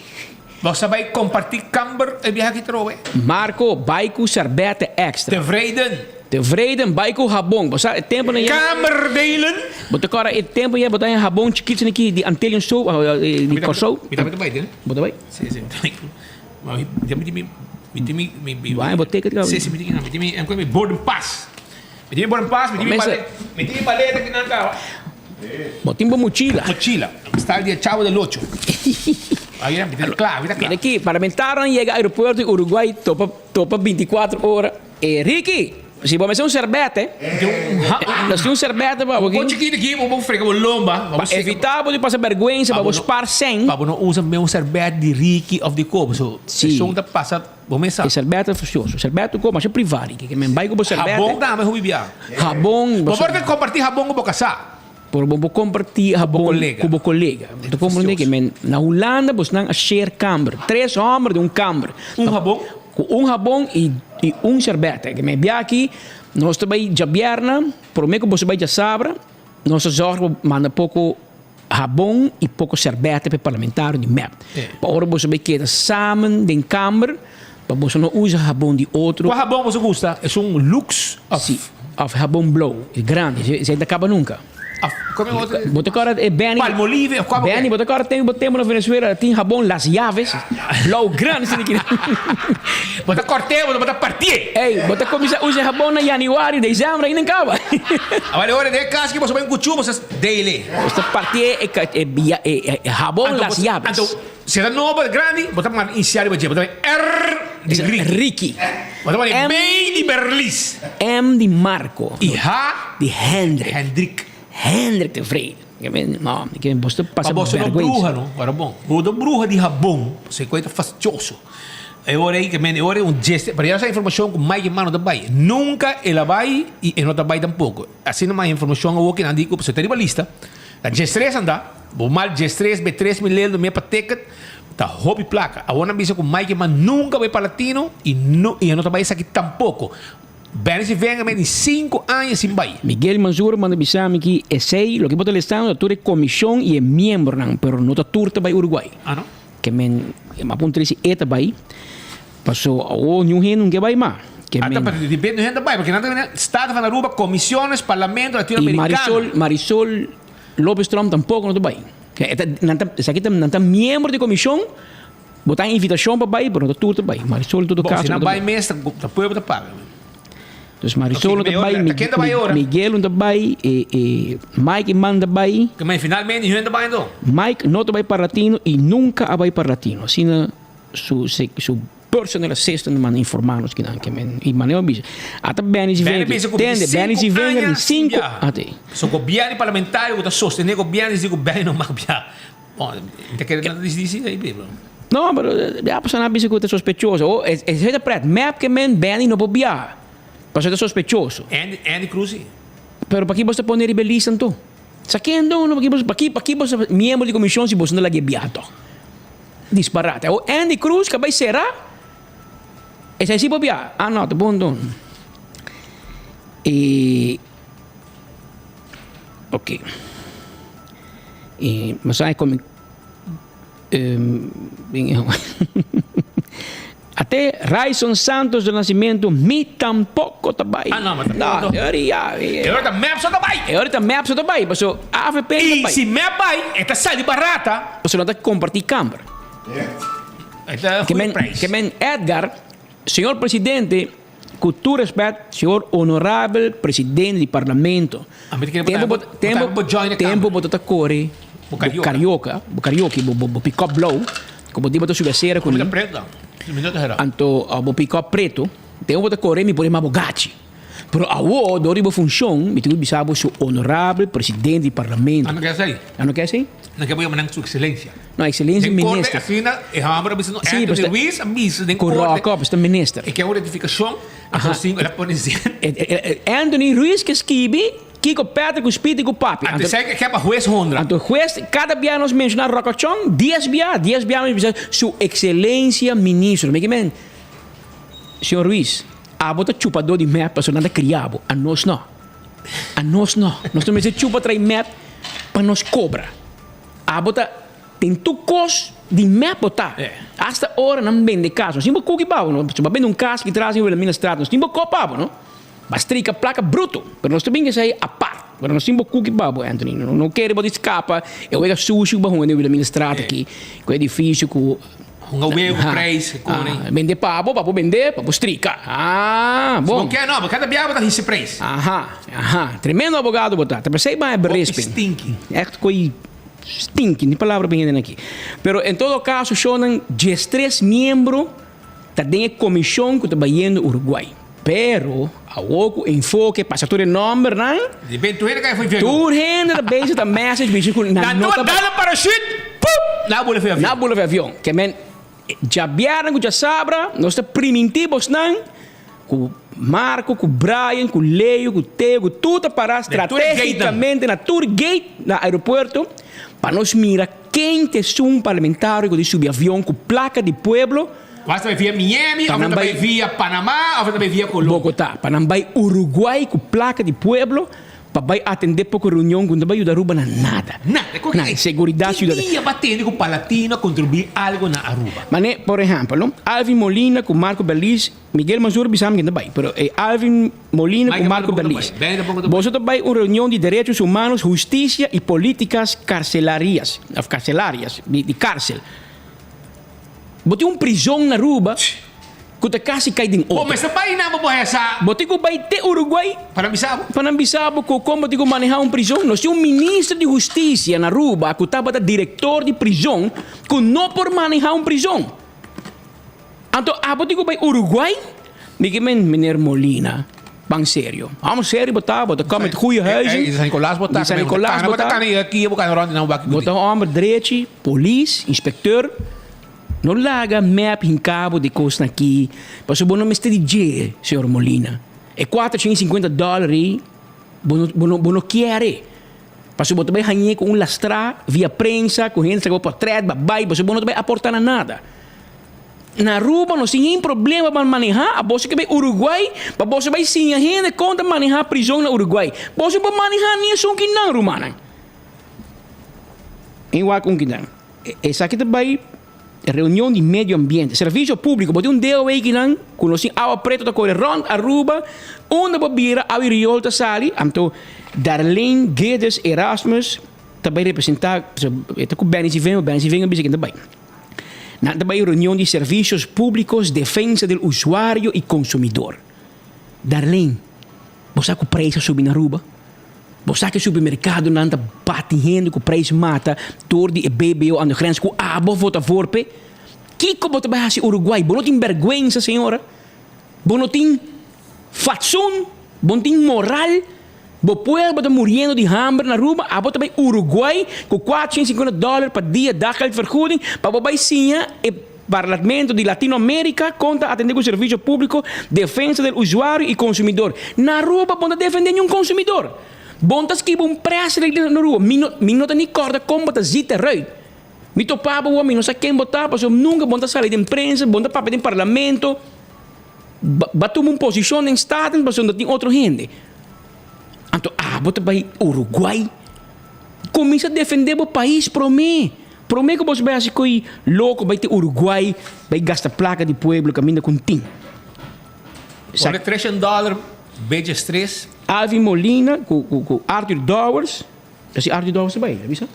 Bo sa bai kompartí kamber e biaha aki trobe? Marco, bai ku sèrbètè èkstra. Tevreden. Tevreden, bai ku habon. Bo sa e tempu nan ya. Kamer delen. Bo ta kòrda e tempu ya bo ta haña habon chikitu aki di Antillian Soap, di Kòrsou. Mi tambe ta bai, Bo ta bai? Sí, sí, mi ta bai. Mi tin mi, mi tin mi, mi, mi. Bai bo ticket kaba. Sí, sí, mi tin mi tin mi, mi boarding pass. Mi tin mi boarding pass, mi tin mi maleta, mi tin mi maleta kinan kaba. Bo tin bo mochila. Mochila. Style di e Chavo del Ocho. Ayi mi tin kla, mi ta kla. Mira aki, parlamentarionan yega aeropuerto di Uruguay topa topa binticuatro ora. E Ricky, si bo mester un serbete, nos tin un serbete pa bo Un chikito aki, bo por frega bo lomba. Pa evita bo di pasa berguensa, pa bo spar sèn. Pa bo no usa mes un serbete di Ricky of di Kobo. So, esun ta pasa bo mes sa. E serbete ta fastioso. Serbete ku masha priva Ricky. Ke men bai ku bo serbete. Habon tambe hopi bia. Habon. Bo por komparti habon ku bo kasá. Por bo por komparti habon ku bo kolega. Bo ta komprende ke men na Hulanda bosnan a share kamber. Tres hòmber den un kamber. Un habon? Ku un habon i un sherbèt. Ke men bia aki nos ta bai djabièrnè, promé ku boso bai djasabra, nos ta zòrg pa manda poko habon i poko sherbèt pa e parlamentario di mep. Pa ora boso bai keda samen den kamber, pa boso no usa habon di otro. Kua habon boso gusta? Esun Lux of? Si, of habon blou, e grandi, esei no ta kaba nunka. Of kome otro? Bo ta kòrda e Benny. Palmolive of kua bo ke? Benny, bo ta kòrda tempu bo tempu na Venezuela tin habon Las Llaves, blou grandi asina ki. Bo ta kòrt'é, bo ta partié. Ey, bo ta kuminsá usa e habon na yanüari, desèmber ainda kaba. Awor e ora den e kas ki boso bai un kuchú, bo sa dele. Bo ta partié e habon Las Llaves. Anto, si e ta nobo, grandi, bo ta manda inisial riba dje, bo ta bai R di Ricky. Ricky. Bo ta pone B di Berlis. M di Marco. I H di Hendrik. Hendrik. Hendrik Tevreden. No, ke boso ta pasa Pa boso no bergwensa. bruha no, ora bon. Bo no bruha di habon, pasobra e koe ta fastioso. E ora ei ke men, e ora ei un djeste, pero ya sa informashon ku Mike e mano ta bai. Nunka el a bai i e no ta bai tampoko. Asina mas informashon awor ke nan di ku pasobra ta riba lista. Ta djestres anda, bo mal djestres be tres mil lel nomia pa ticket. Ta hopi placa. Awor nan bisa cu Mike Eman nunca bay Palatino y no y e no ta bay esaki tampoco. Benny si venga men di cinco aña sin bay. Miguel Manzur manda bisa mi ki esey loke bo ta lestando ta tur e comision y e miembronan pero no ta tur ta bay Uruguay. Ah no? Ke men a puntra si e ta bay paso awo niun hende no ke bay mas. Ke Ah ta men pero depende niun hende ta bay porque nan ta bini Staten van Aruba, comisiones, parlamento Y latinoamericano. Marisol Marisol Lopez Tromp tampoco no ta bay. Nan ta, esaki ta, nan ta miembro di comisión, bo ta invitacion pa bay, pero no ta tur ta bay. Marisol en todo Bon, caso si no nan ta bay bay. mes, ta, ta pueblo ta paga. Dus Marisol Ok, no ta mehor, bay, ta ken ta bay ora? Miguel no ta bay, e, e, Mike Eman ta bay. Ke men finalmente niun ta bay anto? Mike no ta bay Parlatino y nunca a bay Parlatino. Asina su, su Personal assistant manda informa nos kinan ke men y manera bisa ata Benny si Benny venga bisa ku tende Benny si 25 venga aña di sin 5 biaha. ate. So gobierno y parlamentario ku ta sostene gobierno di ku Benny no mag biaha. Bon, mi ta kere nan ta disidi si ei bro. No, pero ya pasobra nan a bisa ku ta sospechoso. Oh, es es ta pret mep ke men Benny no por biaha. Pasobra ta sospechoso. Andy Andy Cruz si. Pero paki bo ta pone riba e lista anto? Sa ken anto no paki bo paki paki bo ta miembro di comision si bo no lag'e biaha tog? Disparate. Awor Andy Cruz ka bai sera esei si por bia. Ah no, ta bon don. E ok. E mas ai komi Ate Ryson Santos do Nascimento mi tampoco ta bai. Ah no, ma ta No, e ora ya. E ora ta mep so ta bai. E ora ta mep so ta bai, paso avp ta I bai. si mep bai, e ta sali barata. Paso nan ta comparti camber. E ta Ke goeie men, prijs. ke men Edgar, señor presidente, cu tur respet, señor honorabel presidente di parlamento. A mi ta kere Tempo bo bo ta, tempo bo join e tempo camber. bo ta core Bo bo carioca. carioca, bo carioca, bo bo pick up blauw. Ku bo di bo ta subi acera ku Mi mi. ta preto. Mi no ta hera. Anto bo pick up preto, den bo ta kore mi por yama bo gachi. Pero awo dor di bo funshon mi tin ku bisa bo su honorabel presidente di parlamento. A no ke esei. A no ke esei? No ke bo yama nan su excelencia. No, excelencia Den korte minister. asina e homber a bisa no Sí, Anthony pues ta- Ruiz a bisa den Ku korte. rock up, esta minister. E ke un rectificacion, anto Aha. sin el a pone zin. Anthony Ruiz ke skibi Kiko Patrick ku Speedy ku Papi. Anto esei ke pa hues honra. Anto hues kada bia nos menshoná Rokochon dies bia, dies bia nos bisa su excelencia ministro. Mi ke men, señor Ruiz, Abo ta chupadó di mep pasobra nan ta kria bo. Anos no. Anos no. Nos ta mester chupa trai mep pa nos kobra. Abo ta den tur kos di mep bo ta. Asta ora nan bende kas. Nos tin bo kuki pa bo no. Si bo a bende un kas ki tras den Wilhelminastraat nos tin bo kop pa bo no. Ba strika plaka bruto. Pero nos ta bin esei apart. Pero nos tin bo kuki pa bo Anthony. No no kere bo di skapa e wega sushi ku bo a hunga den Wilhelminastraat aki. Ku edifisio ku. Hunga wega ku prijs ku kone. Bende pa bo, pa bo bende, pa bo strika. Ah, bon. Si bo ke no, bo kada biaha bo ta hisa prijs. Aha, aha. Tremendo abogado bo ta. Ta pesei ban e berisping. Hopi stinky. Echt koi stinky, ni palabra bin hende aki. Pero en todo caso shownan diestres miembro ta den e comision cu ta bayendo Uruguay. Pero awor cu enfoke pasa tur e nombernan. Di ben tur hende cay for avion. Tur hende ta bezig ta message bishi cu nan no ta. Nan tur a dal parachute, pup, nan a bula for avion. Nan a bula for avion. Ke men djabièrnè cu djasabra nos ta priminti bosnan cu Marco, cu Brian, cu Leo, cu Theo, cu tur ta para strategicamente na tur gate na aeropuerto pa nos mira ken ta esun parlamentario cu ta subi avion cu placa di pueblo. Of ta bai via Miami, of ta bai via Panama, of ta bai via Colombia. Bogota, pa nan bai Uruguay cu placa di pueblo pa bai atende poco reunion cu no ta bai yuda Aruba na nada. Nada. Na seguridad ciudadana. Ki dia bo a tende cu Palatino a contribui algo na Aruba? Mane, por ehempel, no, Alvin Molina cu Marco Berlies, Miguel Mansur bisa mi ken ta bai, pero e Alvin Molina cu Marco Berlies. Boso ta bai un reunion di derechos humanos, husticia y politicas carcelarias, of carcelarias, di carcel. Bo tin un prizon na Aruba ku ta kasi kai den Bo otro. mester bai nan pa bo hesa. Bo tin ku bai te Uruguay. Pa nan bisa bo. Pa nan bisa bo ku kon bo tin ku maneha un prizon. Nos tin un minister di hustisia na Aruba ku tabata direktor di prizon ku no por maneha un prizon. Anto abo tin ku bai Uruguay? Mi ke men meneer Molina, ban serio. Amo serio bo ta, bo ta kom uit goeie huizen. Di San Nicolas bo ta. Di San Nicolas bo ta. Bo ta kana aki, bo kana rond di nan bo baki Bo ta un homber drechi, polis, inspecteur. No laga mep hinca bo di cosnan aki, pasobra bo no mester di dje, señor Molina. E 450 dollar ei, bo no, bo no, bo no kier e. Pasobra bo ta bai hañ'é cu un lastra via prensa, cu hende saca bo portret, babay, pasobra bo no ta bai aporta na nada. Na Aruba nos tin geen problema pa maneha, a boso ke bai Uruguay pa boso bai siña hende kon ta maneha prizon na Uruguay. Boso por maneha ni esun kinan rumannan. En wak un kinan. Esaki ta bai reunion di medio ambiente, servicio publico. Bo tin un DOW kinan ku nos tin awa preto ta kore rond Aruba unda bo bira awa i riol ta sali. Anto Darlene Geddes Erasmus ta bai representa, e ta ku Benny Sivenga, Benny Sivenga bisa ken ta bai. Nan ta bai reunion di Servicios Públicos, Defensa del Usuario y Consumidor. Darlene, bo sa ku prijs a subi na Aruba? Bo sa ku e supermercadonan ta bati hende ku prijs mata door di e BBO aan de grens ku abo vota voor p'e? Kiko bo ta bai hasi Uruguay? Bo no tin berguensa, señora? Bo no tin fatsoen? Bo no tin moral? Bo pueblo ta muriendo di hamber na Aruba, abo ta bai Uruguay ku 450 dollar pa dia daggeldvergoeding pa bo bai siña e Parlamento di Latino America kon ta atende ku servicio publico, defensa del usuario y consumidor. Na Aruba bo no ta defende niun consumidor. Bo no ta skibi un prijsregeling na Aruba. Mi no mi no ta ni corda kon bo ta zit eruit. Mi topa bo mi no sa ken bo ta pasobra nunca bo no ta sali den prensa, bo no ta papia den parlamento. Ba tuma un posishon den Staten pasobra no tin otro hende. Anto abo ta bai Uruguay? Kuminsá defendé bo pais promé. Promé ku boso bai hasi koi loko bai te Uruguay bai gasta plaka di pueblo kaminda ku tin. Pone treshen dòler beche stres. Alvin Molina ku Arthur Dowers. Asi Arthur Dowers ta bai, a bisa?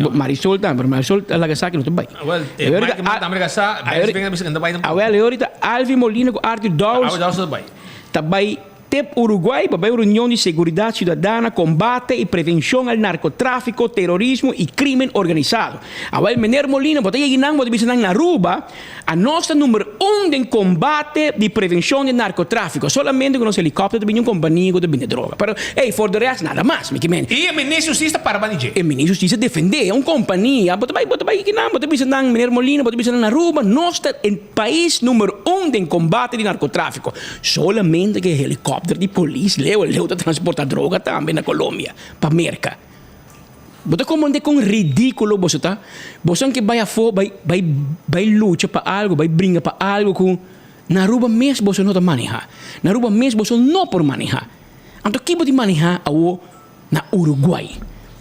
Marisol tambe, pero Marisol a laga sa ku no ta bai. Awel, e Mike Mike tambe laga sa, Benz Benz a bisa ku no ta bai tampoco. Awel, e orita Alvin Molina ku Arthur Dowers Arthur Dowers ta bai. Ta bai te Uruguay pa bai un reunion di seguridad ciudadana, combate y prevencion al narcotráfico, terorismo y crimen organizado. Awel, meneer Molina, bo ta yegi nan, bo ta bisa nan na Aruba, Anos ta number un den combate di prevencion di narcotráfico. Solamente cu nos helicopter ta bini un compania cu ta bini droga. Pero, ey, for de rest, nada mas, mi ke mende. Y e minister di Husticia ta para banda dje. E minister di Husticia defende un compania. Bo ta bay, bo ta bay kinan, bo ta bisa nan, meneer Molina, bo ta bisa nan Aruba, nos ta e pais number un den combate di narcotráfico. Solamente cu e helicopter di polis leu leu ta transporta droga tambe na Colombia, pa Merca. Bo ta komprendé kon ridíkulo boso ta? Boso ke bai afó bai bai bai lucha pa algu, bai bringa pa algu ku Na Aruba mes boso no ta maneha. Na Aruba mes boso no por maneha. Anto ki bo tin maneha awo na Uruguay?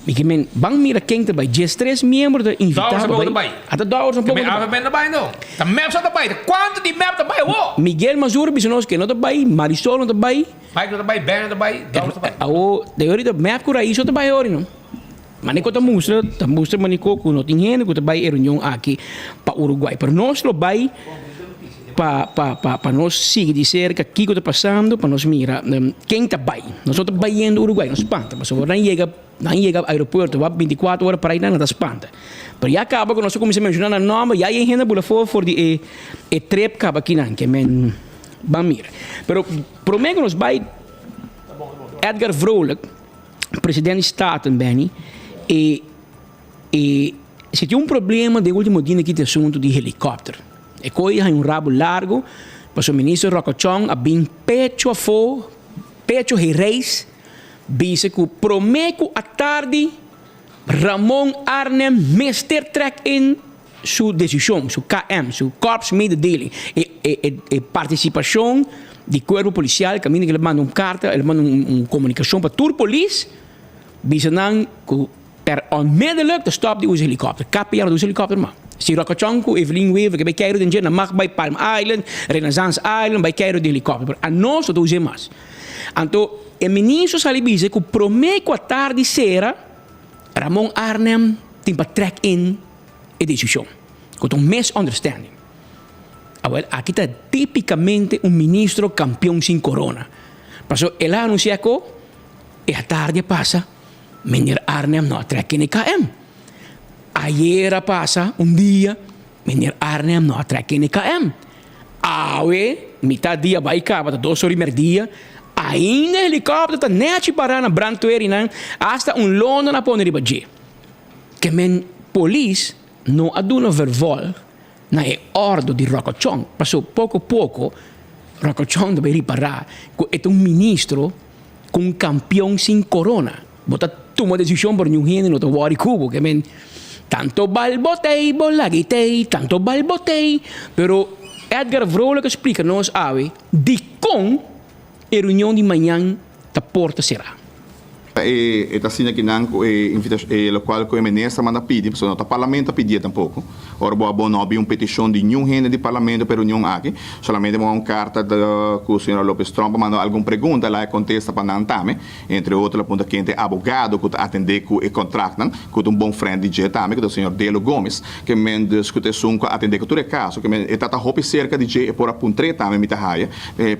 Mi ke men ban mira ken ta bai. Diestres miembro ta invita Dowers pa tampoco ta bai. bai. Ata Dowers Ke tampoco men ta bai. AVB no ta bai no. Ta mep so ta bai. Ta cuanto di mep ta bai awo? Miguel Mazur bisa nos ke no ta bai, Marisol no ta bai. Mike no ta bai, Ben no ta bai, Dowers ta bai. Awo de orita mep ku Raiz so ta bai ori no. Maneko ta mustra, ta mustra maneko ku no tin hende ku ta bai e reunion aki pa Uruguay. Pero nos lo bai pa pa pa pa nos sigui di serka kiko ta pasando, pa nos mira ken ta bai. Nos no ta bayendo Uruguay, nos spanta pasobra nan yega nan yega aeropuerto wak binticuatro ora para ei nan ta spanta. Pero ya kaba ku nos a kuminsá menshoná nan nòmber ya e hende a bula for for di e e trip kaba akinan ke men ban mira. Pero promé ku nos bai Edgar Vrolijk. President di Staten, Benny, e e si tin un problema den ultimo dia aki ta e asunto di helicopter. E koe haña un rabo largo pasobra minister Rocco Chong a bin pecho afó, pecho hereis, bisa ku promé ku atardi Ramon Arnhem mester trek in su desishon, su KM, su korpsmededeling, e e e partisipashon di kuerpo polisial kaminda ku el a manda un karta, el a manda un komunikashon pa tur polis bisa nan ku per onmiddellijk ta stòp di usa helikòpter. KPA no ta usa helikòpter mas. Si Ròkòchòn ku Evelyn Wever ke bai keiru den dje nan mag bai Palm Island, Renaissance Island bai keiru den helikòpter pero anos no ta us'é mas. Anto e ministro sali bisa ku promé ku atardi sera Ramon Arnhem tin pa trèk in e desishon, ku ta un misunderstanding. Awel, aki ta tipikamente un ministro kampion sin korona. Pasobra el a anunsiá ku e atardi a pasa, Meneer Arnhem no a trèk in e KM. Ayer a pasa un dia, Meneer Arnhem no a trèk in e KM. Awe, mitad dia bai kaba, ta dos ora i merdia, ainda e helikòpter ta nèchi pará na brandweer i nan asta un lono nan a pone riba dje. Ke men polis no a duna vervolg na e ordo di Ròkòchòn, paso poko poko Ròkòchòn ta bai ripará ku e ta un ministro ku un kampion sin korona. Bo ta tuma desishon pero niun hende no ta wòri ku bo. Ke men tanto bal bo tei bo lagi tei, tanto bal bo tei. Pero Edgar Vrolijk a splika nos awe dikon e reunion di mañan ta porta será. E ta asina ki nan ku e invitash e lokual ku e minister manda pidi, pasobra no ta parlamento a pidié tampoko. Ora bo a bo no a bin un petishon di niun hende di parlamento pa e reunion aki, solamente bo a un karta ku señora Lopez Tromp a manda algun pregunta, el a kontesta pa nan tambe. Entre otro el a punta ken ta e abogado ku ta atendé ku e kontraktnan, ku ta un bon frènt di dje tambe, ku ta señor Delo Gomes, ke men dus ku ta esun ku a atendé ku tur e kaso, ke men e ta ta hopi serka di dje, e por a puntr'é tambe mi ta haya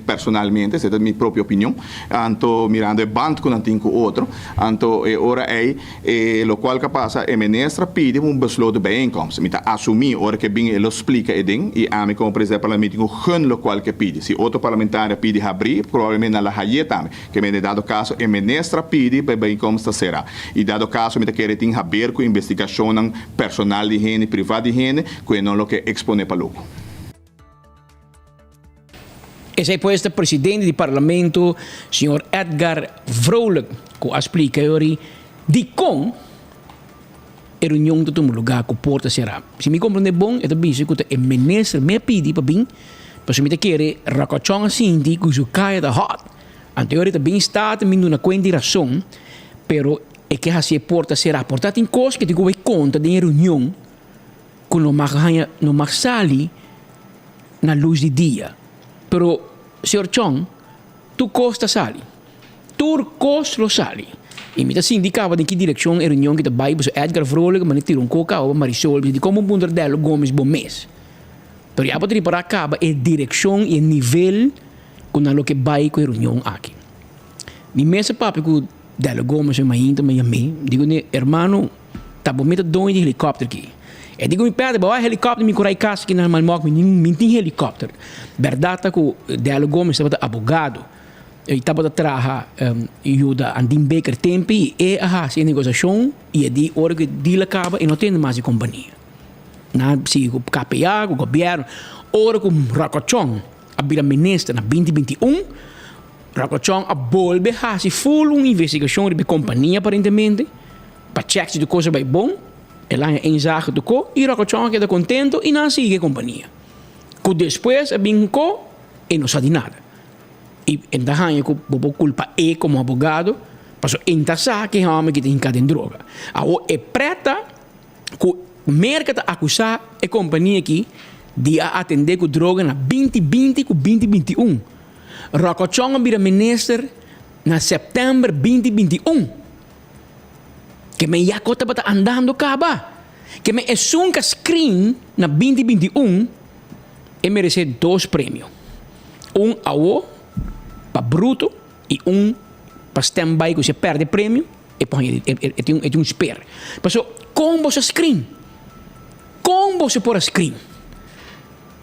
personalmente, esei ta mi propio opinion. Anto mirando e band ku nan tin ku otro, anto e ora ei e lokual ka pasa e minister a pidi pa un besloten bijeenkomst. Mi ta asumí ora ke bin e lo splika e den i ami komo presidente di parlamento mi tin ku gun lokual ke pidi. Si otro parlamentario a pidi habrí, probablemente nan lo hay'é tambe. Ke mende dado kaso e minister a pidi pa e bijeenkomst ta será. I dado kaso mi ta kere tin haber ku investigashonnan personal di hende, privá di hende, ku e no lo ke eksponé pa loko. Esei pues ta presidente di parlamento señor Edgar Vrolijk cu a splica yori dicon e reunion ta tuma lugar cu porta cera. Si mi comprende bon e ta bisa cu ta e minister me a pidi pa bin pasobra mi ta kere Rakochon a sinti cu su caya ta hot. Anto yori ta bin Staten bin duna cuenta y razon pero e ke haci e porta cera. Por ta tin cos cu tin cu bay conta den e reunion cu no mag haña no mag sali na luz di dia. Pero señor Chong, tur cos ta sali. Tur cos lo sali. Y mi ta sinti caba den ki direccion e reunion ki ta bay pasobra Edgar Vrolijk manda tira un coca awa pa Marisol bisa di como un puntra Dello Gomez bo mes. Pero ya bo ta ripara caba e direccion y e nivel cu nan lo ke bay cu e reunion aki. Mi mes a papia cu Dello Gomez mainta mi a yam'e, digo ne hermano, Ta bo mi ta doño di helikòpter ki. E di ku mi pèrdè bo a helikòpter mi kurai kas ki na Malmok mi mi tin helikòpter. Bèrdat ta ku Dello Gomez tabata abogado i tabata traha yuda Andin Baker tempi i e a hasi e negosiashon i e di ora ku e deal a kaba e no tende mas di kompania. Nan a sigui ku KPA ku gobièrnu. Ora ku Ròkòchòn a bira minister na binti 21 Ròkòchòn a bolbe hasi ful un investigashon riba e kompania aparentemente. Pa check si tur cosa bai bon, el haña inzage tur ko y Rocochon a keda contento y nan a sigui e compania. Cu despues a bin ko. E no sa di nada. I e ta haña ku bo por kulpa e komo abogado, pasobra e ta sa ku e hòmber aki ta hinká den droga. Awor e prèt ta ku Merka ta akusá e kompania aki di a atendé ku droga na binti binti ku binti 21. Ròkòchòn a bira minister na sèptèmber binti 21. Ke men ya kos tabata andando kaba. Ke men esun ka screen na binti 21 e meresé dos premio. Un awo pa bruto i un pa stand by ku si e pèrdè premio e por haña e tin e tin un sper. Paso kon bo sa screen? Kon bo por a screen?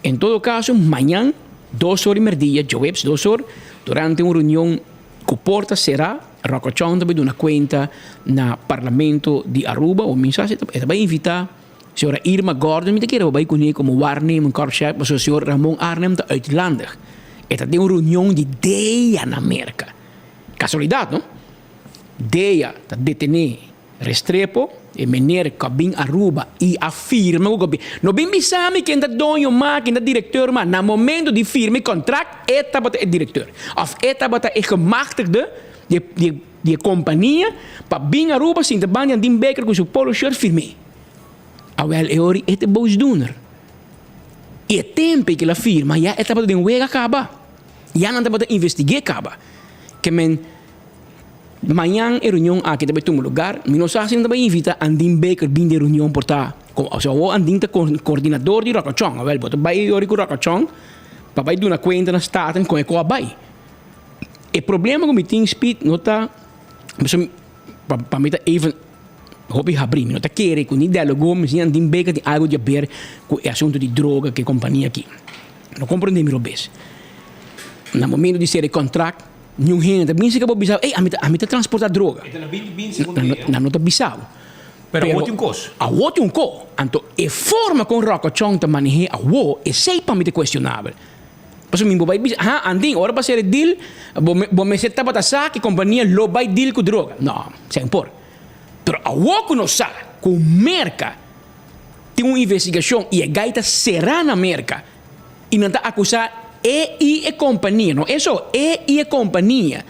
En todo kaso mañan dos or di merdia djaweps dos or durante un reunion ku porta será Ròkòchòn ta bai duna kuenta na parlamento di Aruba o mi sa si e ta bai invitá Señora Irma Gordon mi ta kere bo bai kuné komo waarnemend korpschef pasobra señor Ramon Arnhem ta uitlandig. E ta den un reunion di DEA na Merka. Kasualidat no? DEA ta detené Restrepo, e meneer ku a bin Aruba i a firma ku gobièrnu. No bin bisa mi ken ta doño mas, ken ta direkteur mas. Na momento di firma e kontrakt e tabata e direkteur òf e tabata e gemachtigde di di e kompania pa bin Aruba sinta banda di Andin Baker ku su polo shirt firm'é. Awel e ora e ta boosdoener. I e tempu ku el a firma ya e tabata den wega kaba. Ya nan tabata investig'é kaba. Ke men mañan e reunion aki ta bai tuma lugar. Mi no sa si nan ta bai invita Andin Baker bin den reunion por ta osea awor Andin ta koordinador di Ròkòchòn. Awel bo ta bai e ora ku Ròkòchòn pa bai duna kuenta na Staten kon e kos a bai. E problema ku mi tin Speed no ta pasobra pa mi ta even. Hopi habrí. Mi no ta kere ku ni Dello Gomez ni Andin Baker tin algu di haber ku e asuntu di droga ku e kompania aki. No komprendé mi robes. Na momento di sera e kontrakt, niun hende ta bin si ka bo bisa, ey, ami ta, ami ta transportá droga. E ta na binti binti segun dia. Nan no ta bisa bo. Pero awor tin un kos. Awor tin un kos. Anto e forma kon Rocco Chong ta maneh'é awor, esei pa mi ta kuestionabel. Pasobra mi bo bai bisa, ha, Andin, ora bo a sera e deal, bo, bo mester tabata sa ku e kompania lo bai deal ku droga. No, esei no por. Pero awor ku nos sa ku Merka tin un investigashon i e gai ta será na Merka i nan ta akusá e i e kompania, no e so, e i e kompania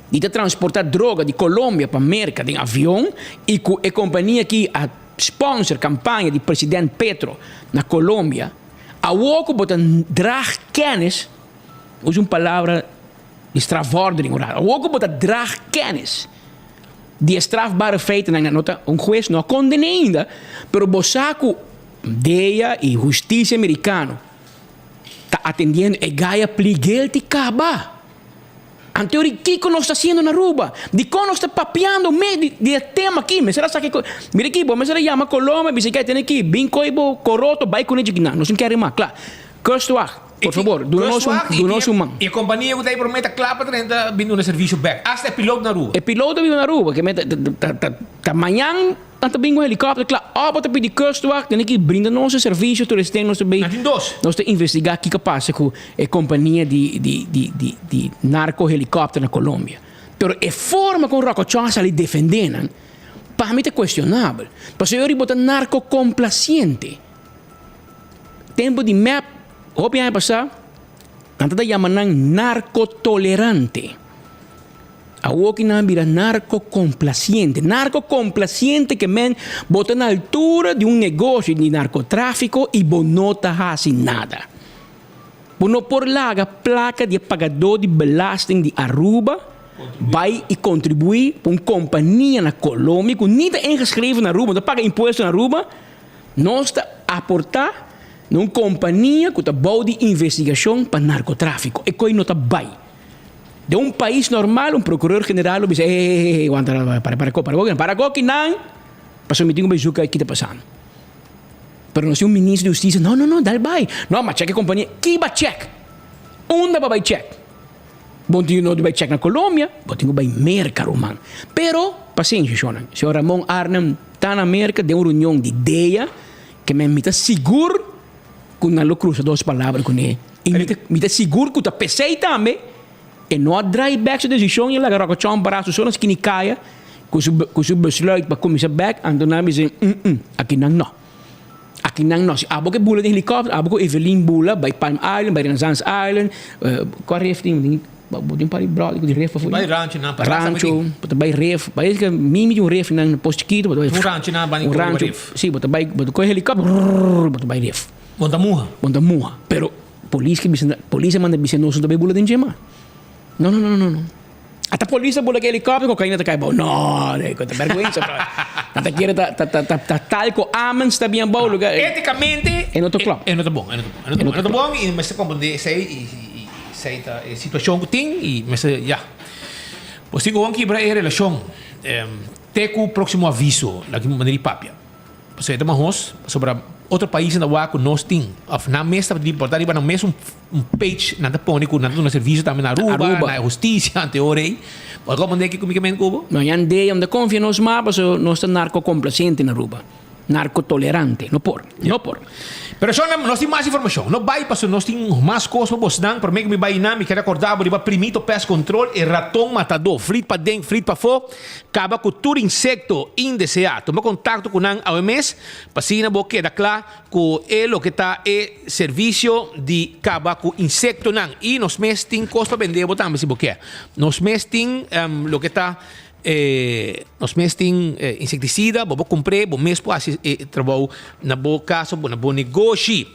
di ta transportá droga di Colombia pa Merka den avion i ku e kompania aki a sponsor kampaña di president Petro na Colombia, awor ku bo ta draag kennis, usa un palabra di strafvordering ora, awor ku bo ta draag kennis. Di e strafbare feitennan nan no ta un hues no a kondené ainda, pero bo sa ku DEA i hustisia merikano ta atendiendo e gai a pli guilty kaba. Anto di kiko nos ta hasiendo na Aruba? Dikon nos ta papiando mes di di e tema aki? Mester a sa kiko mira aki bo mester a yama Coloma bisa ke tene aki bin koe bo koroto bai kuné djiki nan nos no kere mas kla. Kustwacht. Por favor, duna nos un, duna nos un man. E kompania ku ta ei promé ta kla pa drenta bin duna servisio bèk. Asta e piloto na Aruba. E piloto biba na Aruba. Ke men ta, ta, ta, ta mañan nan ta bin ku helikòpter kla. Òf bo ta pidi kustwacht tene ki brinda nos e servisio tur esten nos ta bay. Nan tin dos. Nos ta investigá kiko a pasa ku e kompania di, di, di, di, di narko helikòpter na Colombia. Pero e forma kon Rocco Chong a sali defendé nan, pa mi ta kuestionabel. Pasobra e ora bo ta narkokomplasiente. Tempu di mep, hopi aña pasá, nan ta ta yama nan narkotolerante. Awoki nan a bira narkokomplasiente. Narkokomplasiente ke men bo ta na altura di un negoshi di narkotráfiko i bo no ta hasi nada. Bo no por laga plaka di e pagadó di belasting di Aruba bai i kontribuí pa un kompania na Colombia ku ni ta ingeschreven na Aruba, no ta paga impuesto na Aruba. Nos ta aportá na un kompania ku ta bou di investigashon pa narkotráfiko. E koi no ta bai. Den un pais normal un prokuror general lo bisa, Hey, hey, hey, hey, wanta, wanta, para, para ko, para ko, para ko kinan, pasobra mi tin ku bai zoek ki ta pasando. Pero nos tin un ministro di hustisia, no, no, no, dal bai. No, ma chèk e kompania. Kiba chèk? Unda bo bai chèk? Bo tin no di bai chèk na Colombia, bo tin ku bai Merka, ruman. Pero, pasenshi, shonnan. Señor Ramon Arnhem ta na Merka den un reunion di DEA, ke men mi ta sigur ku nan lo krusa dos palabra kuné. I mi ta mi ta sigur ku ta p'esei tambe e no a drai bèk su desishon i a laga Rocco Chong pará su so na skina i kaya ku su ku su besluit pa kuminsá bèk, anto nan a bisa, um um, aki nan no. Aki nan no. Si abo ke bula den helikòpter, abo ku Evelyn bula bai Palm Island, bai Renaissance Island, kua ref tin? Bo tin un par di bròder ku di ref afó. Bai rancho nan, pa Rancho, bo ta bai ref, bai esaki mimi di un ref nan na pos chikito, bo ta bai. Un rancho nan banda Un di rancho, ref. si, bo ta bai, bo ta kohe helikòpter, brrrr, bo ta bai ref. Bo ta muha. Bo ta muha, pero polis ke bisa, polis a manda bisa nos no ta bai bula den dje mas. No, no, no, no, no. Ata polis a bula ku helikòpter, kokaina ta kai abou. No, ku ta bèrgwensa, bròder. Nan ta kere ta, ta, ta, ta, ta tal ku Amens ta bien abou lugar. Etikamente, E no ta klòp. E no ta bon, e no ta bon. E no ta bon, e no ta bon i mester komprendé esei i, i, esei ta e situashon ku tin i mester, ya. Bo tin ku bon kibra e relashon te ku próksimo aviso, laga mi manera di papia. Pasobra e ta mahos, pasobra otro paisnan ta wak ku nos tin, òf nan mes ta riportá riba nan mes un page, nan ta pone ku nan ta duna servisio tambe na Aruba, na e hustisia, ante ora ei. Bo a komprendé kiko mi ke mende ku bo? No, yan de ta konfia nos mas pasobra nos ta narkokomplasiente na Aruba. Narkotolerante. No por. No por. Pero shon, nos tin mas informashon. No bai pasobra nos tin mas kos pa bosnan. Promé ku mi bai nan, mi ke rekordá bo riba Primito Pest Control, e raton matadó. Flit paden, flit pafó. Kaba ku tur insekto indeseá. Tuma kontakto ku nan awe mes pa asina bo keda kla ku e loke ta e servisio di kaba ku insektonan. I nos mes tin kos pa bende bo tambe si bo ke. Nos mes tin loke ta E nos mes tin insektisida, bo por kumpr'é, bo mes por hasi e trabou na bo kas òf na bo negoshi.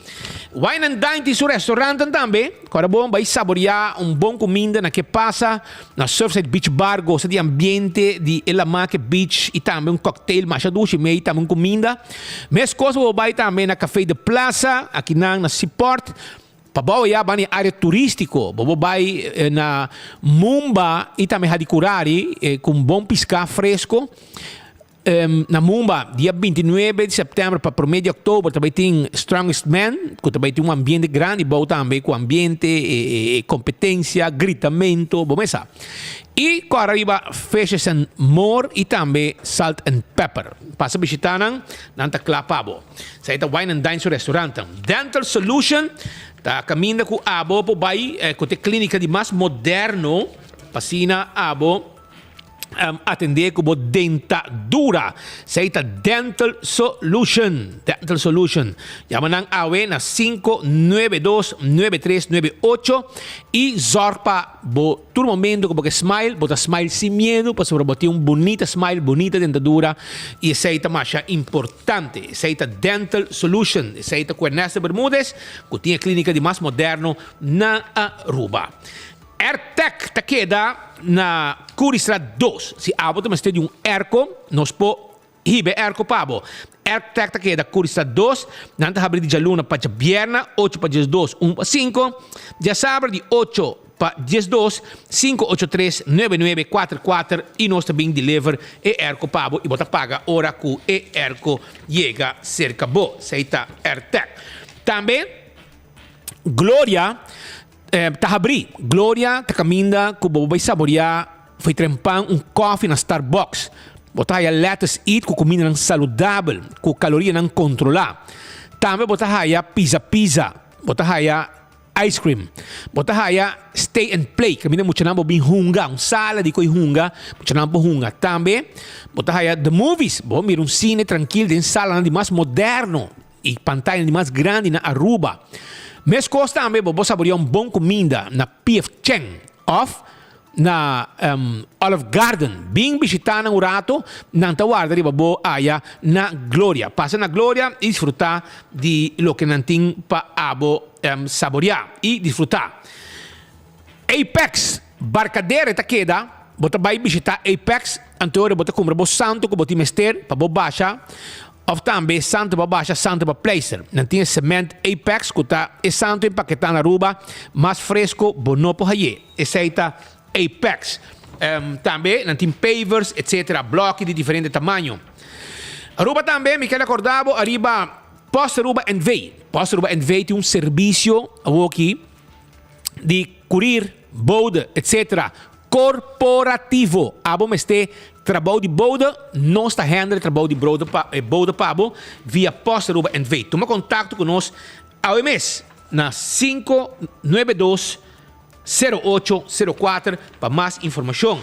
Wine and Dine tin su restauranten tambe, ku ora bo bai saboriá un bon kuminda na ke pasa na Surfside Beach Bar, gosa di ambiente di e lamá ke beach i tambe un cocktail masha dushi mei tambe un kuminda. Meskos bo por bai tambe na Café de Plaza, akinan na Seaport. Pa bo ya ban e área turístiko, bo por bai na Mumba i tambe Hadicurari ku un bon piská fresko. Na Mumba dia 29 di sèptèmber pa promé di òktober ta bai tin Strongest Man ku ta bai tin un ambiente grandi bou tambe ku ambiente, e kompetensia, gritamento, bo mes sa. I kòrda riba Fishes and More i tambe Salt and Pepper. Pasa bishitá nan, nan ta kla pa bo. Esei ta Wine and Dine su restaurantnan. Dental Solution ta kaminda ku abo por bai ku ta e klinika di mas moderno pa asina abo atendé ku bo dentadura. Esei ta Dental Solution. Dental Solution. Yama nan awe na 592 9398 i zòrg pa bo tur momento ku bo ke smile, bo ta smile sin miedu pasobra bo tin un bunita smile, bunita dentadura i esei ta masha importante. Tante, esei ta Dental Solution, esei ta ku Ernesto Bermudez, ku tin e klinika di mas moderno na Aruba. Airtec ta keda na Curiestraat dos. Si abo ta mester di un airco, nos por hiba e airco pa bo. Airtec ta keda Curiestraat dos, nan ta habri di djaluna pa djabierna, ocho pa diesdos, un pa sinku, djasabra di ocho pa 12 583 9944 y nos ta bin deliver e airco pa bo y bo ta paga ora cu e airco yega cerca bo. Esey ta Airtec. Tambe Gloria ta habri. Gloria ta caminda cu bo bay saborea fo'i trempan un koffie na Starbucks. Bo ta haya Lettuce Eat cu cumindanan saludabel cu calorianan controla. Tambe bo ta haya Pizza Pizza. Bo ta haya Ice cream. Bo ta haya stay and play, kaminda muchanan bo bin hunga, un sala di koe hunga, muchanan por hunga. Tambe bo ta haya the movies, bo mira un cine trankil den salanan di mas moderno y pantayanan di mas grandi na Aruba. Meskos tambe bo por saborea un bon kuminda na PF Chang of Na Olive Garden. Bin bishita nan un rato, nan ta warda riba bo aya na Gloria. Pasa na Gloria y disfruta di loke nan tin pa abo saborea y disfruta. Apex Barcadere ta keda, bo ta bay bishita Apex, anto ora bo ta cumpra bo santo cu bo tin mester pa bo basha. Of tambe santo pa basha, santo pa pleister. Nan tin e cement Apex cu ta e santo empaketá na Aruba mas fresco bo no por hay'é. Esey ta Apex. Tambe nan tin pavers etc. Bloki di diferente tamaño. Aruba tambe mi ker acorda bo ariba Post Aruba NV. Post Aruba NV tin un servicio awoki di kurir, bode, etc. Korporativo. Abo mester trabou di bode, nos ta handle e trabou di brode pa e bode pa bo via Post Aruba NV. Tuma kontakto ku nos awe mes na 592 0804 pa mas informashon.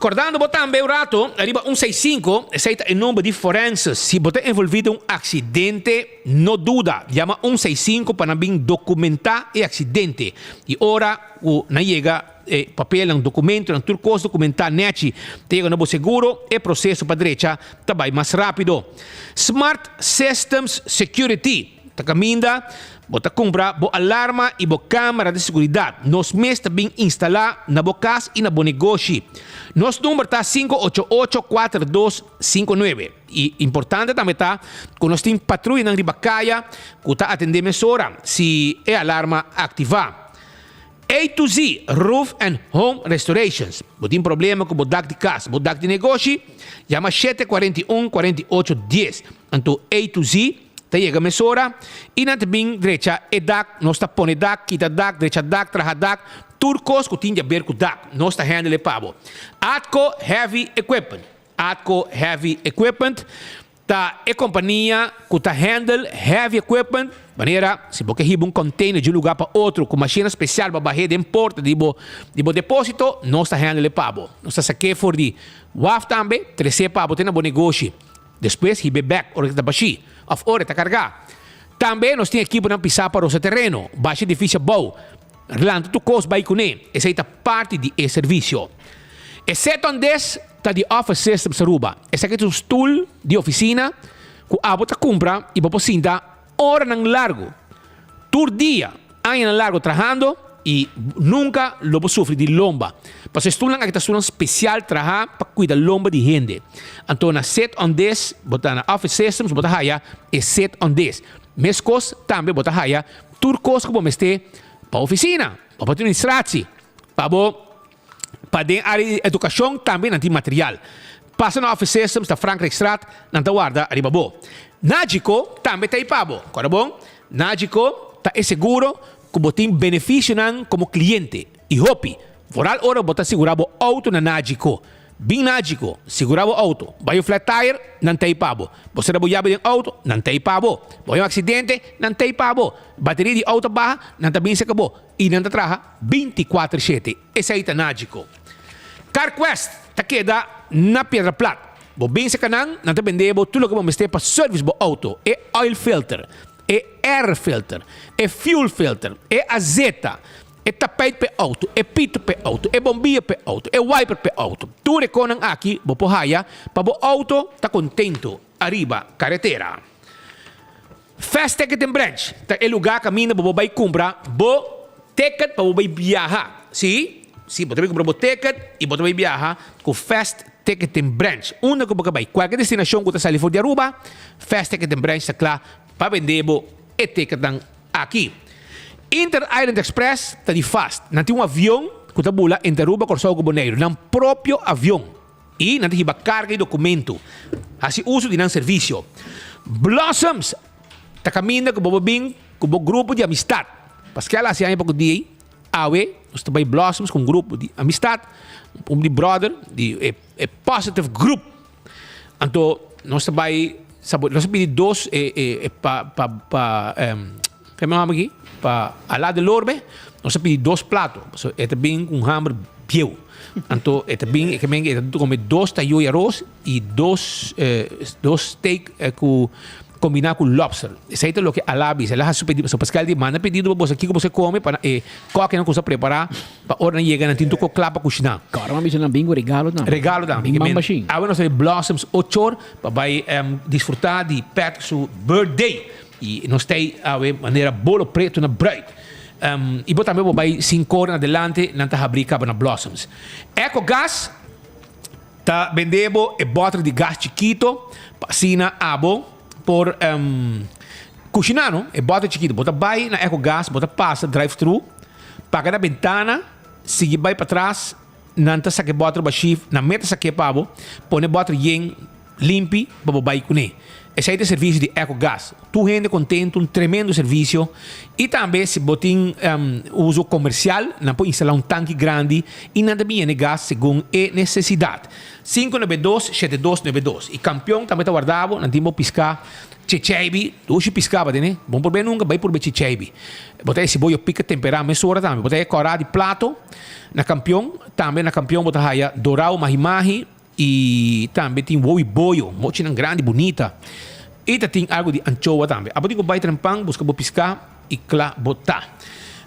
Kordando bo tambe un rato riba un seis sinku, esei ta e number di forenses. Si bo ta envolví den un aksidente, no duda, yama un seis sinku pa nan bin dokumentá e aksidente. I ora ku nan yega e papelnan, dokumentonan, tur kos dokumentá nèchi ta yega na bo seguro, e proseso pa drecha ta bai mas rápido. Smart Systems Security ta kaminda bo ta kumpra bo alarma i bo kámara di seguridat. Nos mes ta bin instalá na bo kas i na bo negoshi. Nos number ta 588 4259. I importante tambe ta ku nos tin patruyanan riba kaya ku ta atendé mesora si e alarma aktivá. A to Z Roof and Home Restorations. Bo tin problema ku bo dak di kas, bo dak di negoshi? Yama 741 48 dies. Anto A to Z ta yega mesora i nan ta bin drecha e dak. Nos ta pone dak, kita dak, drecha dak, traha dak, tur kos ku tin di aber ku dak, nos ta handle e pa bo. Atco Heavy Equipment. Atco Heavy Equipment Ta e kompania ku ta handle heavy equipment, manera si bo ke hiba un container di un lugar pa otro ku mashina spesial pa bah'é den porta di bo di bo deposito, nos ta handle e pa bo. Nos ta sak'é for di waf tambe, tres'é pa bo te na bo negoshi. Despues hib'é bèk ora ku ta bashí òf ora e ta kargá. Tambe nos tin ekiponan pisá pa rosa tereno, basha edifisio abou, lanta tur kos bai kuné. Esei ta parti di e servisio. E set on des Ta di Office Systems Aruba. Esaki ta un stul di oficina cu abo ta cumpra y bo por sinta oranan largo, tur dia, añanan largo trahando y nunca lo bo sufri di lomba. Pasobra e stulnan aki ta stulnan special traha pa cuida lomba di hende. Anto na Sit on This bo ta na Office Systems bo ta haya e Sit on This. Mescos tambe bo ta haya tur cos cu bo mester pa oficina, pa bo administratie, pa bo. Pa den área di edukashon tambe nan tin material. Pasa na Office Systems na Frankrijkstraat, nan ta warda riba bo. Nagico tambe ta ei pa bo. Kòrda bon, Nagico ta e seguro ku bo tin benefisionan komo kliente i hopi, vooral ora bo ta sigurá bo outo na Nagico. Bin Nagico, sigurá bo outo. Bai un flat tire, nan ta ei pa bo. Bo sera bo yabi den outo, nan ta ei pa bo. Bo hay un aksidente, nan ta ei pa bo. Bateria di outo baha, nan ta bin seka bo. I nan ta traha binti kuater shete. Esei ta Nagico. CarQuest ta keda na Piedra Plat. Bo bin serka nan, nan ta bende bo tur loke bo mester pa service bo auto, e oil filter, e air filter, e fuel filter, e azeta, e tapijt p'e auto, e pito p'e auto, e bombilla p'e auto, e wiper p'e auto. Tur e konan aki bo por haya pa bo auto ta contento ariba caretera. Fast Ticketing Branch ta e lugá kaminda bo por bai kumpra bo ticket pa bo bai biaha. Sí, sí, bo ta bai kumpra bo ticket i bo ta bai biaha ku Fast Ticketing Branch. Unda ku bo ka bai, kualke destinashon ku ta sali for di Aruba, Fast Ticketing Branch ta kla pa bende bo e ticketnan aki. Inter Island Express ta di Fast. Nan tin un avion ku ta bula entre Aruba, Kòrsou ku Boneiru. Nan propio avion. I nan ta hiba karga i dokumentu. Hasi uso di nan servisio. Blossoms ta kaminda ku bo por bin ku bo grupo di amistat. Paske a hasi aña poko dia ei, awe nos ta bai Blossoms ku un grupo di amistat, un di brother di e e positive group. Anto nos ta bai sabo nos a pidi dos e e e pa pa pa ke mi yama aki pa Alá de Lorbe nos a pidi dos plato pasobra e ta bin ku un hamber bieu anto e ta bin e ke men e ta kome dos tayo di aros i dos dos steak ku kombiná ku lobster esei ta loke Alá a bisa el a hasi su pedido pasobra Pascal di manda pedido pa boso kiko boso a kome pa e kòkinan ku sa prepará Pa ora nan yega nan tin tur ko kla pa kushiná. Kòrda nan bisa nan bin ku regalo tambe. Regalo tambe. Bin bambashin. Awe nos ta di Blossoms ochor pa bai disfrutá di Pat su birthday. I nos ta ei awe manera bolo pretu na bruid. I bo tambe bo bai sin kore na delante nan ta habrí kaba na Blossoms. Ecogas ta bende bo e bòter di gas chikito pa asina abo por kushiná no. E bòter chikito. Bo ta bai na Ecogas bo ta pasa drive thru. Paga na bentana, sigui bai patras, nan ta saka e bòter bashí, nan meta sak'é pa bo, pone e bòter yen, limpi, pa bo bai kuné. Esei ta e servisio di Ecogas. Tur hende contento, un tremendo servicio. Y tambe si bo tin uso comercial, nan por instala un tanki grandi y nan ta bin yena e gas segun e necesidad. 592 7292. Y Campeon tambe ta warda bo, nan tin bo pisca checheibi, dushi pisca ba tene. Bo no por be nunca, bay purba e checheibi. Bo ta hasi bo yo pica tempera mesora tambe. Bo ta haya cora di plato na Campeon. Tambe na Campeon bo ta haya dorao mahi mahi. Y tambe tin wowi boyo, mochinan grandi bunita. Y ta tin algo di anchoa tambe. Abo tin cu bay trempan, busca bo pisca y cla bo ta.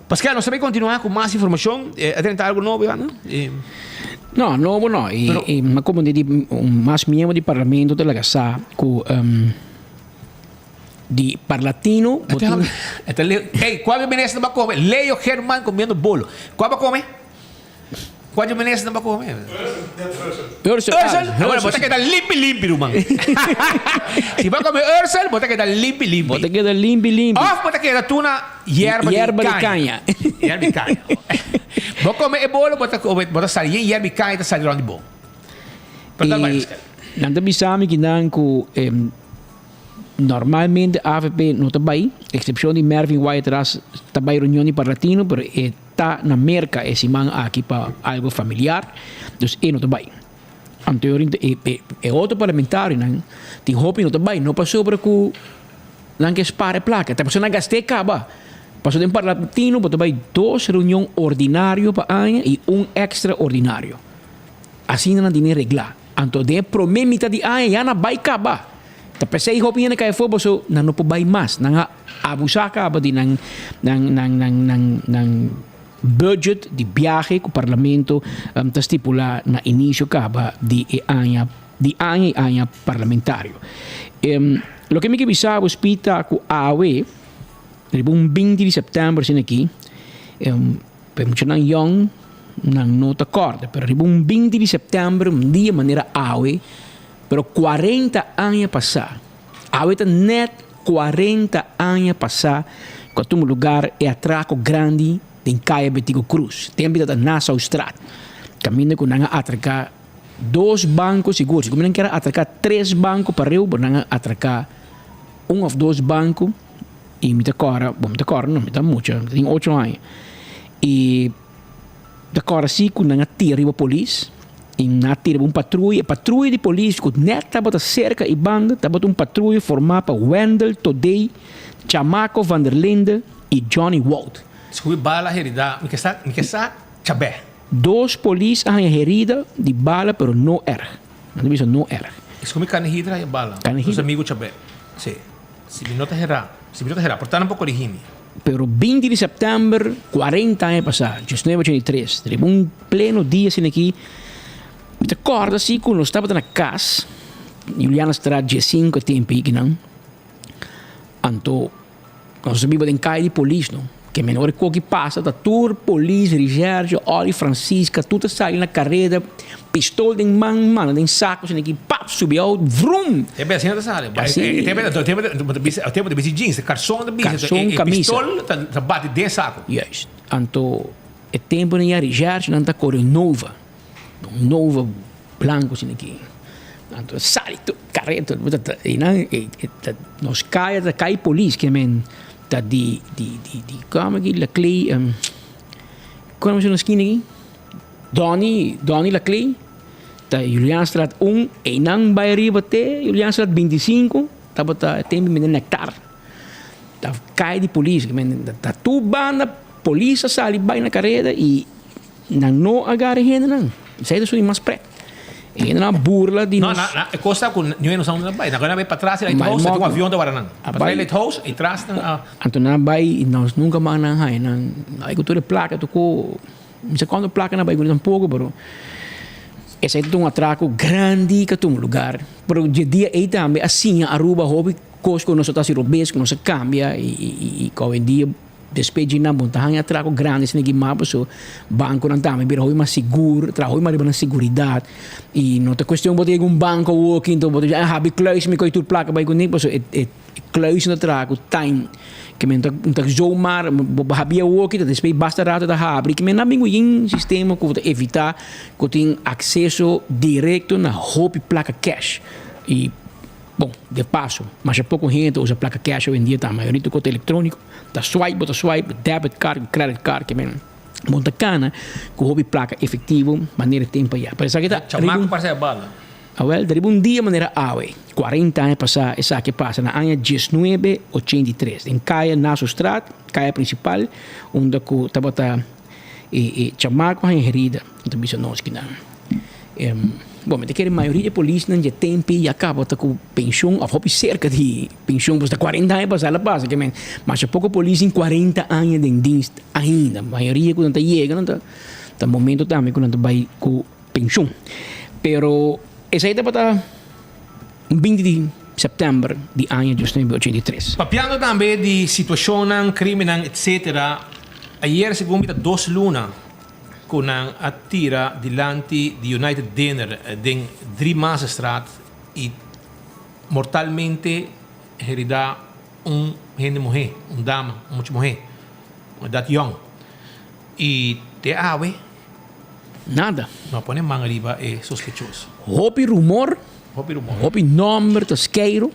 Pascal, nos ta bay continua cu mas informacion. A drenta algo nobo ya, no? No, nobo no. Y, y ma como di un mas miembro di parlamento ta laga sa cu di Parlatino bo tin. Ey, cual minister ba come? Leo German comiendo bolo. Cual ba come? Kua di minister nan pa kome? Ursel. Ursel? Bueno, bo ta keda limpi limpi ruman. Si bo kome Ursel, bo ta keda limpi limpi. Bo ta keda limpi limpi. Of bo ta keda tuna yerba di Yerba di caña. caña. Yerba di caña. Bo kome e bolo, bo ta kome, bo ta sali yen yerba di caña ta sali rond di bo. Pero tal bai, I nan ta bisa mi kinan ku normalmente avp no ta bai, eksepshon di Mervin Wyatt-Ras ta bai reunion di Parlatino, pero e Ta na Merca e siman aki pa algo familiar, dus e no ta bai. Anto e e otro parlamentarionan tin hopi no ta bai, no pasobra cu nan ke spara e placa, ta pasobra nan gast'é caba. Pasobra den Parlatino bo ta bai dos reunion ordinario pa aña y un extraordinario. Asina nan tene regla. Anto den e prome mitad di aña ya nan bai caba. Ta p'esei hopi hende kai afó paso nan no por bai mas. Nan a abusá kaba di nan nan nan nan nan nan budget di biahe ku parlamento ta stipulá na inisio kaba di e aña di aña i aña parlamentario. Loke mi ke bisa bo Speed ta ku awe riba un binti di sèptèmber asina aki pa e muchanan yòn nan no ta kòrda pero riba un binti di sèptèmber un dia manera awe Pero cuarenta aña pasá, awe ta net cuarenta aña pasá cu a tuma lugar e atraco grandi den Caya Betico Cruz, tempo ta Nassaustraat, caminda cu nan a atraca dos banco sigur, sigur mi nan kier a atraca tres banco pareu, pero nan a atraca un of dos banco y mi ta cora, bon mi ta cora no, mi ta mucha, mi ta tin ocho aña y. Ta kòrda si ku nan a tira riba polis i nan a tira riba un patruya. E patruya di polis ku nèt tabata serka e banda tabata un patruya formá pa Wendell Todey, Chamaco van der Linde i Johnny Wout. Skubi bala herida, mi ke sa, mi ke sa chabè. Dos polis a haña herida di bala pero no erg. Nan ta bisa no erg. Skubi kane hidra haña bala. Kane hidra. Nos amigu chabè. Si. Si mi no ta herá. Si mi no ta herá, por ta nan por korigí mi. Pero binti di sèptèmber, kuarenta aña pasá, diesnuebe ochenta i tres, riba un pleno dia asina aki, mi ta kòrda si ku nos tabata na kas, Julianastraat diesinku e tempu akinan, anto nos a biba den kaya di polis no, ke men ora e koki pasa ta tur polis, recherche, Ollie, Francisca, tur ta sali na kareda, Pistol den man, mano den saco asina aki, pap, subi out, vroom! E be asina ta sali. Asina. E tempo e tempo ta bisa, e tempo ta bisa jeans, carson ta bisa, Carson, e camisa. pistol ta ta bati den saco. Juist. Anto e tempo nan ya recherche nan ta core un Nova, un Nova blanco asina aki. Anto sali tur careta, e nan e ta nos caya ta cay polis ke men ta di di di di como aki Laclay, como se na skina aki? Donny, Donny Laclay, ta Julianstraat un, einan bai riba te Julianstraat bintisinko, tabata e tempo mi den Nectar. Ta kai di polis, ta tur banda polis a sali bai na kareda i nan no a gara e hendenan. Esei ta esun di mas pret. E hendenan a burla di No, nos. na, na, e kos ta ku niun no sa unda nan bai. Nan a bai patras di Lighthouse, ta tin un avion ta wara nan. Patras di Lighthouse i tras nan a. Anto nan a bai i nos nunka mas nan haña nan. Ai ku tur e plaka tokó. Mi sa cuanto placa nan bay cune tampoco pero esey ta un atraco grandi cu a tuma lugar. Pero dje dia ey tambe a siña Aruba hopi cos cu nos a ta haci robes, cu nos a cambia y cu awendia despues dje nan bon ta haña atraco grandi asina aki mas pasobra banconan tambe bira hopi mas sigur, traha hopi mas riba nan seguridad y no ta cuestion bo ta yega un banco awoki enton bo ta bisa habi kluis mi coge tur placa bay cune pasobra e Kluis no traha ku time. Ke men ta ta zomaar bo habia woki ta despues basta rato ta habri. Ke men nan bin ku yin sistema ku ta evita ku tin akseso direkto na hopi plaka cash. I Bon, de paso, masha poko hende ta usa plaka cash awendia ta, mayoria ta kos elektroniko, ta swipe bo ta swipe, debit card, credit card, ke men bo ta kana ku hopi plaka efektivo manera e tempu aya. Pero esaki ta Chamaco parse a bala. Awel, ta riba un dia manera awe, kuarenta aña pasá esaki a pasa na aña diesnuebe ochenta i tres, den kaya Nassaustraat, kaya prinsipal, unda ku tabata e e chamaco haña herida, nan ta bisa nos kinan. Bon, mi ta kere mayoria di e polisnan dje tempe ya kaba ta ku penshon òf hopi serka di penshon, pasobra ta kuarenta aña pasá la pasa, ke men masha poko polis tin kuarenta aña den dienst ainda. Mayoria ku nan ta yega nan ta ta momento tambe ku nan ta bai ku penshon. Pero esei tabata un binti di sèptèmber di aña 1983. Papiando tambe di situashonnan, krimennan, etcetera, ayer segun mi ta dos luna ku nan a tira dilanti di United Dinner den Driemaasstraat i mortalmente herida un hende muhé, un dama, un mucha muhé, un edat yòn. I te awe. Nada. No a pone man riba e sospechoso. Hopi rumor. Hopi rumor. Hopi nomber ta skeiro,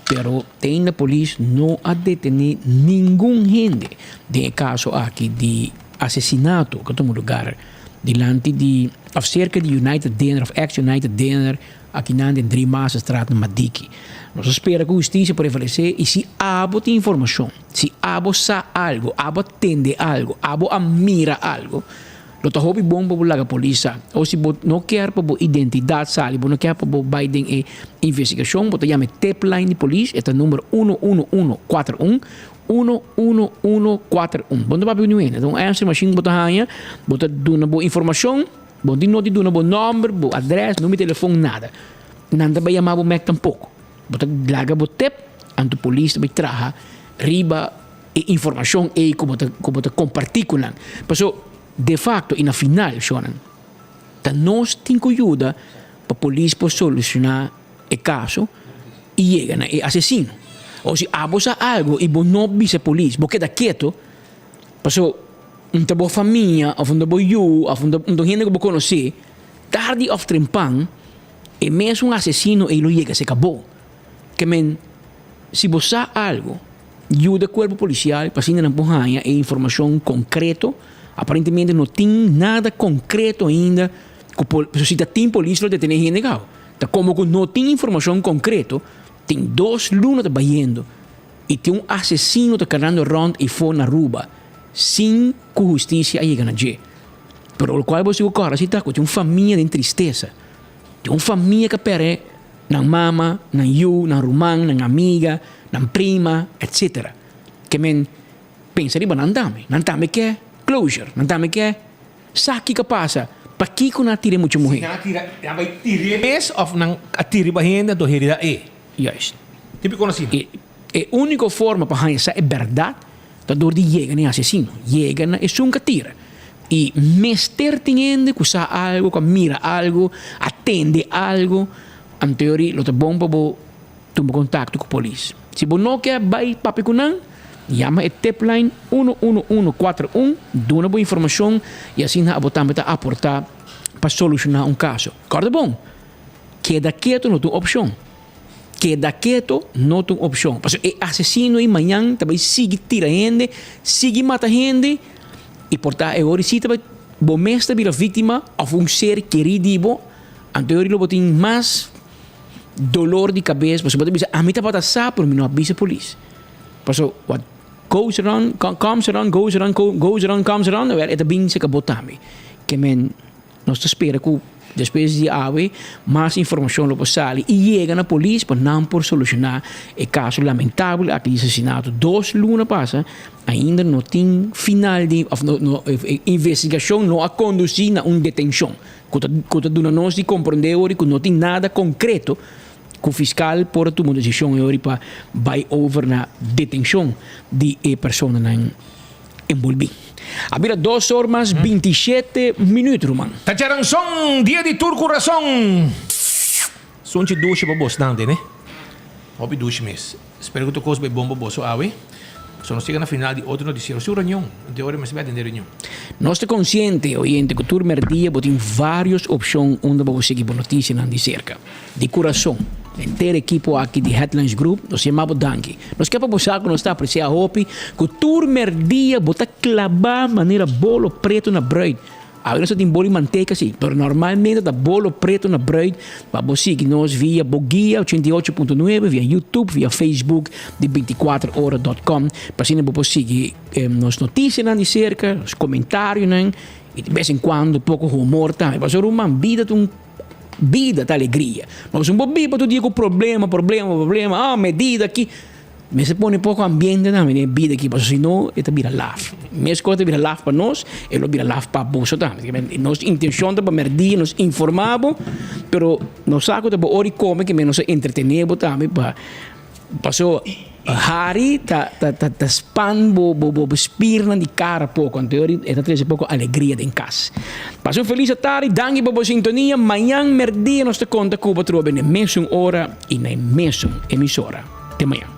pero te ainda polis no a detene ningun hende den e caso aki di asesinato cu a tuma lugar dilanti di of cerca di United Dinner of ex United Dinner akinan den Driemasterstraat na Madiki. Nos a spera cu husticia prevalece y si abo tin informacion, si abo sa algo, abo a tende algo, abo a mira algo, Lo ta hopi bon pa bo laga polis sa. O si bo no kier pa bo identidad sali, bo no kier pa bo bai den e investigacion, bo ta yama e tipline di polis, e ta number uno uno uno kuater un, uno uno uno kuater un. Bo no ta papia ku niun hende, ta un answer machine ku bo ta haña, bo ta duna bo informacion, bo no tin noti duna bo nomber, bo adres, number di telefon, nada. Nan ta bai yama bo mek tampoco. Bo ta laga bo tip, anto polis ta bai traha riba e informashon ei ku bo ta ku bo ta kompartí ku nan. Paso de fakto i na final shonnan ta nos tin ku yuda pa polis por solushoná e kaso i yega na e asesino. O si abo sa algu i bo no bisa polis, bo keda keto, paso un ta bo famia òf un ta bo yu òf un ta un hende ku bo konosé, tardi òf trempan e mesun asesino ei lo yega serka bo. Ke men si bo sa algu. Yuda cuerpo policial pa asina nan por haña e informacion concreto. Aparentemente no tin nada concreto ainda cu por, pasobra si ta tin polis lo detene hende gao. Ta como cu no tin informacion concreto, tin dos luna ta bayendo y tin un asesino ta carando rond eyfor na Aruba sin cu husticia a yega na dje. Pero locual bo sigur corda si ta cu tin un famia den tristesa, tin un famia cu a perde nan mama, nan yu, nan ruman, nan amiga, nan prima, etc. Ke men pensa riba nan tambe. Nan tambe ke closure, nan tambe ke sa kiko a pasa, pakiko nan a tira e mucha muhe. Si nan a tira, nan a bai tir'é mes of nan a tira riba hende anto herida e? Juist. Tipiko asina. E e uniko forma pa haña sa e bèrdat ta dor di yega na e asesino, yega na esun ku a tira. I mester tin hende ku sa algu, ku a mira algu, a tende algu. Anteori lo ta bon pa bo tuma kontakto ku polis. Si bo no ke bai papia ku nan, yama e tipline uno uno uno kuater un, duna bo informashon i asina abo tambe ta aportá pa solushoná un kaso. Kòrda bon, keda ketu no ta un opshon. Keda keto no ta un opshon. Pasobra e asesino ei mañan ta bai sigui tira hende, sigui mata hende i por ta e ora si ta bai bo mes ta bira víktima òf un ser kerí di bo, anto e ora lo bo tin mas dolor di kabes pasobra bo ta bisa ami tabata sa pero mi no a bisa polis. Pasobra what goes around comes around, goes around goes around comes around, e ta bin serka bo tambe. Ke men. Nos ta spera ku despues di awe mas informashon lo por sali i yega na polis pa nan por solushoná e kaso lamentabel aki di asesinato. Dos luna pasa ainda no tin final di òf no no e investigashon no a kondusí na un detenshon ku ta ku ta duna nos di komprondé ori ku no tin nada konkreto ku fiskal por a tuma un desishon e ori pa bai over na detenshon di e personanan. enbolbí. A bira dos or mas bintishete minuut, ruman. Ta djaranson, dia di tur kurason. Sunchi dushi pa bosnan tene. Hopi dushi mes. Spero ku tur kos bai bon pa boso awe. So nos yega na final di otro notisiero. Su reunion. Anto e ora mester bai atende reunion. Nos ta konsiente, oyente, ku tur merdia bo tin vários opshon unda bo por sigui bo notisianan di serka. Di kurason. Henter ekipo aki di Headlines Group, nos yama bo danki. Nos ke pa bo sa ku nos ta apresiá hopi ku tur merdia bo ta klabá manera bolo pretu na bruid. Awe nos ta tin bolo di manteka si, pero normalmente ta bolo pretu na bruid pa bo sigui nos via bo guia 88.9, via YouTube, via Facebook di 24ora dot com pa asina bo por sigui nos notisianan di serka, nos komentarionan i di bes en kuando poko humor tambe. Pasobra ruman, bida ta un. Bida ta alegria. Ma si bo biba tur dia ku problema, problema, problema, ah, medida aki. Mester pone poko ambiente tambe den e bida aki, pasobra si no e ta bira laf. Mes kos ta bira laf pa nos, e lo bira laf pa boso tambe. Nos intenshon ta pa merdia nos informá bo, pero nos sa ku ta bo ora di kome ke nos a entretené bo tambe pa Paso hari ta ta ta ta span bo bo bo spiernan di cara poco anto e ta trece poco alegria den cas. Pasa un feliz atardi, danki pa bo sintonia, mañan merdia nos ta conta cu bo atrobe na e mesun ora y na e mesun emisora. Te mañan.